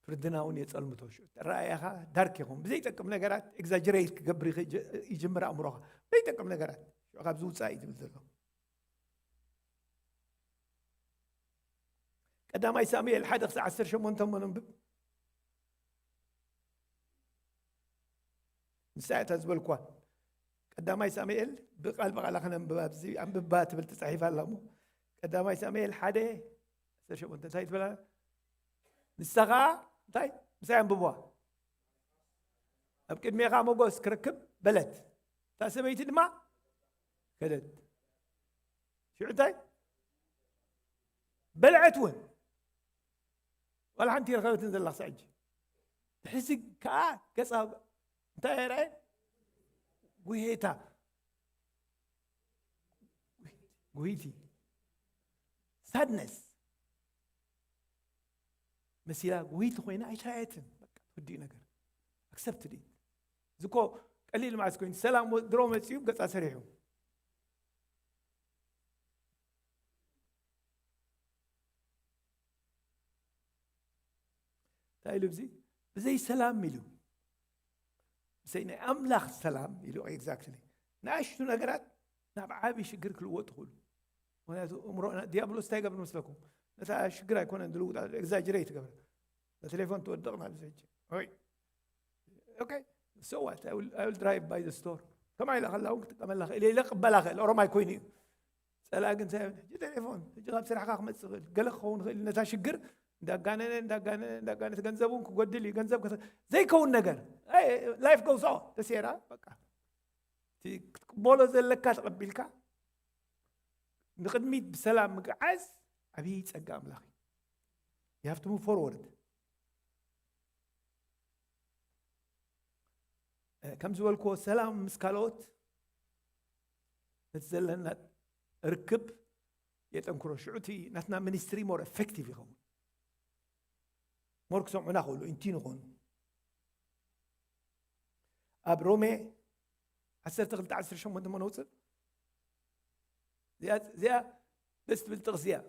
ፍርድና እውን የጸልምቶ። ሽዑ ኣረኣእያኻ ዳርክ ይኹን። ብዘይጠቅም ነገራት ኤግዛጀሬት ክገብር ይኸ-፣ ይጅምር ኣእምሮኻ። ብዘይጠቅም ነገራት። ሽዑ ካብዚ ውጻእ እዩ ዝብል ዘሎ። ቀዳማይ ሳሙኤል ሓደ ክሳዕ ዓሰርተ ሸሞንተ እሞ ነንብብ። ንሳ እታ ዝበልኳ። ቀዳማይ ሳሙኤል ብቓል ብቓላ ከነንብባ፣ ኣብዚ ኣንብባ ትብል ተጻሒፋ ኣላ እሞ። ቀዳማይ ሳሙኤል ሓደ ዓሰርተ ሸሞንተ እንታይ ትብል ኣላ? ንሳ ኸኣ እንታይ? ምሳይ ኣንብብዋ። ኣብ ቅድሜኻ ሞገስ ክረክብ በለት። እታ ሰበይቲ ድማ ከደት። ሽዑ እንታይ በልዐት እውን ዋላ ሓንቲ ይረኸበትን ዘላ ክሳብ ሕጂ። ብሕዚ ከዓ ገፃ እንታይ ኣይረኣየን? ጉሄታ፣ ጉሂቲ፣ ሳድነስ መሲላ ጉሂቲ ኮይና ኣይተራየትን። በቃ ትውዲእ ነገር ኣክሰፕት ዲ ዝኮ ቀሊል ማለት ኮይኑ ሰላም ድሮ መፅኡ ገፃ ሰሪሑ። እንታይ ኢሉ ብዚ ብዘይ ሰላም ኢሉ ብዘይ ናይ ኣምላኽ ሰላም ኢሉ። ኤግዛክትሊ ንኣሽቱ ነገራት ናብ ዓብዪ ሽግር ክልወጡ ይኽእሉ። ምክንያቱ እምሮ ዲያብሎስ እንታይ ይገብር መስለኩም? ነታ ሽግር ኣይኮነን ዝልውጣ፣ ኤግዛጀሬት ይገብር። ቴሌፎን ትወድቕ ናብ ዘጅ ኦይ okay so what I will, I will drive by the store። ከማ ኢላ ከላ እውን ክጥቀመላ ክእል ኢለ ቅበላ ክእል ኦሮማይ ኮይኑ እዩ። ጸላ ግን ሰብ ሕጂ ቴሌፎን ሕጂ ካብ ስራሕካ ክመጽእ ክእል ገለ ክኸውን ክእል ነታ ሽግር እንዳጋነነ እንዳጋነነ እንዳጋነነ ገንዘብ እውን ክጎድል እዩ። ገንዘብ ዘይከውን ነገር ላይፍ ጎስ ኦን ተሴራ በቃ ክትቅበሎ ዘለካ ተቐቢልካ ንቕድሚት ብሰላም ምግዓዝ ዓብዪ ጸጋ ኣምላኽ እዩ። You have to move forward። ከም ዝበልክዎ ሰላም ምስ ካልኦት ነቲ ዘለና ርክብ የጠንክሮ። ሽዑ እቲ ናትና ሚኒስትሪ ሞር ኤፌክቲቭ ይኸውን። ሞር ክሰምዑና ክእሉ ኢንቲ ንኾኑ። ኣብ ሮሜ ዓሰርተ ክልተ ዓሰርተ ሸሞንተ መነውፅእ እዚኣ ደስ ትብል ጥቕሲ እያ።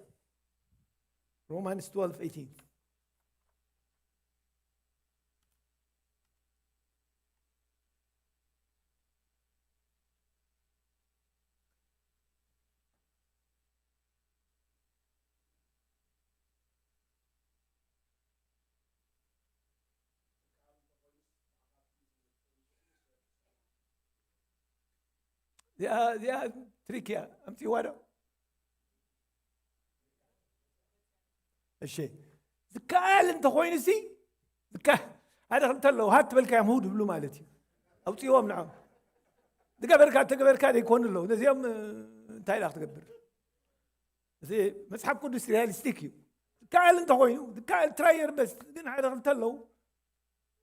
ሮማንስ ትወልቭ ኤይቲን። እዚኣ ትሪክ እያ። ኣምፅዋ ዶ እሺ ዝከኣል እንተኮይኑ ሲ ሓደ ክልተ ኣለዉ ሃት ትበልካዮም ህው ድብሉ ማለት እዩ። ኣውፅዎም ንዖም ዝገበርካ ተገበርካ ዘይኮኑ ኣለዉ ነዚኦም እንታይ ኢላ ክትገብር? እዚ መፅሓፍ ቅዱስ ሪያሊስቲክ እዩ። ዝከኣል እንተኮይኑ ዝከኣል ትራየር በስ ግን ሓደ ክልተ ኣለዉ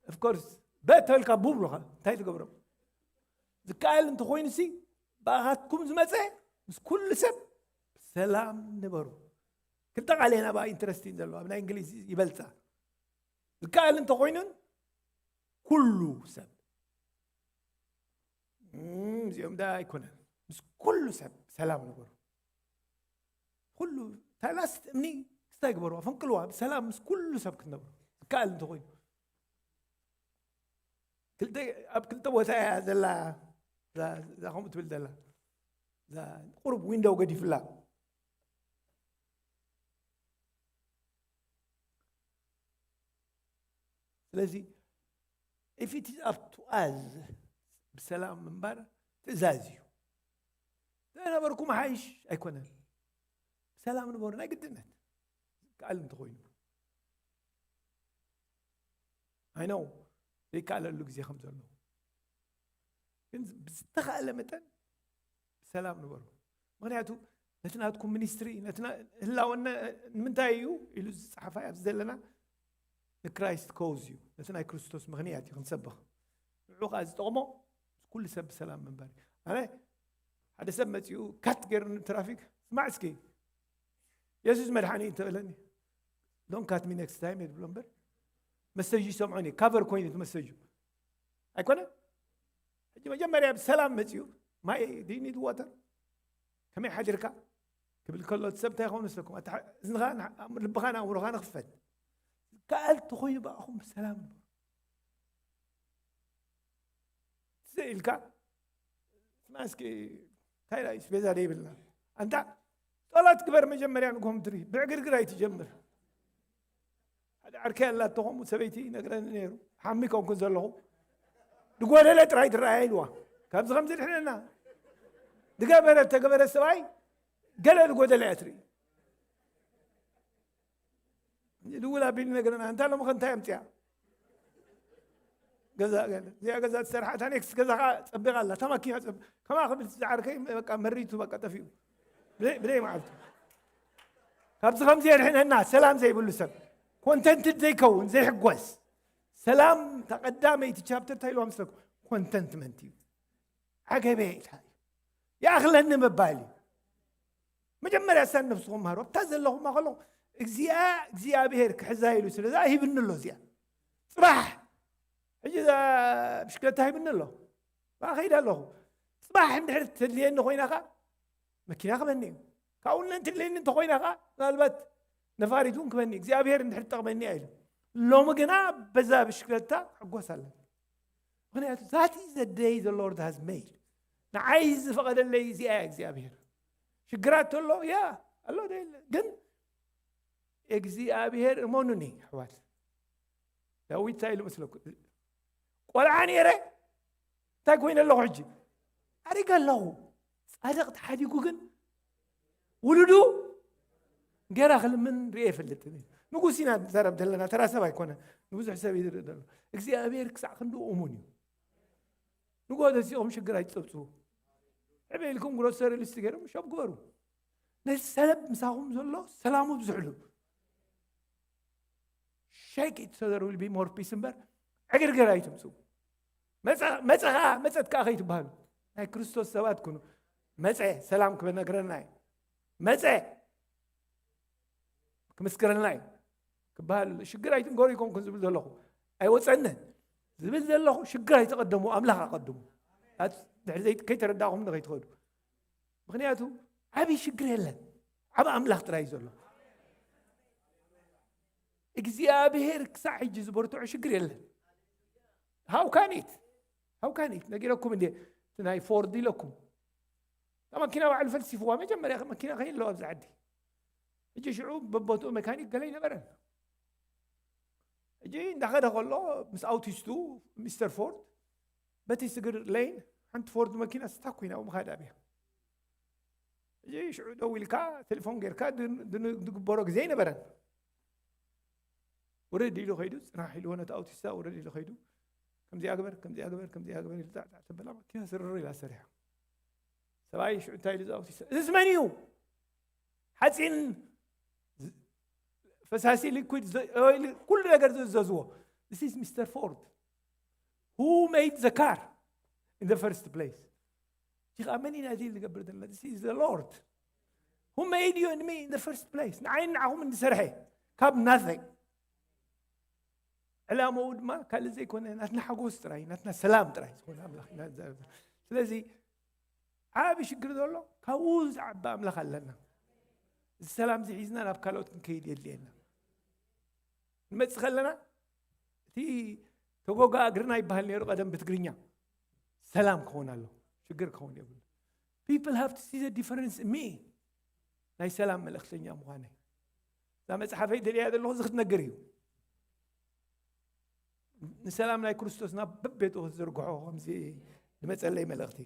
ኦፍኮርስ በተልካ ቡብሉኻ እንታይ ትገብሮም? ዝከኣል እንተኮይኑ ሲ ብኣኻትኩም ዝመፀ ምስ ኩሉ ሰብ ሰላም ንበሩ። ክልተ ቃል እየን ኣብኣ ኢንትረስቲን ዘለዋ ኣብ ናይ እንግሊዝ ይበልፃ። ዝከኣል እንተኮይኑን ኩሉ ሰብ እዚኦም ዳ ኣይኮነን ምስ ኩሉ ሰብ ሰላም ንበሩ። ኩሉ ታላስት እምኒ ክስታይ ግበርዋ ፈንቅልዋ ብሰላም ምስ ኩሉ ሰብ ክትነብሩ ዝከኣል እንተኮይኑ። ኣብ ክልተ ቦታ እያ ዘላ እዛ ከምኡ ትብል ዘላ እዛ ቁሩብ ዊንዶው ገዲፍላ። ስለዚ if it is up to us ብሰላም ምንባር ትእዛዝ እዩ። ተነበርኩም ሓይሽ ኣይኮነን። ብሰላም ንበሩ ናይ ግድነት ዝከኣል እንተኮይኑ ኣይነው ዘይከኣለሉ ግዜ ከም ዘሎ ግን ብዝተኻእለ መጠን ብሰላም ንበሩ። ምክንያቱ ነቲ ናትኩም ሚኒስትሪ ህላወና ንምንታይ እዩ ኢሉ ዝፀሓፋ ኣብዚ ዘለና ንክራይስት ኮዝ እዩ። ነቲ ናይ ክርስቶስ ምክንያት እዩ ክንሰብኽ። ንዑ ከዓ ዝጠቕሞ ምስ ኩሉ ሰብ ብሰላም ምንባር እዩ። ኣነ ሓደ ሰብ መፂኡ ካት ገይሩ ንትራፊክ ስማዕ እስኪ የሱስ መድሓኒ እንተበለኒ don't cut me next time እየ ዝብሎ እምበር መሰጁ ይሰምዖን እዩ ካቨር ኮይኑ እቲ መሰጁ ኣይኮነ። ሕጂ መጀመርያ ብሰላም መፅኡ ማይ ዲኒ ድዋተር ከመይ ሓዲርካ ክብል ከሎ እቲ ሰብ እንታይ ይኸውን መስለኩም? እዝንኻ ልብኻ ንኣእምሮኻ ንኽፈት ከኣል ተኮይኑ ብኣኹም ብሰላም ንበሩ። ስቕ ኢልካ ስማ እስኪ እንታይ ዳይ ስቤዛ ደይብልና ኣንታ ጸሎት ግበር መጀመርያ ንጎም ትሪ ብዕግርግር ኣይትጀምር። ሓደ ዓርከይ ኣላቶ ከምኡ ሰበይቲ ይነግረኒ ነይሩ ሓሚ ኮንኩ ዘለኹ ዝጎደለ ጥራይ ትረኣያ ኢልዋ። ካብዚ ከምዚ ድሕነና ዝገበረ ተገበረ ሰብኣይ ገለ ዝጎደለ እያ ትርኢ። ድውል ኣቢሉ ነገርና እንታ ሎሚ ከ እንታይ ኣምፅያ ገዛ ገለ እዚኣ ገዛ ትሰርሓ እታ ኔክስት ገዛ ከዓ ፀቢቓ ኣላ እታ ማኪና ፀብ ከማ ክብል ዝዓርከይ በቃ መሪቱ በቃ ጠፊኡ። ብዘይ ብዘይ መዓልቱ ካብዚ ከምዚ የድሕነና። ሰላም ዘይብሉ ሰብ ኮንተንትድ ዘይከውን ዘይሕጎስ ሰላም ተቐዳመይቲ ቻፕተር እንታይ ኢልዋ መስለኩም? ኮንተንትመንት እዩ። ዓገበ ኢልካ እዩ። ይኣኽለኒ ምባል እዩ። መጀመርያ እሳን ነብስኹም መሃሩ ኣብታ ዘለኹማ ከለኹ እዚኣ እግዚኣብሔር ክሕዛ ኢሉ ስለዛ ሂብኒ ኣሎ። እዚኣ ጽባሕ ሕጂ እዛ ብሽክለታ ሂብኒ ኣሎ። ብኣ ከይድ ኣለኹ። ጽባሕ እንድሕር ተድልየኒ ኮይና ከ መኪና ክበኒ እዩ። ካብኡ ነን ትድልየኒ እንተኮይና ከ ምናልባት ነፋሪት እውን ክበኒ እግዚኣብሔር እንድሕር ጠቕመኒ እያ ኢሉ። ሎሚ ግና በዛ ብሽክለታ ሕጎስ ኣለ። ምክንያቱ that is the day the Lord has made። ንዓይ ዝፈቐደለይ እዚኣ እያ እግዚኣብሔር። ሽግራት ተሎ ያ ኣሎ ዶ የለ ግን እግዚኣብሔር እመኑኒ ኣሕዋት። ዳዊት እንታይ ኢሉ መስለኩ? ቆልዓ ነይረ እንታይ ኮይነ ኣለኹ ሕጂ? ኣሪገ ኣለኹ። ጻድቕ ተሓዲጉ ግን ውሉዱ ገራ ክልምን ርኤ ይፈልጥ። ንጉስ ኢና ንዛረብ ዘለና ተራ ሰብ ኣይኮነ ንብዙሕ ሰብ ይዝርኢ ዘሎ እግዚኣብሔር ክሳዕ ክንዲ እሙን እዩ። ንጎ ተሲኦም ሽግር ኣይትፀብፅቡ። ዕበ ኢልኩም ግሮሰሪ ሊስት ገይሮም ሸብ ግበሩ። ነዚ ሰለብ ምሳኹም ዘሎ ሰላሙ ብዝሕሉ ሸክ ኢት ሰደር ዊል ቢ ሞር ፒስ እምበር ዕግርግር ኣይትምፁ። መፀኻ መፀት ከዓ ከይትበሃሉ ናይ ክርስቶስ ሰባት ኩኑ። መፀ ሰላም ክነግረና እዩ። መፀ ክምስክረና እዩ ክበሃል ሽግር ኣይትንገሩ ይኮንኩን ዝብል ዘለኹ ኣይወፀንን ዝብል ዘለኹ ሽግር ኣይተቐደሙ ኣምላኽ ኣቐድሙ። ድሕሪ ከይተረዳእኹም ንኸይትኸዱ ምክንያቱ ዓብዪ ሽግር የለን። ዓብ ኣምላኽ ጥራይ ዘሎ እግዚኣብሔር ክሳዕ ሕጂ ዝበርትዖ ሽግር የለን። ሃውካኒት ሃውካኒት ነጊረኩም እንዴ ናይ ፎርድ ኢለኩም መኪና ባዕሉ ፈልሲፍዋ መጀመርያ መኪና ከይለዋ ኣብዚ ዓዲ ሕጂ ሽዑ በቦትኡ መካኒክ ገለ ይነበረን ሕጂ እንዳኸደ ከሎ ምስ ኣውቲስቱ ሚስተር ፎርድ በቲ ስግር ለይን ሓንቲ ፎርድ መኪና ስታክ ኮይና ምኻድ ኣብያ ሕጂ ሽዑ ደው ኢልካ ቴሌፎን ጌርካ ዝግበሮ ግዜ ኣይነበረን። ውርድ ኢሉ ከይዱ ፅናሕ ኢልዎ ነቲ ኣውቲስታ ውርድ ኢሉ ከይዱ ከምዚኣ ግበር ከምዚኣ ግበር ከምዚኣ ግበር ኢሉ ጣዕጣዕ ተበላ መኪና ስርር ኢላ ሰሪሓ። ሰብኣይ ሽዑ እንታይ ኢሉ ኣውቲስታ እዚ መን እዩ? ሓፂን ፈሳሲ ሊኩድ ኩሉ ነገር ዝእዘዝዎ this is Mister Ford who made the car in the first place. ኻ መን ኢና እዚ ንገብር ዘለና this is the Lord who made you and me in the first place ንዓይን ንዓኹም እንድሰርሐ ካብ nothing። ዕላማኡ ድማ ካልእ ዘይኮነ ናትና ሓጎስ ጥራይ ናትና ሰላም ጥራይ ዝኾነ ኣምላኽ ኢና ንዛረብ ዘለና። ስለዚ ዓቢ ሽግር ዘሎ ካብኡ ዝዓቢ ኣምላኽ ኣለና። እዚ ሰላም እዚ ሒዝና ናብ ካልኦት ክንከይድ የድልየና። ንመጽእ ከለና እቲ ተጎጋ እግርና ይበሃል ነይሩ ቀደም ብትግርኛ ሰላም ክኸውን ኣሎ ሽግር ክኸውን የብሉ። People have to see the difference in me ናይ ሰላም መልእክተኛ ምዃነይ እዛ መፅሓፈይ ደልያ ዘለኹ እዚ ክትነግር እዩ። ንሰላም ናይ ክርስቶስ ናብ በቤቱ ክትዝርግሖ ከምዚ ዝመፀለይ መልእክቲ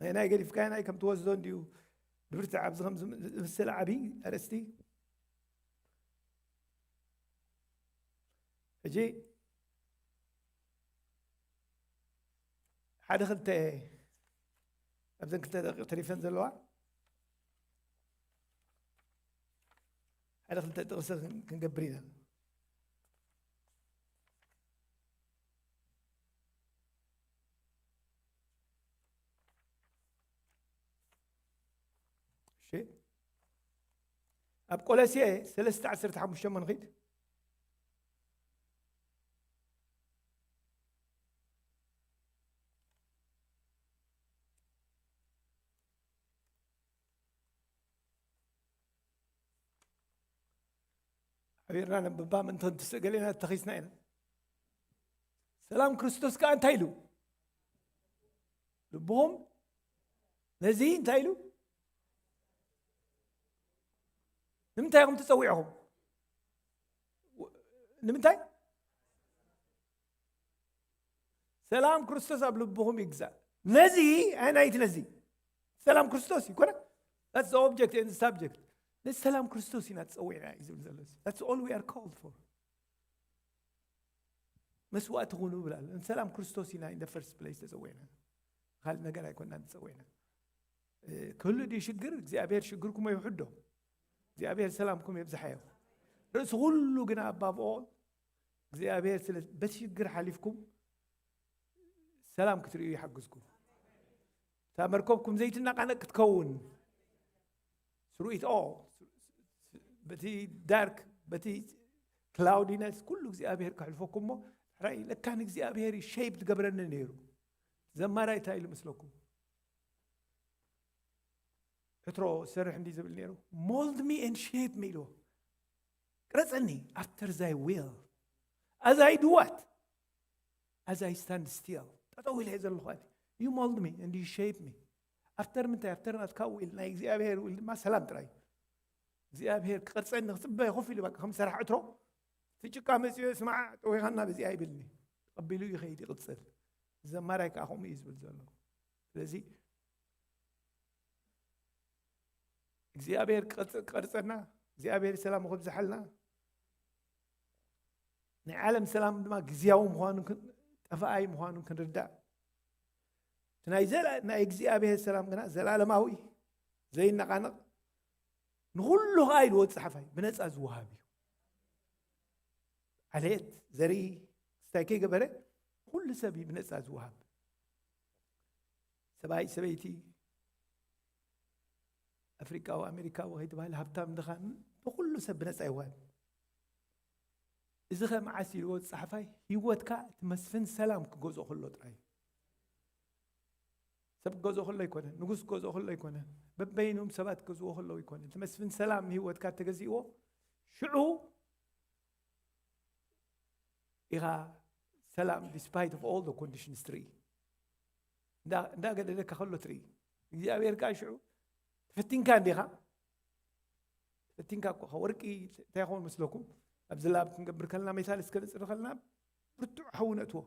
ናይ ገዲፍካ ናይ ከም ትወስዶ እንዲዩ ድብርቲ ኣብዚ ከም ዝምስል ዓብዪ ኣርእስቲ ሕጂ ሓደ ክልተ ኣብዘን ክልተ ደቂቕ ተሪፈን ዘለዋ ሓደ ክልተ ጥቕሲ ክንገብር ኢና። እሺ ኣብ ቆሎሴ ሰለስተ ዓሰርተ ሓሙሽተ መንኺድ ሓቢርና ነንብባ ምእንተ ንትስእ ገሌና ተኺስና ኢና። ሰላም ክርስቶስ ከኣ እንታይ ኢሉ? ልብኹም ነዚ እንታይ ኢሉ? ንምንታይ ኢኹም ተጸዊዕኹም? ንምንታይ? ሰላም ክርስቶስ ኣብ ልብኹም ይግዛእ። ነዚ ኣይናይቲ ነዚ ሰላም ክርስቶስ ይኮነ that's the object and the subject ነዚ ሰላም ክርስቶስ ኢና ተጸዊዕና እዩ ዝብል ዘሎ that's all we are called for መስዋእቲ ኩኑ ብላል ሰላም ክርስቶስ ኢና in the first place ተጸዊዕና ካልእ ነገር ኣይኮንና ንጸውዕና። ክህሉ ድዩ ሽግር? እግዚኣብሔር ሽግርኩም ይውሕዶ። እግዚኣብሔር ሰላምኩም የብዝሓዮ። ርእሲ ኩሉ ግና ኣባብ ኦል እግዚኣብሔር ስለ በቲ ሽግር ሓሊፍኩም ሰላም ክትርእዩ ይሓግዝኩም። እታ መርከብኩም ዘይትናቃነቅ ክትከውን ስሩኢት ኦ በቲ ዳርክ በቲ ክላውዲነስ ኩሉ እግዚኣብሔር ከሕልፈኩም እሞ ሕራይ ለካ ንእግዚኣብሔር ሸይፕ ትገብረኒ ነይሩ። ዘማራይ እንታይ ኢሉ መስለኩም? ዕትሮ ሰርሕ እንዲ ዝብል ነይሩ። Mold me and shape me ኢልዎ። ቅረጸኒ after thy will as I do what? As I stand still. ጠጠው ኢለ ዘለኹ ኣቲ you mold me and you shape me after ምንታይ? After ናትካ ዊል ናይ እግዚኣብሔር ዊል ድማ ሰላም ጥራይ። እግዚኣብሔር ክቅርጸኒ ክጽበ ኮፍ ኢሉ በቃ ከም ሰራሕ ዕትሮ እቲ ጭቃ መጽዮ ስማዕ ጠዊኻና በዚኣ ይብልኒ። ተቐቢሉ ይኸይድ ይቕጽል። ዘማራይ ከዓ ከምኡ እዩ ዝብል ዘሎ። ስለዚ እግዚኣብሔር ክቐርጸና እግዚኣብሔር ሰላም ክብዝሓልና። ናይ ዓለም ሰላም ድማ ግዝያዊ ምዃኑ ጠፋኣይ ምዃኑ ክንርዳእ ናይ እግዚኣብሔር ሰላም ግና ዘላለማዊ ዘይነቓነቕ ንኩሉ ከዓ ኢልዎ ዝፀሓፋይ ብነፃ ዝወሃብ እዩ። ዓሌት ዘርኢ ክስታይ ከይገበረ ኩሉ ሰብ እዩ ብነፃ ዝወሃብ። ሰብኣይ ሰበይቲ ኣፍሪቃዊ ኣሜሪካዊ ከይተባህለ ሃብታም ድኻን ብኩሉ ሰብ ብነፃ ይወሃብ። እዚ ከ መዓስ ኢልዎ ዝፀሓፋይ ህይወትካ እቲ መስፍን ሰላም ክገዝኦ ከሎ ጥራይ እዩ። ሰብ ክገዝኦ ከሎ ኣይኮነን፣ ንጉስ ክገዝኦ ከሎ ኣይኮነን፣ በበይኖም ሰባት ክገዝዎ ከለዉ ኣይኮነን። እቲ መስፍን ሰላም ንህይወትካ እተገዚእዎ ሽዑ ኢኻ ሰላም despite of all the conditions ትርኢ። እንዳገደደካ ከሎ ትርኢ። እግዚኣብሔር ከዓ ሽዑ ተፈቲንካ እንዲኻ። ተፈቲንካ እኮ ወርቂ እንታይ ይኸውን መስለኩም? ኣብዚ ላብ ክንገብር ከለና ሜታል እስከ ንፅሪ ከለና ብርቱዕ ሓዊ ነእትዎ።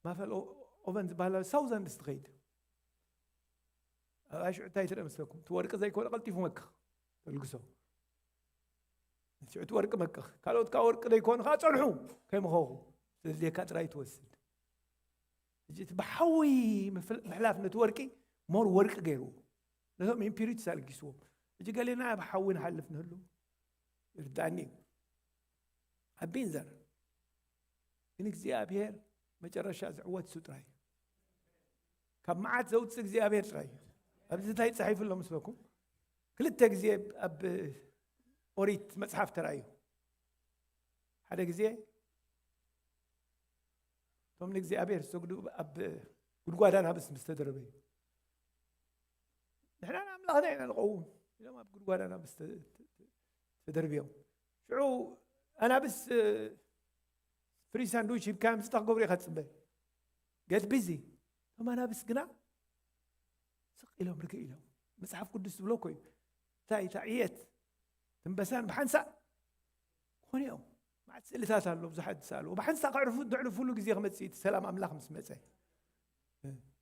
ማፈል ኦቨን ዝበሃላ ሳውዘንድስ ትኸይድ። ኣብ ኣሽዑ እንታይ ትርኢ መስለኩም? እቲ ወርቂ ዘይኮነ ቀልጢፉ መክኽ ተልግሶ። ሽዑ እቲ ወርቂ መክኽ። ካልኦት ከዓ ወርቂ ዘይኮኑ ከዓ ፀንሑ ከይምኸኹ ስለዝልየካ ጥራይ ትወስድ። ሕጂ እቲ ብሓዊ ምፍል- ምሕላፍ ነቲ ወርቂ ሞር ወርቂ ገይርዎ ነቶም ኢምፒሪቲስ ኣልጊስዎም። ሕጂ ገሌና ኣብ ሓዊ ንሓልፍ ንህሉ ይርዳእኒ እዩ። ኣብ ቢንዘር ግን እግዚኣብሔር መጨረሻ ዝዕወት እሱ ጥራይ እዩ። ካብ መዓት ዘውፅእ እግዚኣብሔር ጥራይ እዩ። ኣብዚ እንታይ ተፃሒፉ ኣሎ ምስለኩም? ክልተ ግዜ ኣብ ኦሪት መፅሓፍ ተራእዩ። ሓደ ግዜ እቶም ንእግዚኣብሔር ዝሰግዱ ኣብ ጉድጓድ ኣናብስ ምስ ተደረበዩ ንሕና ንኣምላኽና ኢና ንቐውም ኢሎም ኣብ ጉድጓድ ኣናብስ ተደርብዮም። ሽዑ ኣናብስ ፍሪ ሳንድዊች ሂብካ ምስታ ክገብሩ ኢኻ ትፅበ። ገት ቢዚ እቶም ኣናብስ ግና ስቕ ኢሎም ርግእ ኢሎም። መፅሓፍ ቅዱስ ዝብሎ እኮ እዩ። እንታይ እታ ዕየት ትንበሳን ብሓንሳእ ኮኑ እዮም። መዓት ስእልታት ኣሎ ብዙሓት ዝሰኣልዎ ብሓንሳእ ከዕርፉ ዘዕርፉሉ ግዜ ክመፅእ እቲ ሰላም ኣምላኽ ምስ መፀ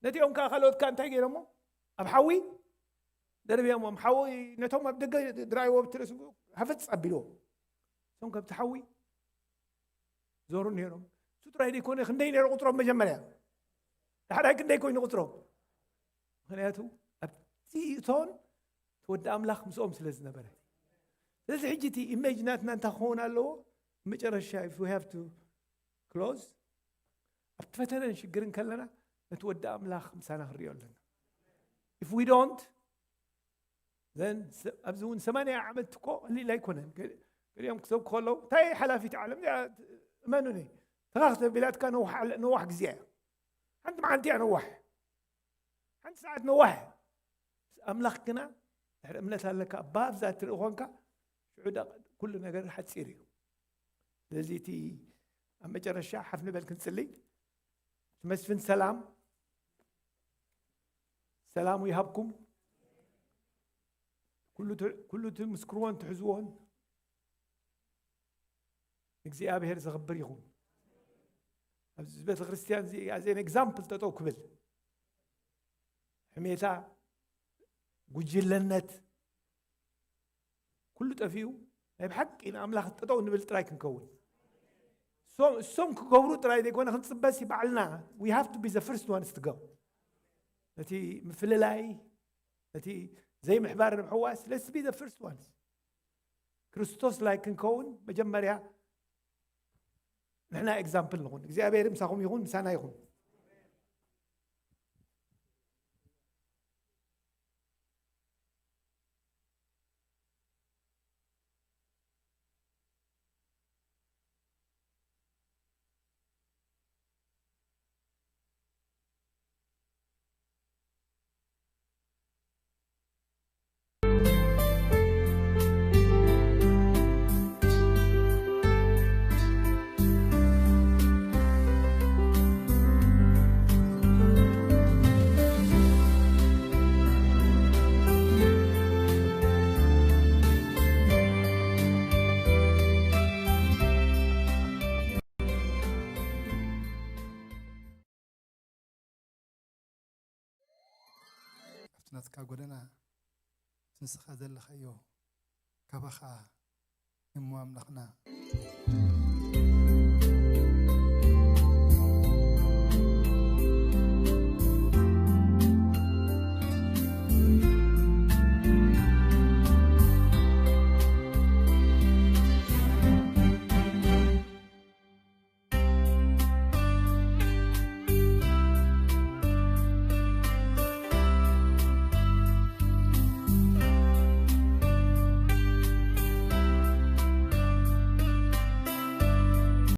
ነቲኦም ከዓ ካልኦት ከዓ እንታይ ገይሮሞ ኣብ ሓዊ ደርብዮሞም ሓዊ ነቶም ኣብ ደገ ድራይዎ ብትርእሱ ሃፈፅ ኣቢልዎ እቶም ከብቲ ሓዊ ዞሩ ነይሮም። እሱ ጥራይ ዘይኮነ ክንደይ ነይሩ ቁፅሮም መጀመርያ ዳሕራይ ክንደይ ኮይኑ ቁፅሮም ምክንያቱ ኣብቲ እቶን ተወዲ ኣምላኽ ምስኦም ስለ ዝነበረ ስለዚ ሕጂ እቲ ኢሜጅ ናትና እንታይ ክኸውን ኣለዎ መጨረሻ if we have to close ኣብቲ ፈተነን ሽግርን ከለና ነቲ ወዲ ኣምላኽ ምሳና ክንሪኦ ኣለና if we don't then ኣብዚ እውን ሰማንያ ዓመት እኮ ቀሊል ኣይኮነን ገሊኦም ክሰብኩ ከለዉ እንታይ ሓላፊት ዓለም እዚኣ እመኑኒ ተኻኽ ተቢላትካ ነዋሕ ግዜ እያ ሓንቲ መዓልቲ እያ ነዋሕ ሓንቲ ሰዓት ነዋሕ ኣምላኽ ግና ድሕሪ እምነት ኣለካ ኣብዛ ትርኢ ኮንካ ሽዑ ኩሉ ነገር ሓፂር እዩ ስለዚ እቲ ኣብ መጨረሻ ሓፍ ንበል ክንፅሊ እቲ መስፍን ሰላም ሰላሙ ይሃብኩም ኩሉ ትምስክርዎን ትሕዝዎን እግዚኣብሔር ዘኽብር ይኹን ኣብዚ ቤተ ክርስቲያን እዚ ኣዘን ኤግዛምፕል ጠጠው ክብል ሕሜታ ጉጅለነት ኩሉ ጠፊኡ ናይ ብሓቂ ንኣምላኽ ጠጠው ንብል ጥራይ ክንከውን እሶም ክገብሩ ጥራይ ዘይኮነ ክንፅበሲ ባዕልና we have to be the first ones to go ነቲ ምፍልላይ፣ ነቲ ዘይምሕባር ንምሕዋስ let's be the first ones። ክርስቶስ like ክንከውን መጀመርያ ንሕና example ንኹን። እግዚኣብሔር ምሳኹም ይኹን፣ ምሳና ይኹን። ኣብቲ ናትካ ጎደና፣ እቲ ንስኻ ዘለኻዮ ካባኻ እሞ ኣምላኽና።